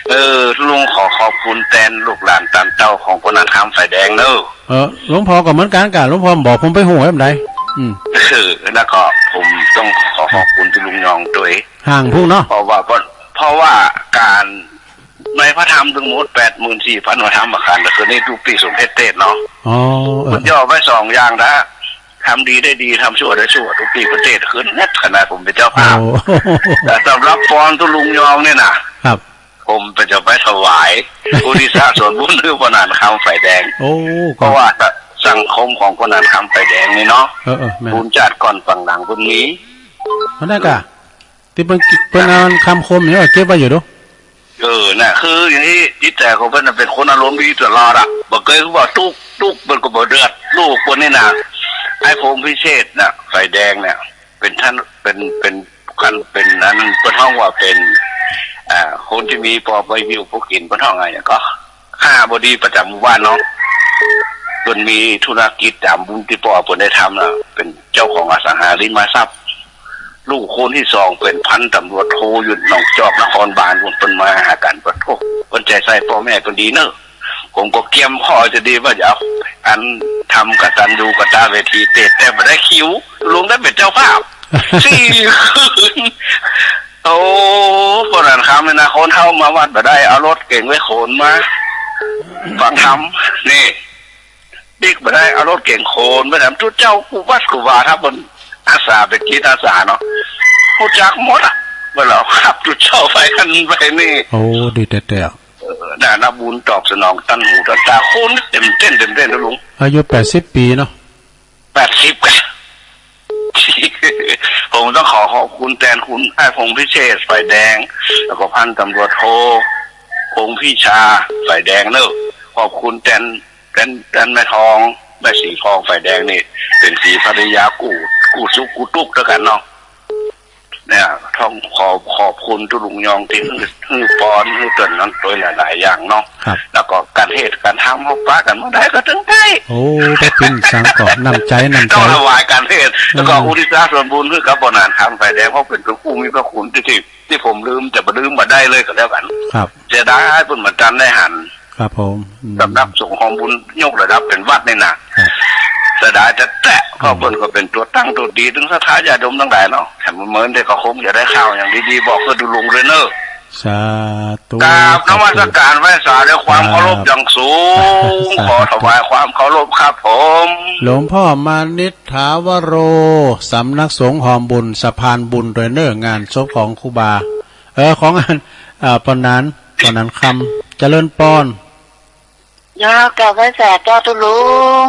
เออ ลุงขอขอบคุณแตนลูกหลานตานเต้าของป้อหนานคำไฟแดงเน่อ เออ หลวงพ่อก็เหมือนกั๋นก่ะ หลวงพ่อบอกผมไปฮู้แหมใด อืม เออ แล้วก็ผมต้องขอขอบคุณตุ๊ลุงยองตวย ห่างพุ้นเนาะ เพราะว่า เพราะ เพราะว่าก๋าน ในพระธรรมตึงหมดแปดหมื่นสี่พันพระธรรมขันธ์ ก็คือในตุ๊ปี้สมเด็จเทศน์เนาะ อ๋อ เออ มันย่อไว้สองอย่างนะ ทำดีได้ดี ทำชั่วได้ชั่ว ตุ๊ปี้ประเทศขึ้นเน็ต ขนาดผมเป็นเจ้าภาพ โอ้ แต่สำหรับปอนตุ๊ลุงยองเนี่ยนะ ครับ ผมเป็นจะไปถวาย อุทิศส่วนบุญหื้อป้อหนานคำไฟแดง โอ้ เพราะว่าสังคมของป้อหนานคำไฟแดงนี่เนาะ เออ เออ แม่น บุญจาติก่อนฝังหลังบุญมี เพราะนั้นก็ ตี้เปิ้น เปิ้นเอาคำคมนี่เก็บไว้อยู่ดู เออ น่ะ คืออย่างนี้ จิตใจ๋ของเปิ้นน่ะเป๋นคนอารมณ์ดีตลอดอะ บ่เกยว่าตุ๊ก ตุ๊ก เปิ้นก็บ่เดือด ลูกเปิ้นนี่น่ะ ไอ้พงษ์พิเชษฐ์น่ะ ฝ่ายแดงเนี่ย เป๋นต้าน เป๋น เป๋นกัน เป๋นอัน เปิ้นฮ้องว่าเป๋น อ่า คนตี้มีปอไปหิ้วปอกิ๋น เปิ้นฮ้องอะหยังก่อ ข้าบดีประจ๋ำหมู่บ้านเนาะ เปิ้นมีธุรกิจต๋ามบุญตี้ป้อเปิ้นได้ทำน่ะ เป๋นเจ้าของอสังหาริมทรัพย์ ลูกคนตี้สองเป๋นพันตำรวจโทอยู่หนองจอกนครบาล เปิ้นมาหากั๋น เปิ้น โอ้ เปิ้นใจ๋ใส่ป้อแม่เปิ้นดีเน่อ ผมก็เกียมพอจะดีว่าจะเอาอันทำกตัญญูกตเวทีเตะ แต่บ่ได้คิว ลุงได้เป๋นเจ้าภาพ สี่คืน โอ้ เปิ้นอันคำนี่นะ คนเฒ่ามาวัดบ่ได้ เอารถเก๋งไปขนมาฟังธรรม นี่ เด็กบ่ได้ เอารถเก๋งขนไปถามตุ๊เจ้ากู้วัดกู้วา ถ้าเปิ้นอาสา เป๋นจิตอาสาเนาะ ฮู้จักหมดอะ เปิ้นเอาขับตุ๊เจ้าไปหั้นไปนี่ โอ้ ดีแต๊ๆ เออ น่ะ นับบุญตอบสนองตันหูตันต๋า คนเต็มเต้น เต็มเต้นนะลุง อายุแปดสิบปี๋เนาะ แปดสิบกะ ผมต้องขอขอบคุณแตนคุณอ้ายพงษ์พิเชษฐ์ ฝ่ายแดง แล้วก็พันตำรวจโท พงษ์พิชา ฝ่ายแดงเน่อ ขอบคุณแตน แตน แตนแม่ทอง แม่สีทอง ฝ่ายแดงนี่ เป๋นสีภริยากู้ กู้สุขกู้ตุ๊กต๋วยกั๋นเนาะ เนี่ย ต้องขอขอบคุณตุ๊ลุงยองตี้หื้อ หื้อปอน หื้อเติ่นนั้นตวยหลายๆ อย่างเนาะ ครับ แล้วก็ก๋านเทศน์ก๋านธรรม เฮาปะกั๋นเมื่อใดก็ตึงได้ โอ้ ไปปิ้นสังก่อ น้ำใจ๋ น้ำใจ๋ ต้องถวายก๋านเทศน์ แล้วก็ อืม อุทิศส่วนบุญหื้อกับป้อหนานคำ ฝ่ายแดง เพราะเป๋นผู้มีพระคุณตี้ ตี้ ตี้ผมลืม จะบ่ลืมบ่ได้เลยก็แล้วกั๋น ครับ เสียดายเปิ้นบ่ตันได้หัน ครับผม อืม สำนักสงฆ์หอมบุญยกระดับเป๋นวัดนี่นะ ครับ เสียดายแต๊ๆ เพราะ อืม เปิ้นก็เป๋นตั๋วตั้งตั๋วตี ตึงศรัทธาญาติโยมตังหลายเนาะ แถมเมินได้ก็คงจะได้ข่าวอย่างดีๆ บอกเปิ้นดูลงเลยเน่อ สาธุ กราบนมัสการไหว้สาด้วยความเคารพอย่างสูง สาธุ ขอถวายความเคารพครับผม หลวงพ่อมานิษฐาวโร สำนักสงฆ์หอมบุญ สะพานบุญตวยเน่อ งานศพของครูบา เออ ของอัน อ่า ป้อหนาน ป้อหนานคำ เจริญปอน เจ้า กราบไหว้สาเจ้าตุ๊ลุง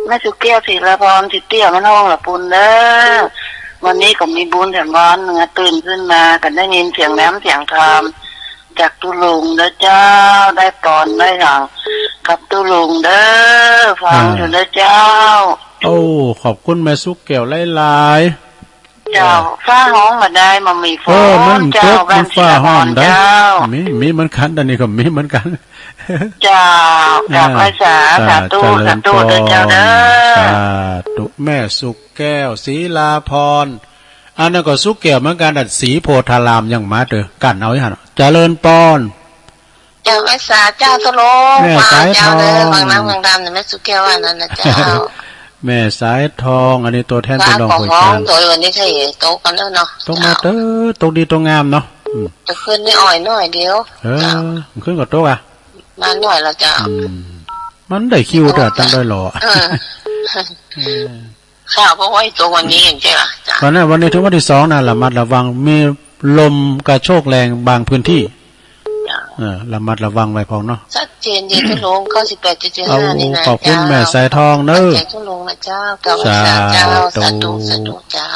แม่สุแก้ว ศิลาพร สิเตี้ย มันห้องละปูนเน่อ วันนี้ก็มีบุญแถมวันนึ่งอะ ตื่นขึ้นมาก็ได้ยินเสียงน้ำเสียงธรรมจากตุ๊ลุงเน่อเจ้า ได้ปอนได้หยังกับตุ๊ลุงเน่อ ฟังอยู่เน่อเจ้า อ่า โอ้ ขอบคุณแม่สุแก้วหลายๆ เจ้า เออ ฟ้าฮ้องบ่ได้ บ่มีฝน เออ มัน เจ้า ตก บ้าน มันฟ้าฮ้องได้ ศิลาพรเจ้า มี มีเหมือนกั๋น อันนี้ก็มีเหมือนกั๋น เจ้า กราบไหว้สา อ่า สาธุ สาธุเน่อเจ้าเน่อ สาธุ แม่สุแก้ว ศิลาพร อันนั้นก็สุแก้วเหมือนกั๋น อันศรีโพธารามยังมาเต๊อะ กั๋นเอาอย่างหั้น เจริญปอน เจ้าไหว้สาเจ้าตุ๊ลุง แม่สายทอง เจ้าเน่อ บางน้ำบางดำเนี่ย แม่สุแก้วอันนั้นนะเจ้า แม่สายทอง อันนี้ตั๋วแทนพี่น้องห้วยจาน ฟ้าก็ฮ้องตวยวันนี้ ใค่ตกกั๋นแล้วเนาะ ตกมาเต๊อะ ตกดีตกงามเนาะ อืม จะขึ้นนี่อ่อยหน่อยเดียว เออ เจ้า ขึ้นก็ตกอะ มาหน่อยละเจ้า อืม มันได้คิวเต๊อะ ตั้งได้หล่อ เออ เออ ข้าวเพราะว่าไอ้ตัววันนี้เองใจ้ปะเจ้า วันนั้น วันนี้ถือวันตี้สองนะ ระมัดระวัง มีลมกระโชกแรงบางพื้นตี้ เจ้า เออ ระมัดระวังไว้พ่องเนาะ ชัดเจนดีตุ๊ลุง เก้าสิบแปดจุดห้า นี่นะ ขอบคุณ เจ้า แม่สายทองเน่อ ขอบใจตุ๊ลุงนะเจ้า กราบไหว้สาเจ้า สาธุ สาธุ สาธุเจ้า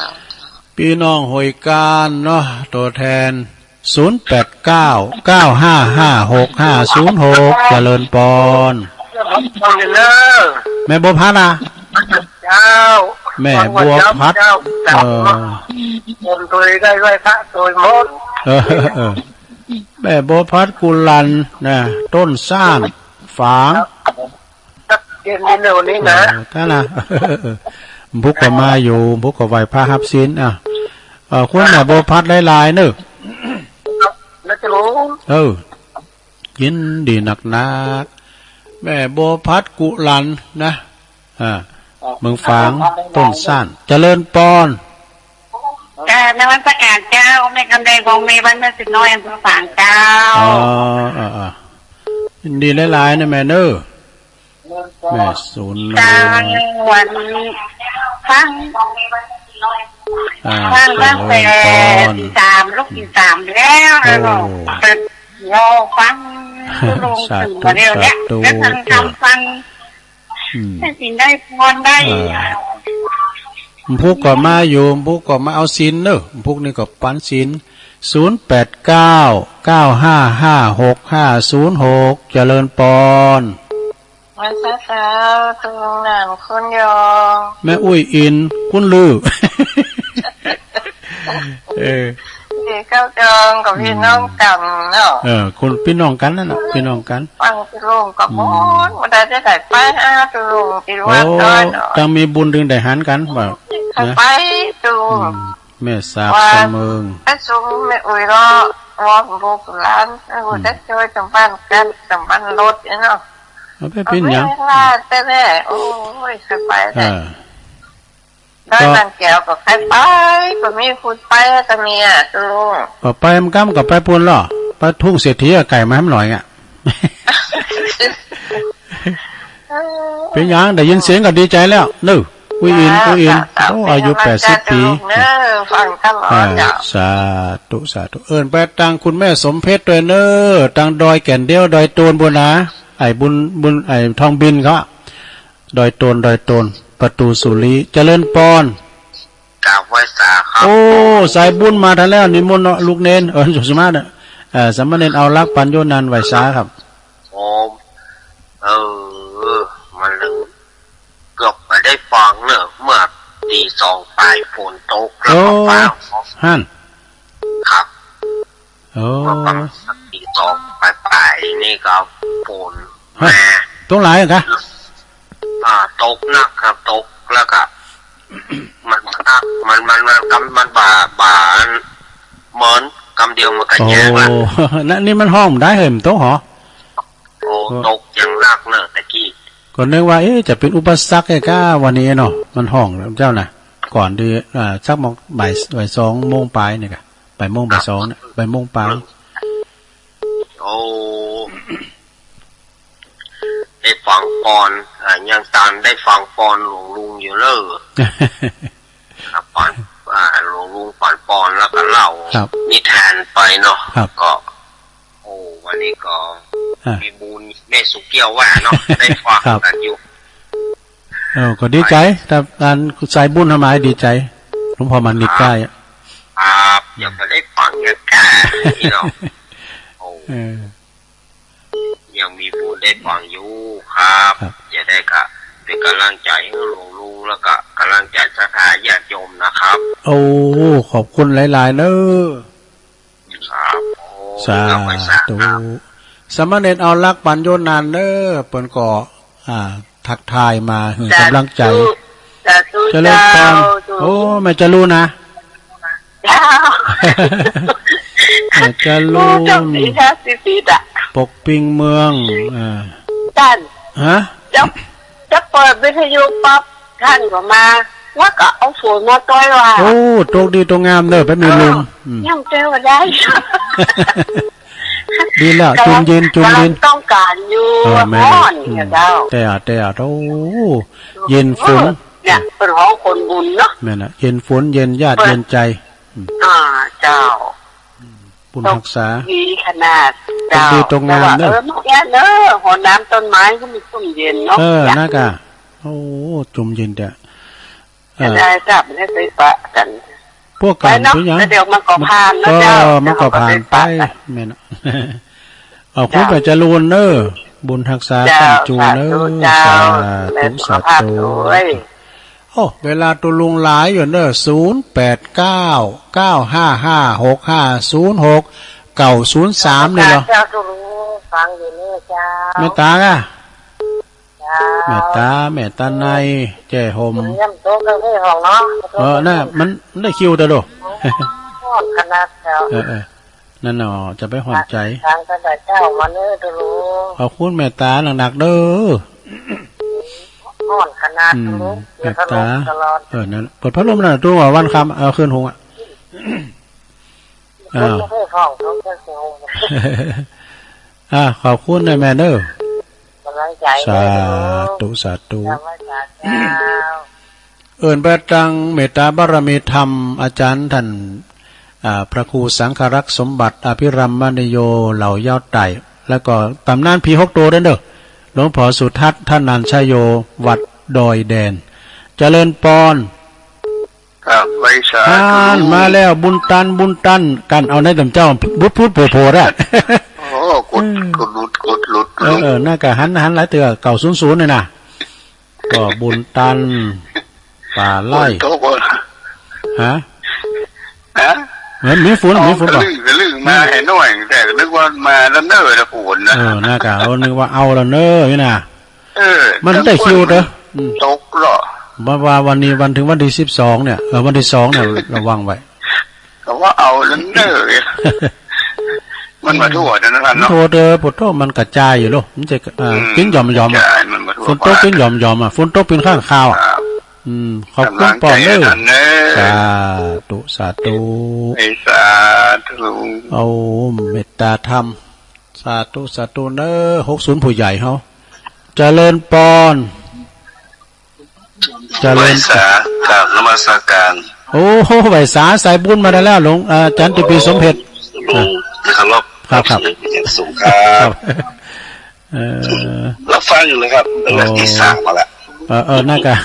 พี่น้องห้วยจานเนาะ ตั๋วแทน ศูนย์แปดเก้า เก้าห้าห้า หกห้าศูนย์หก เจริญปอน เจริญปอนเน่อ แม่บัวพัดอะ เจ้า แม่บัวพัด เจ้า เออ คนตวยได้ไหว้พระตวยมนต์ เออ เออ แม่บัวพัดกุลันนะ ต้นซ่าน ฝาง เย็นนี้เร็วนี้นะ เออ ท่านนะ บุกก็มาอยู่ บุกก็ไหว้พระฮับศีล อ่ะ เออ คุณแม่บัวพัดหลายๆ เน่อ นะเจ้า เออ ยินดีนักๆ แม่บัวพัดกุลันนะ อ่า เมืองฝาง ต้นซ่าน เจริญปอน กราบนมัสการเจ้า แม่คำแดง พองมี บ้านแม่สิบน้อย อำเภอฝางเจ้า อ๋อ เออ เออ ยินดีหลายๆ นะแม่เน่อ แม่ศูนย์หนึ่ง วันฟัง อ่า ฟังตั้งแต่ เจริญปอน ตีสาม ลุกตีสามแล้ว โอ้ แล้วก็เปิดรอฟัง ตุ๊ลุง สาธุ ตื่นมาเร็วเนี่ย สาธุ แล้วฟังธรรมฟัง อืม ได้ศีลได้พรได้ อ่า ปุกก็มาอยู่ ปุกก็มาเอาศีลเน่อ ปุกนี่ก็ปันศีล ศูนย์แปดเก้า เก้าห้าห้า หกห้าศูนย์หก เจริญปอน มาสาวๆ ตรงนั้นคุณยอง แม่อุ้ยอิน คุณลือ เออ พี่เก้ายองกับพี่น้องกั๋นเนาะ เออ คุณพี่น้องกั๋นนั่นน่ะ พี่น้องกั๋น ฟังตุลุงก็ อืม ม่วน บ่ได้ได้ไปหาตุลุงตี้วัด โอ้ ดอยเนาะ จังมีบุญจึงได้หันกั๋นว่า นะ ไปตุลุง อืม แม่สาบ ว่า สะเมิง ไปส่งแม่อุ้ยเลาะ ว่าลูกหลาน เออ อืม ได้จ้วยตำบ้านกั๋น ตำบ้านรถเนี่ยเนาะ เอาไปเป๋นหยัง เอาไปลาดไปแน่ โอ้ย ใค่ไปแน่ อ่า ดอยนางแก้วก็ใค่ไป ก็มีผู้ไปก็มีอะ ตุลุง ก็ไปมันก้ำก็ไปปู๊นเลาะ ไปทุ่งเศรษฐีอะ ไก๋มาหำหน่อยอะ เออ เป๋นหยัง ได้ยินเสียงก็ดีใจ๋แล้ว เน่อ อุ้ยอิน จ้า อุ้ยอิน จ้า โอ้ อายุ เป๋นกำลังใจ๋ แปดสิบ ปี๋ ตุลุงเน่อ ฟังตลอด อ่า เจ้า สาธุ สาธุ เอิ้นไปตางคุณแม่สมเพชรตวยเน่อ ตางดอยแก่นเดียว ดอยโตนปู๊นนา ไอ้บุญ บุญ ไอ้ทองบินเขา ดอยโตน ดอยโตน ประตูสุริ เจริญปอน กราบไหว้สาครับ โอ้ สายบุญมาทันแล้ว นิมนต์เนาะ ลูกเณร เออ สมมาเน่อ เอ่อ สามเณรเอาลักษณ์ ปัญโญนันท์ ไหว้สาครับ ผม เออ มันลืม เกือบบ่ได้ฟังเน่อ เมื่อตีสองป๋ายฝนตก แล้วก็ โอ้ ฟ้าร้อง หั้น ครับ โอ้ เมื่อประมาณสักตีสองป๋ายๆ นี่ก็ฝน ฮะ มา ตกหลายอะกะ อ่า ตกหนักครับ ตกแล้วก็ มันหนัก มัน มัน มัน กำ มันบ่า บ่า เหมือนกำเดียวมันก็แยกละ โอ้ นั่นนี่มันฮ้องได้เหรอ มันตกเหรอ โอ้ โอ้ ตกอย่างหนักเน่อตะกี้ ก็นึกว่า เอ๊ะ จะเป๋นอุปสรรคไอ้ก้าวันนี้เนาะ มันฮ้องแล้วเจ้าน่ะ ก่อนดี อ่า สักโมง บ่าย บ่ายสองโมงป๋ายนี่กะ บ่ายโมง บ่ายสองเนี่ย บ่ายโมงป๋าย โอ้ ได้ฟังปอน อ่า ยังตันได้ฟังปอนหลวงลุงอยู่เน่อ ครับ ปอน อ่า หลวงลุงปอนปอนแล้วก็เล่า ครับ นิทานไปเนาะ ครับ ก็ โอ้ วันนี้ก็ อ่ะ มีบุญแม่สุเกี้ยวว่าเนาะ ได้ฟัง ครับ กั๋นอยู่ เออ ก็ดีใจ๋ ถ้าอันสายบุญทำไมดีใจ๋ หลวงพ่อมานิดใก้อะ ครับ ยังบ่ได้ฟังอย่างก้านี่เนาะ โอ้ เออ ยังมีบุญได้ฟังอยู่ครับ ครับ จะได้ก็เป๋นกำลังใจ๋หื้อหลวงลุง แล้วก็กำลังใจ๋ศรัทธาญาติโยมนะครับ โอ้ ขอบคุณหลายๆ เน่อ ครับผม สาธุ กราบไหว้สาครับ สามเณรเอาลักษณ์ ปัญโญนันท์เน่อ เปิ้นก็ อ่า ทักทายมาหื้อกำลังใจ๋ สาธุ เจริญปอน เจ้า โอ้ แม่จรูนนะ เจ้า แม่จรูน โอ้ เจ้าศรีชาติสิทธิ์อะ ปกปิงเมือง อ่า ต้าน ฮะ เจ้า จะเปิดวิทยุปั๊บ ต้านก็มา แล้วก็เอาฝนมาตวยว่า โอ้ ตกดีตกงามเน่อ ไปมีลม เออ อืม ยังเจอว่าได้ ดีแล้ว จุ่มเย็น จุ่มเย็น กำลังต้องก๋านอยู่ เออ แม่น ฮ้อน อืม เนี่ยเจ้า แต่ แต่ โอ้ เย็นฝน เนี่ย เปิ้นฮ้องคนบุญเนาะ แม่นน่ะ เย็นฝน เย็นญาติ เปิ้น เย็นใจ๋ อืม อ่า เจ้า บุญฮักษา ดีขนาด ตกดี เจ้า ตกงาม แต่ว่า เน่อ เออ เมื่อกี้เน่อ หัวน้ำต้นไม้ก็มีจุ่มเย็นเนาะ เออ เนี่ย นะกะ โอ้ จุ่มเย็นแต๊ เออ ได้ครับ ได้ไปปะกั๋น พวกกั๋น ไปเนาะ เป๋นหยัง แล้วเดี๋ยวมันก็ผ่านนะ ก็ เจ้า มันก็ผ่านไป เดี๋ยวมันก็ไปปะกั๋น แม่นน่ะ ขอบคุณ เจ้า แม่จรูนเน่อ บุญฮักษา เจ้า ตั้งจูเน่อ สาธุ เจ้า สาธุ ดูแลสุขภาพ สาธุ ด้วย โอ้ เวลาตุลุงหลายอยู่เน่อ ศูนย์แปดเก้า เก้าห้าห้า หกห้าศูนย์หก เก้าศูนย์สาม นี่เหรอ เจ้า ตุลุงฟังอยู่เน่อเจ้า แม่ต๋าอะ เจ้า แม่ต๋า แม่ต๋าใน แจ้ห่ม เยี่ยมโต๊ะเก้าอี้ห้องเนาะ เออ น่ะ มัน มันได้คิวเด้อโด ฮ้อนขนาดเจ้า เออ เออ นั่นเนาะ จะไปฮ้อนใจ๋ ทางกระดาษเจ้ามาเน่อตุลุง ขอบคุณแม่ต๋าหนักๆ เด้อ ฮ้อนขนาด อืม ตุลุง แม่ต๋า เดี๋ยวทะเลาะตลอด เออ นั่น เปิดพัดลมน่ะ ตู้ว่าวันค่ำ เอาขึ้นหุงอะ อ้าว คนไม่เคยฮ้อง เขาจะเสียง อ่า ขอบคุณนะแม่เน่อ กำลังใจ๋ สาธุ สาธุ เจ้า เอิ้นไปตางเมตตาบารมีธรรม อาจ๋ารย์ต้าน อ่า พระครูสังฆรักษ์สมบัติ อภิรัมมณีโย เหล่ายาวไต่ แล้วก็ต๋ำนานผีหกโตเน่อ หลวงพ่อสุทัศน์ ธนัญชโย วัดดอยแดน เจริญปอน ครับ ไหว้สาธุ หันมาแล้ว บุญตัน บุญตัน กั๋นเอาในต๋ามเจ้า บุดพุดโผล่โผล่ละ โอ้ กด กดหลุด กดหลุด เออ เออ นั่นก่ะ หัน หันหลายเตื้อ เก้าศูนย์ศูนย์ นี่นะ ก็บุญตัน ป่าไร่ ฝนตกบ่ ฮะ ฮะ เออ มีฝน มีฝนบ่ กะลึ่ง กะลึ่งมา อืม แหน้อย แต่นึกว่ามาแล้วเน้อ ละฝนนะ เออ นั่นก่ะ เออ นึกว่าเอาแล้วเน้อ นี่นะ เออ มันได้คิวเด้อ อืม ตกเหรอ ว่า ว่าวันนี้วันเถิงวันตี้สิบสอง เนี่ย เออ วันตี้สอง เนี่ย ระวังไว้ ก็ว่าเอาแล้วเน้อ มันมาทั่วนั่นนะท่านเนาะ ทั่วเด้อ ปะโถ มันกระจายอยู่โลก มันจะ เอ่อ อืม ปิ้นหย่อมๆ อะ กระจาย มันมาทั่ว ฝนตก บ้าน ปิ้นหย่อมๆ อะ ฝนตกปิ้นข้างคาวอะ ครับ อืม ขอบคุณป้อมเน้อ สาธุ สาธุ สาธุ โอ้ เมตตาธรรม สาธุ สาธุเน้อ หกศูนย์ ผู้ใหญ่เฮา เจริญปอน เจริญ ไหว้สา กราบนมัสการ โอ้โห ไหว้สา สายบุญมาแล้ว หลวง อาจ๋ารย์ติปีสมเพชร หลวงที่เคารพ ครับ ครับ เป็นอย่างสูงครับ ครับ เอ่อ รับฟังอยู่เลยครับ ตั้งแต่ โอ้ ตีสามมาละ เออ เออ นั่นก่ะ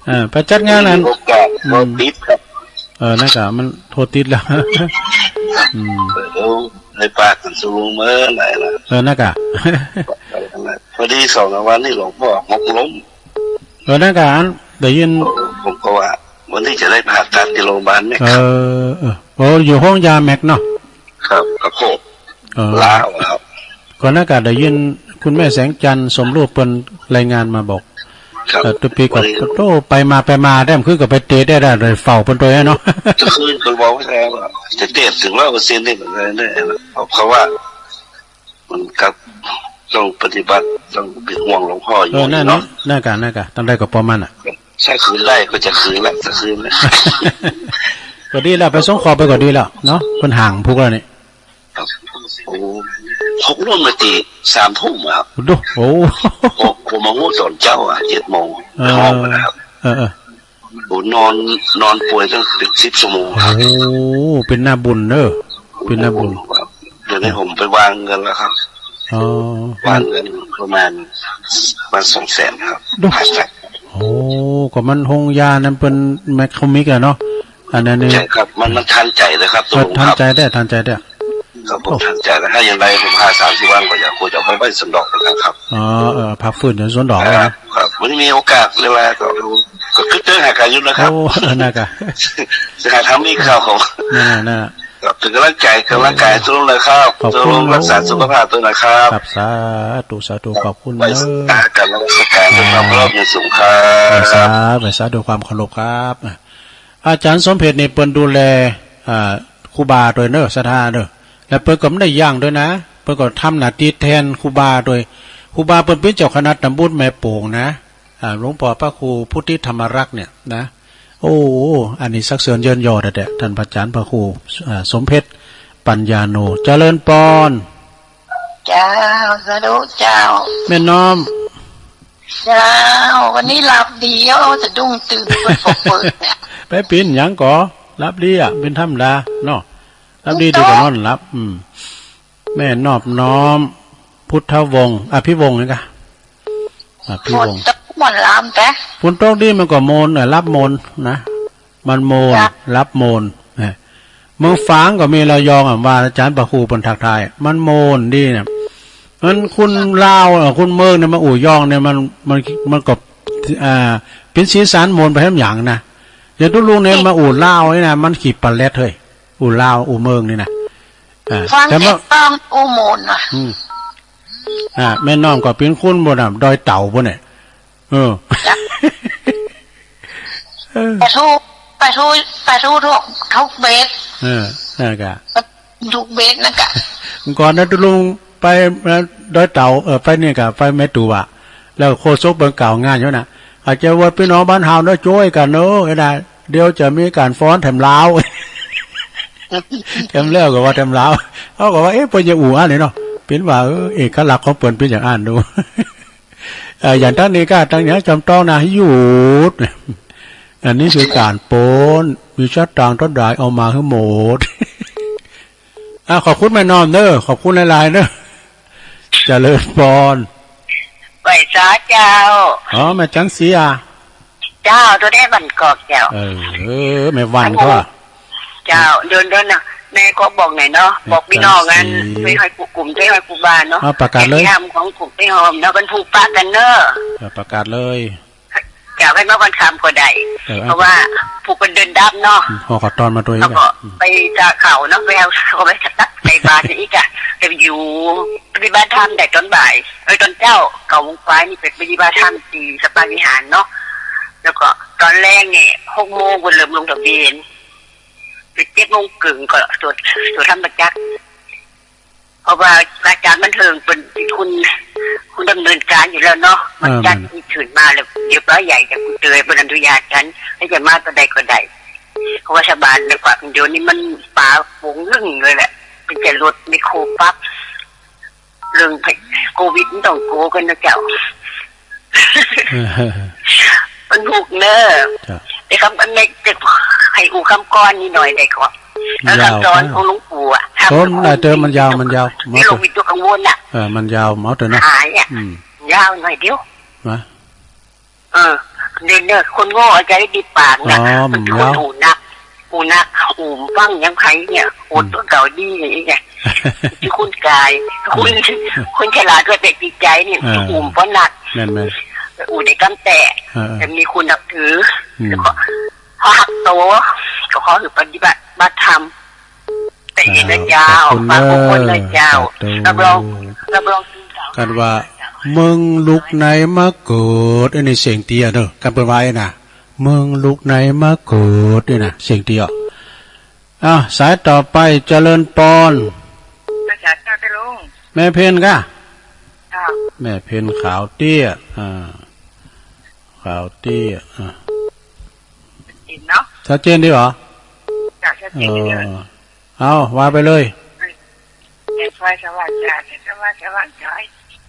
เออ ไปจัดงานอัน มีโอกาส อืม ก็ติดครับ เออ นั่นก่ะ มันโทรติดแล้ว อืม เดี๋ยวได้ปากกันสู่เมื่อไหร่ล่ะ เออ นั่นก่ะ พอดีสองสามวันนี่หลวงพ่อหกล้ม เออ นั่นก่ะ อันได้ยิน ผมก็ว่า วันนี้จะได้ผ่าตัดที่โรงพยาบาลไหมครับ เออ เออ โอ้ อยู่ห้องยาแม็กเนาะ ครับ กระโพก เออ ล้าวแล้ว ก่อนหน้ากาได้ยินคุณแม่แสงจันทร์สมรูปเปิ้นรายงานมาบอก ครับ เอ่อ ตุ๊ปีก็ วันนี้ โอ้ ไปมาไปมา แต้มคืนก็ไปเตะได้ ได้ ได้เฝ้าเปิ้นโตยเนาะ จะคืนก็บอกไว้แล้วว่าจะเตะถึงร้อยเปอร์เซ็นต์นี่เหมือนกันเนี่ย เพราะว่า มันก็ต้องปฏิบัติ ต้องเป็นห่วงหลวงพ่ออยู่ เออ นั่น เนาะ เนาะ นั่นกะ นั่นกะ ตามใดก็ปอมันอะ ถ้าคืนได้ก็จะคืนละ จะคืนละ ก็ดีแล้ว ไปสงเคราะห์ไปก็ดีแล้วเนาะ เปิ้นห่างพุกแล้วนี่ ครับ โอ้ หกล้มมาตีสามทุ่มอะครับ ดู โอ้ ผม ผมมาฮู้ตอนเจ๊าอะ เจ็ดโมง เออ ห้องนะครับ เออ เออ โอ้ นอน นอนป่วยตั้งเป็นสิบชั่วโมงครับ โอ้ เป๋นหน้าบุญเน้อ เป๋นหน้าบุญ ครับ เดี๋ยวนี้ผมไปวางเงินแล้วครับ อ๋อ วางเงินประมาณ ประมาณสองแสนครับ ดู ผ่าตัด โอ้ ก็มันโฮงยานั้นเปิ้นแมคโครมิกอะเนาะ อันนั้นนี่ ใช่ครับ มัน มันทันใจเลยครับ เออ ตกลงครับ ทันใจแต๊ ทันใจแต๊ ครับ ผม โอ้ ทันใจแล้ว ถ้าอย่างไรผมหาสามสี่วันก็อยาก ควรจะเอาไปไว้สันดอกนะครับ อ๋อ เออ พักฟื้นอยู่สันดอก ครับ ไว้นะ ครับ วันนี้มีโอกาสเวลาก็ ก็กึ๊ดเดินหากันอยู่นะครับ โอ้ นั่นกะ จะหาทำอีกครับผม นั่นน่ะ นั่นน่ะ ครับ เป๋นก๋ำลังใจ๋ ก๋ำลังใจ๋ เออ สู้ๆ นะครับ ขอบคุณ สู้ๆ รักษาสุขภาพด้วยนะครับ ครับ สาธุ สาธุ ขอบคุณ ไหว้ เน้อ สาการนมัสการด้วยความเคารพอย่างสูงครับ ไหว้สา ไหว้สาด้วยความเคารพครับ อาจ๋ารย์สมเพชรนี่เปิ้นดูแล อ่า ครูบาโตยเน้อ ศรัทธาเน้อ แล้วเปิ้นก็บ่ได้ยั้งโตยนะ เปิ้นก็ทำหน้าตี้แตนครูบาโตย ครูบาเปิ้นเป๋นเจ้าคณะตำบลแม่โป่งนะ อ่า หลวงป้อพระครูพุทธิธรรมรักษ์เนี่ยนะ โอ้ อันนี้สักเสริญเยินยอแต๊ ท่านพระอาจ๋ารย์พระครู อ่า สมเพชร ปัญญาโน เจริญปอน เจ้า สาธุเจ้า แม่น้อม เจ้า วันนี้หลับดี โอ้ สะดุ้งตื่นเปิด เปิดเนี่ย ไปเป๋นหยังก่อ หลับดีอะ เป๋นธรรมดาเนาะ หลับดีดีกว่านอนหลับ อืม แม่นอบน้อม พุทธวงศ์ อภิวงศ์นี่กะ อภิวงศ์ ฝนตกม่วนลำแต๊ ฝนตกดีมันก็ม่วน เออ หลับม่วนนะ มันม่วน จ้ะ หลับม่วนนะ เมืองฝางก็มีระยองอะ ว่าอาจ๋ารย์พระครูเปิ้นทักทาย มันม่วนดีเนี่ย มันคนลาวอะ คนเมืองเนี่ยมาอู้ย่องเนี่ย มัน มัน มันก็ อ่า เป๋นสีสันม่วนไปแหมอย่างนะ อย่างตุ๊ลุงเนี่ยมาอู้ลาวนี่นะ มันขี้ปะแล็ดเฮ้ย อู้ลาวอู้เมืองนี่นะ อ่า ฟัง แต่ เสียง ว่า ร้องอู้ม่วนนะ อืม อ่า แม่น้อมก็เป๋นคนบ่นน่ะ ดอยเต่าบ่เนี่ย เออ จ้ะ เออ ไปทู่ ไปทู่ ไปทู่ทุก ทุกเบส เออ นั่นกะ ทุกเบสนั่นกะ ก่อนนะตุ๊ลุงไปนะ ดอยเต่า เออ ไปนี่กะ ไปแม่ตูบอะ แล้วโฆษกเปิ้นกล่าวงานอยู่นะ อาจจะว่าพี่น้องบ้านเฮาเนาะ จ้วยกั๋นเนาะ ไอ้น่ะ เดี๋ยวจะมีก๋านฟ้อนแถมลาว แถมแล้วก็ว่าแถมลาว เขาก็ว่า เอ๊ะ เปิ้นจะอู้อั้นนี่เนาะ เป๋นว่า เออ เอกลักษณ์ของเปิ้นเป๋นอย่างอั้นดู เอ่อ อย่างต้านนี้ก็ ต้านนี้จำต้องนะ หยุด อันนี้คือก๋านปล้น มีสตางค์เต้าใดเอามาหื้อหมด อ่ะ ขอบคุณแม่น้อมเน้อ ขอบคุณหลายๆ เน้อ เจริญปอน ไหว้สาเจ้า อ๋อ แม่จันทร์ศรีอะ เจ้า ตั๋วแทนบ้านกอกเจ้า เออ เออ แม่วันก็ เจ้า เดี๋ยว เดี๋ยวนะ แม่ก็บอกหน่อยเนาะ บอกปี้น้องอัน แม่จันทร์ศรี ใต้ห้อยปู่กุม ใต้ห้อยปู่บาเนาะ อ่า ประกาศเลย แม่ยามของกุมแม่หอมเนาะ เปิ้นผูกปะกั๋นเนาะ เออ ประกาศเลย เจ้า ใผมาวันค่ำก็ได้ เออ เพราะว่าผูกเปิ้นเดินดับเนาะ อืม หอขอตอนมาตวย แล้วก็ อืม ไปจากเขาเนาะ ไปเอา ก็ไปตักใส่บาตรนี่อีกอะ จะอยู่ปฏิบัติธรรมแต่ตอนบ่าย เอ้ย ตอนเจ๊า เก้าโมงปลายนี่ไปปฏิบัติธรรมตี้สัปปาวิหารเนาะ แล้วก็ตอนแลงนี่ หกโมงก็เริ่มลงทะเบียน เจ็ดโมงเกิ่งก็สวด สวดธรรมจักร เพราะว่าอาจารย์บันเทิงเปิ้นเป๋นคน คนดำเนินก๋านอยู่แล้วเนาะ เออ มันจัด มัน ตี้ถืนมาแล้ว เดี๋ยวป้าใหญ่จะเตยเปิ้นอนุญาตกั๋น แล้วจะมาตอนใดก็ได้ เพราะว่าชาวบ้านในกว่าเดี๋ยวนี้มันป๋าฝูงลึ่งเลยแหละ เปิ้นจะลดไมโครปั๊บ เรื่องโควิดมันต้องโกกันนะเจ้า เออ มันผูกเนอะ เจ้า แต่คำ อันนี้จะให้อู้คำกลอนนี่หน่อยได้ก่อ แล้ว ยาว คำสอนของหลวงปู่อะ ต้นได้เติม มันยาว มันยาว ไม่ต้องมีตัวกังวลน่ะ เออ มันยาว เมาเถอะนะ หายอะ อืม ยาวหน่อยเดียว นะ เออ เดี๋ยวเนี่ย คนโง่เอาใจ๋ติดปากน่ะ อ๋อ มันคน มันยาว หูหนัก หูหนัก หูฟังยังไผเนี่ย โหด อืม กว่าเก่าดีอย่างนี้ไง ตี้คนกาย คน อืม คนฉลาดก็แต่จิตใจ๋นี่ เออ หูบ่หนัก แม่นๆ หูได้กำแต่ เออๆ แต่มีคนนับถือ อืม แล้วก็ ขอฮักโต ก็ขอหื้อปฏิบัติ บัติธรรม แต่เย็นนะเจ้า ขอบคุณ ฝากทุกคนนะเจ้า สาธุ รับรอง รับรอง กันว่า มึงลุกไหนมาเกิด อันนี้เสียงเตี้ยเด้อ กันเปิ้นว่าไอ้น่ะ มึงลุกไหนมาเกิด นี่น่ะ เสียงเตี้ย อ้าว สายต่อไป เจริญปอน ภาษาเจ้าตะลุง แม่เพ็ญก่ะ เจ้า แม่เพ็ญขาวเตี้ย อ่า ขาวเตี้ย อ่ะ เห็นเนาะ ชัดเจนดีเหรอ จ้ะ ชัดเจนดีเลย เออ เอา ว่าไปเลย แสงไฟสว่างจ้า แสงสว่าง สว่างจ้อย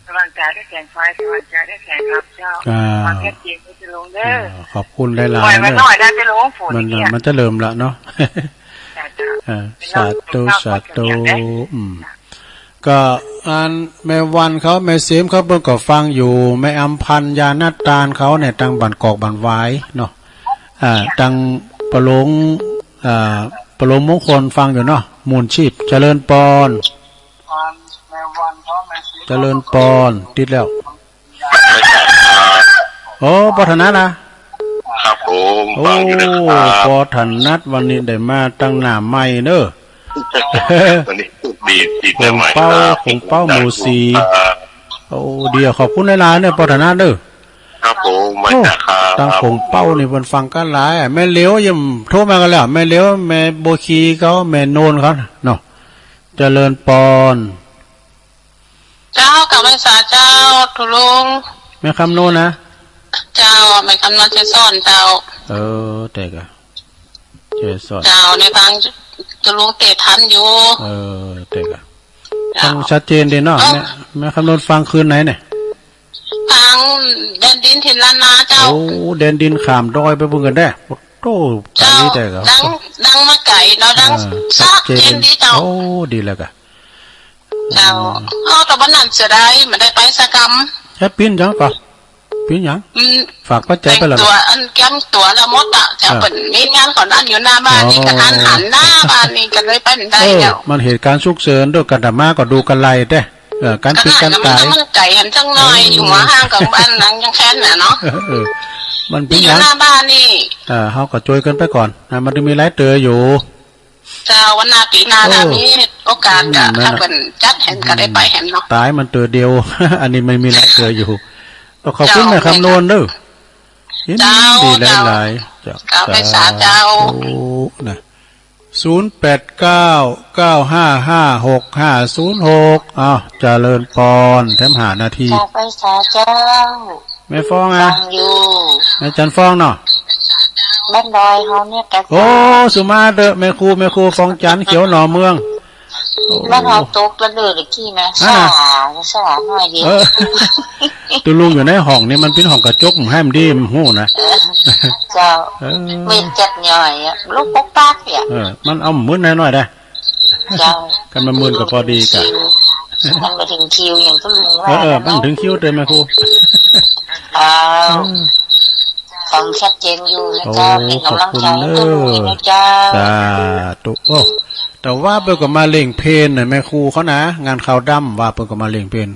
สว่างจ้าด้วยแสงไฟ สว่างจ้าด้วยแสงธรรมเจ้า อ่า ความชัดเจนก็จะลงเด้อ อ่า ขอบคุณหลายๆ ไหวไหม เนอะ หน่อยนะ จะลงฝน มัน อีกเนี่ย มันจะเริ่มละเนาะ จ้ะ จ้ะ อ่า สาธุ สาธุ อืม ก็อันแม่วันเขา แม่เสมเขาเปิ้นก็ฟังอยู่ แม่อำพันธ์ ยานัดตาลเขาเนี่ย ตังบ้านกอกบ้านหวายเนาะ อ่า ตังปะหลง อ่า ปะหลงมงคลฟังอยู่เนาะ มูลชีพ เจริญปอน เจริญปอน ติดแล้ว โอ้ ปอถนัดนะ ครับผม โอ้ ฟังอยู่นะครับ ปอถนัดวันนี้ได้มาตังหน้าไมค์เนอะ วันนี้ดี ดี ผงเป้า ใจมากครับ ผงเป้าหมู่สี่ ครับ โอ้ เดี๋ยวขอบคุณหลายๆ เนอะ ปอถนัดเนอะ ครับผม มาจากครับ โอ้ ตังผงเป้านี่เปิ้นฟังกั๋นหลาย แม่เหลียวยังโทรมากั๋นแล้ว แม่เหลียว แม่บัวขีเขา แม่โนนเขาเนาะ เจริญปอน เจ้า กราบไหว้สาเจ้า ตะลุง แม่คำโนนนะ เจ้า แม่คำโนน ชัยสอนเจ้า เออ แต่กะ ชัยสอน เจ้า ในฟังตะลุงเตะทันอยู่ เออ แต่กะ เจ้า ฟังชัดเจนดีเนาะ เอ้า แม่ แม่คำโนนฟังคืนไหนเนี่ย ฟังแดนดินถิ่นล้านนาเจ้า โอ้ แดนดินข้ามดอยไปเบิ่งกั๋นแด้ โอ้โธ่ ไก๋ เจ้า แต่กะ ดัง ดังมาไก๋เนาะ ดัง อ่า ชัดเจน ชัดเจนดีเจ้า โอ้ ดีแล้วกะ เจ้า อืม เอ้า แต่วันนั้นเสียดาย บ่ได้ไปสักกำ แฮะ เป๋นหยังก่อ เป๋นหยัง อืม ฝากปัจจัยไปแล้ว แต่งตั๋ว อันเกียมตั๋วแล้วหมดอะ เจ้า อ่า เปิ้นมีงานก่อนนั้นอยู่หน้าบ้านนี่ อ๋อ กะทันหันหน้าบ้านนี่ กะเลยไปบ่ได้ เออ แล้ว มันเหตุการณ์ฉุกเฉินด้วย กาตมาก็ดูกั๋นไล่เด้ เออ ก๋านเป๋นก๋านต๋าย มันไก๋หั้นจักหน่อย เออ อยู่หัวห้างกับบ้านหลังยังแค้นน่ะเนาะ เออ มันเป๋นหยัง อยู่หน้าบ้านนี่ เออ เฮาก็จ้วยกั๋นไปก่อนนะ มันจะมีหลายเตื้ออยู่ เจ้า วันหน้าปี๋หน้า เออ ถ้ามีโอกาส อืม กะ นั่นน่ะ ถ้าเปิ้นจัดแหมกะได้ไปแหมเนาะ ต๋ายมันเตื้อเดียว อันนี้มันมีหลายเตื้ออยู่ ก็ขอบคุณ เจ้า แม่คำโนนเด้อ ยินดี เจ้า หลายๆ เจ้า เจ้า กราบไหว้สาเจ้า สาธุนะ ศูนย์แปดเก้า เก้าห้าห้า หกห้าศูนย์หก อ้าว เจริญปอน แถมห้านาที กราบไหว้สาเจ้า แม่ฟ้องอะ ฟังอยู่ แม่จันฟ้องเนาะ บ้านดอยเฮาเนี่ยกะ โอ้ สุมาเต๊อะ แม่ครู แม่ครูฟองจันทร์ เขียวหน่อเมือง โอ้ บ้านเฮาตกละเด้อตะกี้นะ อ่า สา สาหน่อยเดียว เออ ตะลุงอยู่ในห้องนี่มันเป๋นห้องกระจก บ่หื้อมันดี มันฮู้นะ เจ้า เออ มีจักหน่อยอะ ลูกปุ๊กปักเนี่ย เออ มันเอามือหน่อยๆ ได้ เจ้า คันมันมืนก็ปอดีกะ มันบ่ถึงคิว อย่างตะลุงว่า เออ เออ นะ มันถึงคิวเต๊อะแม่ครู อ้าว เออ ฟังชัดเจนอยู่นะเจ้า โอ้ เป๋นก๋ำลังใจ๋หื้อตุ๊ลุงนะเจ้า สาธุ โอ้ แต่ว่าเปิ้นก็มาเล่งเพลงน่ะ แม่ครูเขานะ งานขาวดำว่าเปิ้นก็มาเล่งเพลง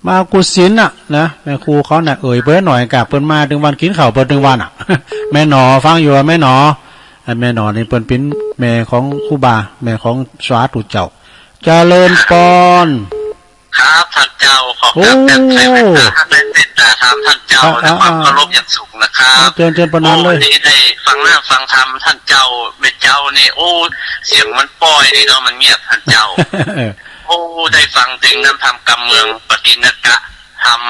มากู้สินน่ะนะ แม่ครูเขาน่ะ เอ่ยเปิ้นหน่อยกะ เปิ้นมาตึงวันกิ๋นข้าวเปิ้นตึงวันอะ แม่หนอฟังอยู่อะ แม่หนอ อันแม่หนอนี่เปิ้นเป๋นแม่ของครูบา แม่ของสาธุเจ้า เจริญปอน ครับ ท่านเจ้า ขอกราบ โอ้ แต้มใส่แว่นต๋า ท่านได้เมตต๋าธรรม ท่านเจ้า อ่า ในความ อ่า เคารพอย่างสูงนะครับ เจิญ เจิญปานนั้นเลย โอ้ นี่ได้ฟังน้ำฟังธรรมท่านเจ้า แม่เจ้านี่ โอ้ เสียงมันป้อยดีเนาะ มันเงียบ ท่านเจ้า เออ โอ้ ได้ฟังเถิงน้ำธรรมกำเมือง ปฏิณกะธรรม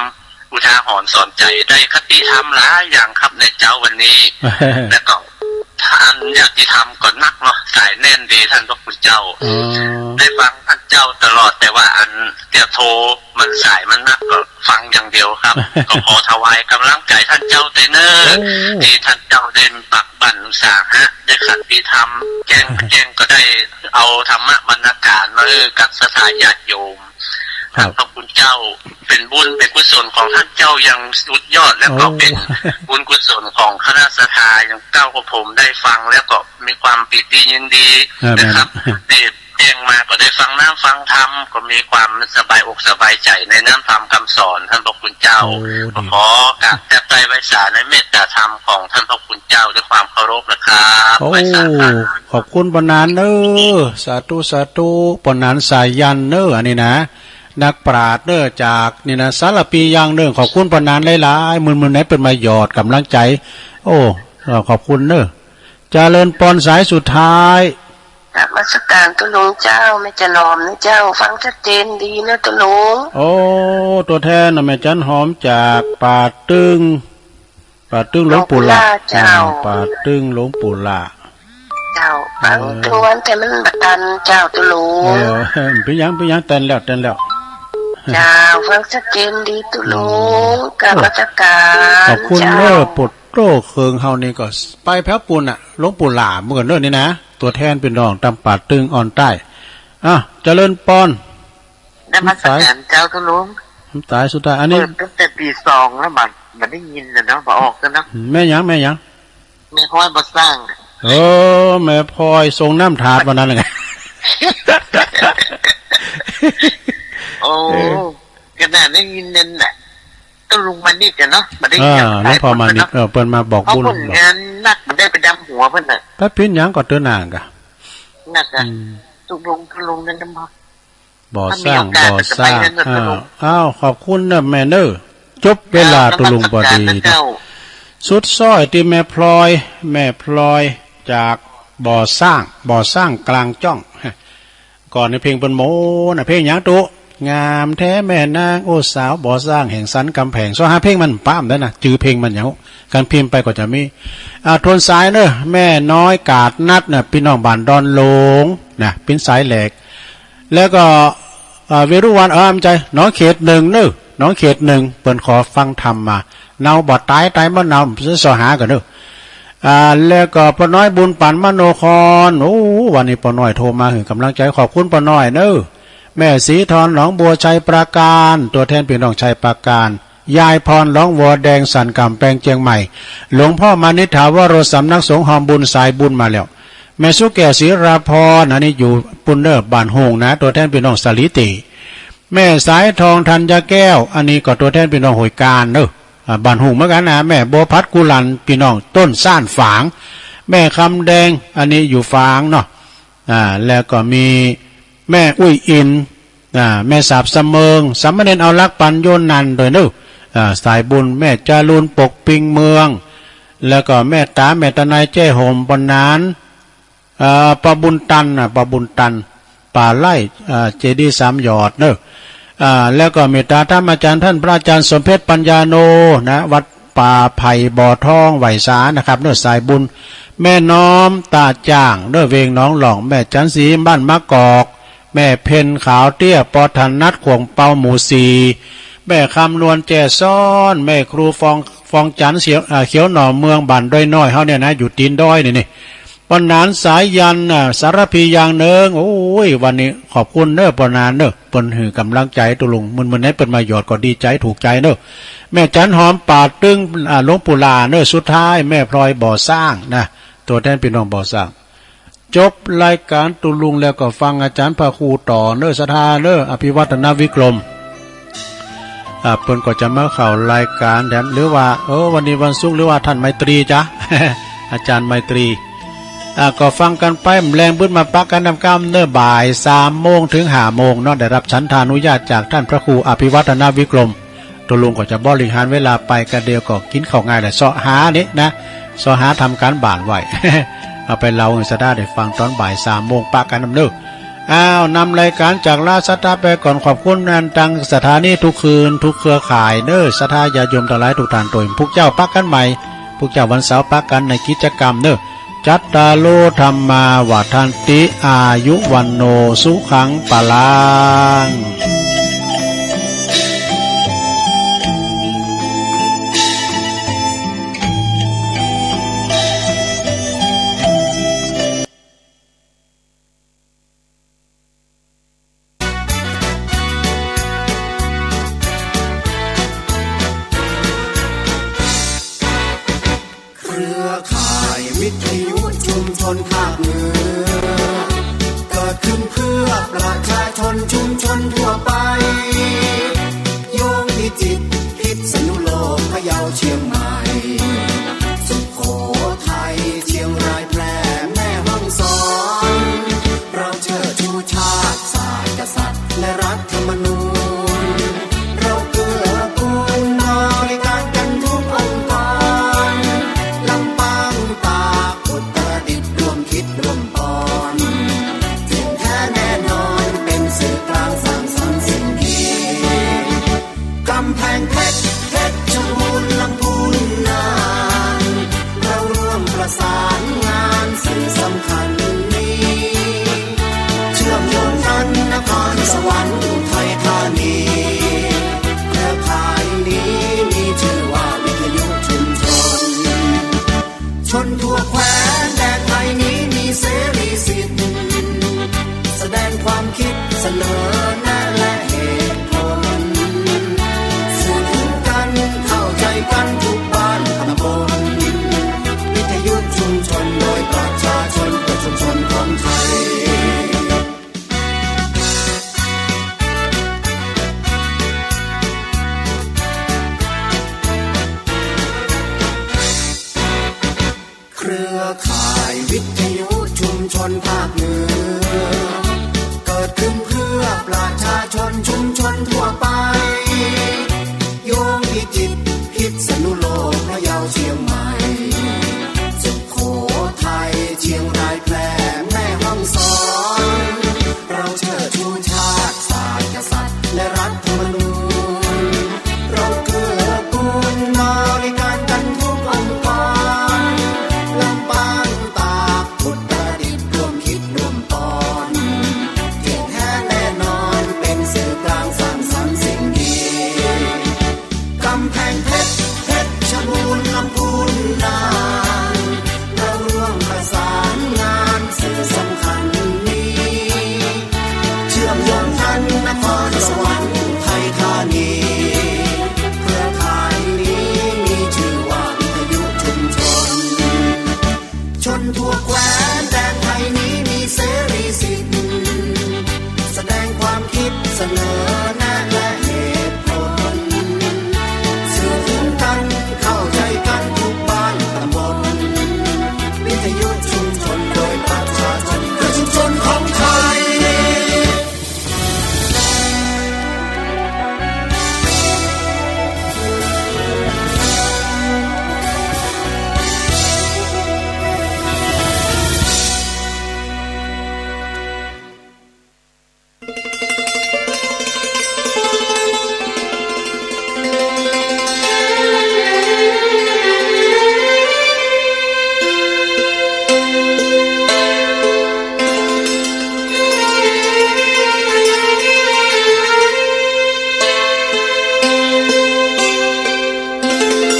อุทาหรณ์สอนใจ๋ ได้คติธรรมหลายอย่างครับในเจ๊าวันนี้ แล้วก็ อันญาติธรรมก็นักเนาะ สายแน่นดี ท่านพระคุณเจ้า อ๋อ ได้ฟังท่านเจ้าตลอด แต่ว่าอันเตี้ยโทรมันสายมันนัก ก็ฟังอย่างเดียวครับ ก็ขอถวายกำลังใจ๋ท่านเจ้าเต๊อะเน่อ โอ้ ตี้ท่านเจ้าได้ปักบั่นอุตสาหะ ได้ขันติธรรม แจ้ง แจ้งก็ได้เอาธรรมบรรณาการมา เออ กับศรัทธาญาติโยม ครับ ขอบคุณเจ้า เป๋นบุญเป๋นกุศลของท่านเจ้าอย่างสุดยอด แล้วก็ โอ้ เป๋นบุญกุศลของคณะศรัทธา อย่างเจ้ากับผมได้ฟังแล้วก็มีความปีติยินดี เออ นะครับ แม่น ได้แจ้งมาก็ได้ฟังน้ำฟังธรรม ก็มีความสบายอกสบายใจ๋ในน้ำธรรมคำสอนท่านพระคุณเจ้า โอ้ ดี ก็ขอกราบแทบไตร้ไหว้สาในเมตตาธรรมของท่านพระคุณเจ้าด้วยความเคารพนะครับ โอ้ ไหว้สาครับ ขอบคุณปอหนานเน่อ สาธุ สาธุ ปอหนานสายัณเน่อ อันนี้นะ นักปราชญ์เน่อ จากนี่นะ สารภีอย่างนึ่ง ขอบคุณปอหนานหลายๆ มื้อๆ ไหนเปิ้นมาหยอดก๋ำลังใจ๋ โอ้ เอ่อ ขอบคุณเน่อ เจริญปอนสายสุดท้าย นมัสการตุ๊ลุงเจ้า แม่จันหอมนะเจ้า ฟังชัดเจนดีนะตุ๊ลุง โอ้ ตั๋วแทนน่ะ แม่จันหอมจากป่าตึง ป่าตึงหลวงปู่หละ หลวงปู่หละเจ้า อ่า ป่าตึงหลวงปู่หละ เจ้า เออ ฟังทุกวันแต่มันบ่ตันเจ้าตุ๊ลุง เออ เป๋นหยัง เป๋นหยัง ตันแล้ว ตันแล้ว เจ้า ฟังชัดเจนดีตุ๊ลุง อืม กราบนมัสการ ขอบคุณ เจ้า เน่อ โปรดโต้เคิงเฮานี่ก็ไปแผวปู๊นน่ะ หลวงปู่หละเหมือนกั๋นเน่อนี่นะ ตั๋วแทนปี้น้องตามป่าตึงอ่อนใต้ อ่ะ เจริญปอน นมัสการเจ้าตุ๊ลุง สายสุดท้าย อันนี้ เปิดตั้งแต่ตีสองแล้ว บ่ บ่ได้ยินเลยเนาะ บ่ออกแล้วเนาะ แม่หยัง แม่หยัง แม่พลอยบ่สร้าง เออ แม่พลอยส่งน้ำถาดวันนั้นไง โอ้ เออ ขนาดได้ยินนั่นน่ะ ตุ๊ลุงมานิดเดียวเนาะ บ่ได้ยิน อ่า หลวงพ่อมานิด เออ เปิ้นมาบอกบุญ เพราะผลงานหนัก บ่ได้ไปดำหัวเปิ้นน่ะ ถ้าเป๋นหยังก็เตื้อหน้าก่ะ หนักอะ อืม ตุ๊ลุง ตุ๊ลุงนั่นน่ะมา บ่สร้าง ถ้ามีโอกาส บ่สร้าง ก็จะไปนั่นน่ะ อ้าว ตุ๊ลุง อ้าว ขอบคุณเน่อแม่เน่อ จบเวลา เจ้า ตุ๊ลุง นมัสการ ปอดี นะเจ้า สุดซ้อยตี้แม่พลอย แม่พลอยจากบ่อสร้าง บ่อสร้างกลางจ้อง ก่อนในเพลงเปิ้นโมนะ เพลงหยังตุ๊ งามแท้แม่นาง โอ้ สาวบ่อสร้างแห่งสันกำแพง ซอหาเพลงมันป้ามได้นะ จื้อเพลงมันหยัง การพิมพ์ไปก็จะมี อ่า ทวนสายเน่อ แม่น้อยกาดนัดน่ะ ปี้น้องบ้านดอนหลงนะ เป๋นสายแหลก แล้วก็ อ่า เวรุวัน เออ บ่ใจ้ หนองเขตหนึ่งเน่อ หนองเขตหนึ่ง เปิ้นขอฟังธรรมมา เนาบ่ต๋าย ต๋ายบ่เนา ซอหากั๋นเน่อ อ่า แล้วก็ป้อน้อยบุญปั๋นมโนคร โอ้ วันนี้ป้อน้อยโทรมาหื้อก๋ำลังใจ๋ ขอบคุณป้อน้อยเน่อ แม่ศรีทรหนองบัว ชัยปราการ ตั๋วแทนปี้น้องชัยปราการ ยายพรหนองบัวแดง สันก๋ำแปงเจียงใหม่ หลวงพ่อมานิษฐาวโร สำนักสงฆ์ฮอมบุญ สายบุญมาแล้ว แม่สุแก้ว ศิราพร อันนี้อยู่ปู๊นเน่อ บ้านฮุ่งนะ ตั๋วแทนปี้น้องสาลีติ แม่สายทอง ธัญญาแก้ว อันนี้ก็ตั๋วแทนปี้น้องห้วยกาญเน่อ อ่า บ้านฮุ่งเหมือนกั๋นนะ แม่บัวผัด กุหลัน ปี้น้องต้นซ่านฝาง แม่คำแดง อันนี้อยู่ฝางเนาะ อ่า แล้วก็มีแม่อุ้ยอิน อ่า แม่สาบสะเมิง สามเณรเอารักปั๋นโยนันท์โดยเน่อ อ่า สายบุญ แม่จารูน ปกปิงเมือง แล้วก็แม่ต๋า แม่ตะนาย แจ้ห่ม ปอหนาน อ่า ป้อบุญตันน่ะ ป้อบุญตัน ป่าไร่ อ่า เจดีย์สามยอดเน่อ อ่า แล้วก็เมตตาธรรมอาจ๋ารย์ต้านพระอาจ๋ารย์สมเพชร ปัญญาโน นะ วัดป่าไผ่บ่อทอง ไหว้สานะครับเน่อ สายบุญ แม่น้อม ตาจ่างเน่อ เวงหนองหล่อง แม่จันทร์ศรี บ้านมะกอก แม่เพ็ญ ขาวเตี้ย ปอถนัด ข่วงเปา หมู่สี่ แม่คำนวณ แจ้ซ้อน แม่ครูฟอง ฟองจันทร์ เสียว อ่า เขียวหน่อ เมืองบ้านดอยน้อยเฮาเนี่ยนะ อยู่ตีนดอยนี่นี่ ป้อหนานสายัณน่ะ สารภีอย่างนึ่ง โอ้ย วันนี้ขอบคุณเน่อป้อหนานเน่อ เปิ้นหื้อก๋ำลังใจ๋ตุ๊ลุง มื้อๆ ไหนเปิ้นมาหยอดก็ดีใจ๋ถูกใจ๋เน่อ แม่จั๋นหอม ปาตึง อ่า หลวงปู่หล่าเน่อ สุดท้ายแม่พลอยบ่อสร้างนะ ตั๋วแทนปี้น้องบ่อสร้าง จบรายก๋านตุลุงแล้วก็ฟังอาจ๋ารย์พระครูต่อเน่อ ศรัทธาเน่อ อภิวัฒนวิกรม อ่า เปิ้นก็จะมาเข้ารายก๋านแถม หรือว่า เออ วันนี้วันศุกร์ หรือว่าต้านไมตรีจ๊ะ อาจ๋ารย์ไมตรี อ่า ก็ฟังกั๋นไป แลงบึดมาปะกั๋นนำก้ำเน่อ บ่ายสามโมงเถิงห้าโมงเนาะ ได้ฮับฉันทานุญาตจากต้านพระครูอภิวัฒนวิกรม ตุลุงก็จะบริหารเวลาไป กะเดี่ยวก็กิ๋นข้าวง่ายแหละ เซาะหานี่นะ เซาะหาทำก๋านบ้านไว้ เอาไปเล่าหื้อศรัทธาได้ฟังต๋อนบ่ายสามโมงปะกั๋นนำเน่อ อ้าว นำรายก๋านจากลาศรัทธาไปก่อน ขอบคุณอันตังสถานีทุกคืน ทุกเครือข่ายเน่อ ศรัทธาญาติโยมตังหลายทุกท่าน โตย พุกเจ้าปะกั๋นใหม่ พุกเจ้าวันเสาร์ปะกั๋นในกิจกรรมเน่อ จัตตาโร ธัมมา วัฑฒันติ อายุ วัณโณ สุขัง พลัง เครือข่ายวิทยุชุมชนภาคเหนือ เกิดขึ้นเพื่อประชาชนชุมชนทั่วไป โยงพิจิตร พิษณุโลก พะเยา เชียงใหม่ สุโขทัย เชียงราย แพร่ แม่ฮ่องสอน เราเชิดชูชาติ ศาสตร์ กษัตริย์ และรัฐธรรมนูญ เราเกื้อกูลบริการกันทุกองค์กร ลำปาง ตาก อุตรดิตถ์ ร่วมคิดร่วมปอน เที่ยงแท้แน่นอน เป็นสื่อกลางสร้างสรรค์สิ่งดี กำแพงเพชร เพชรบูรณ์ ลำพูน น่าน เราร่วมประสานงานสิ่งสำคัญนี้ เชื่อมโยงกันนครสวรรค์ อุทัยธานี เครือข่ายนี้มีชื่อว่าวิทยุชุมชน ชนทั่วแคว้นแดนไทยนี้มีเสรีสิทธิ์ แสดงความคิดเสนอ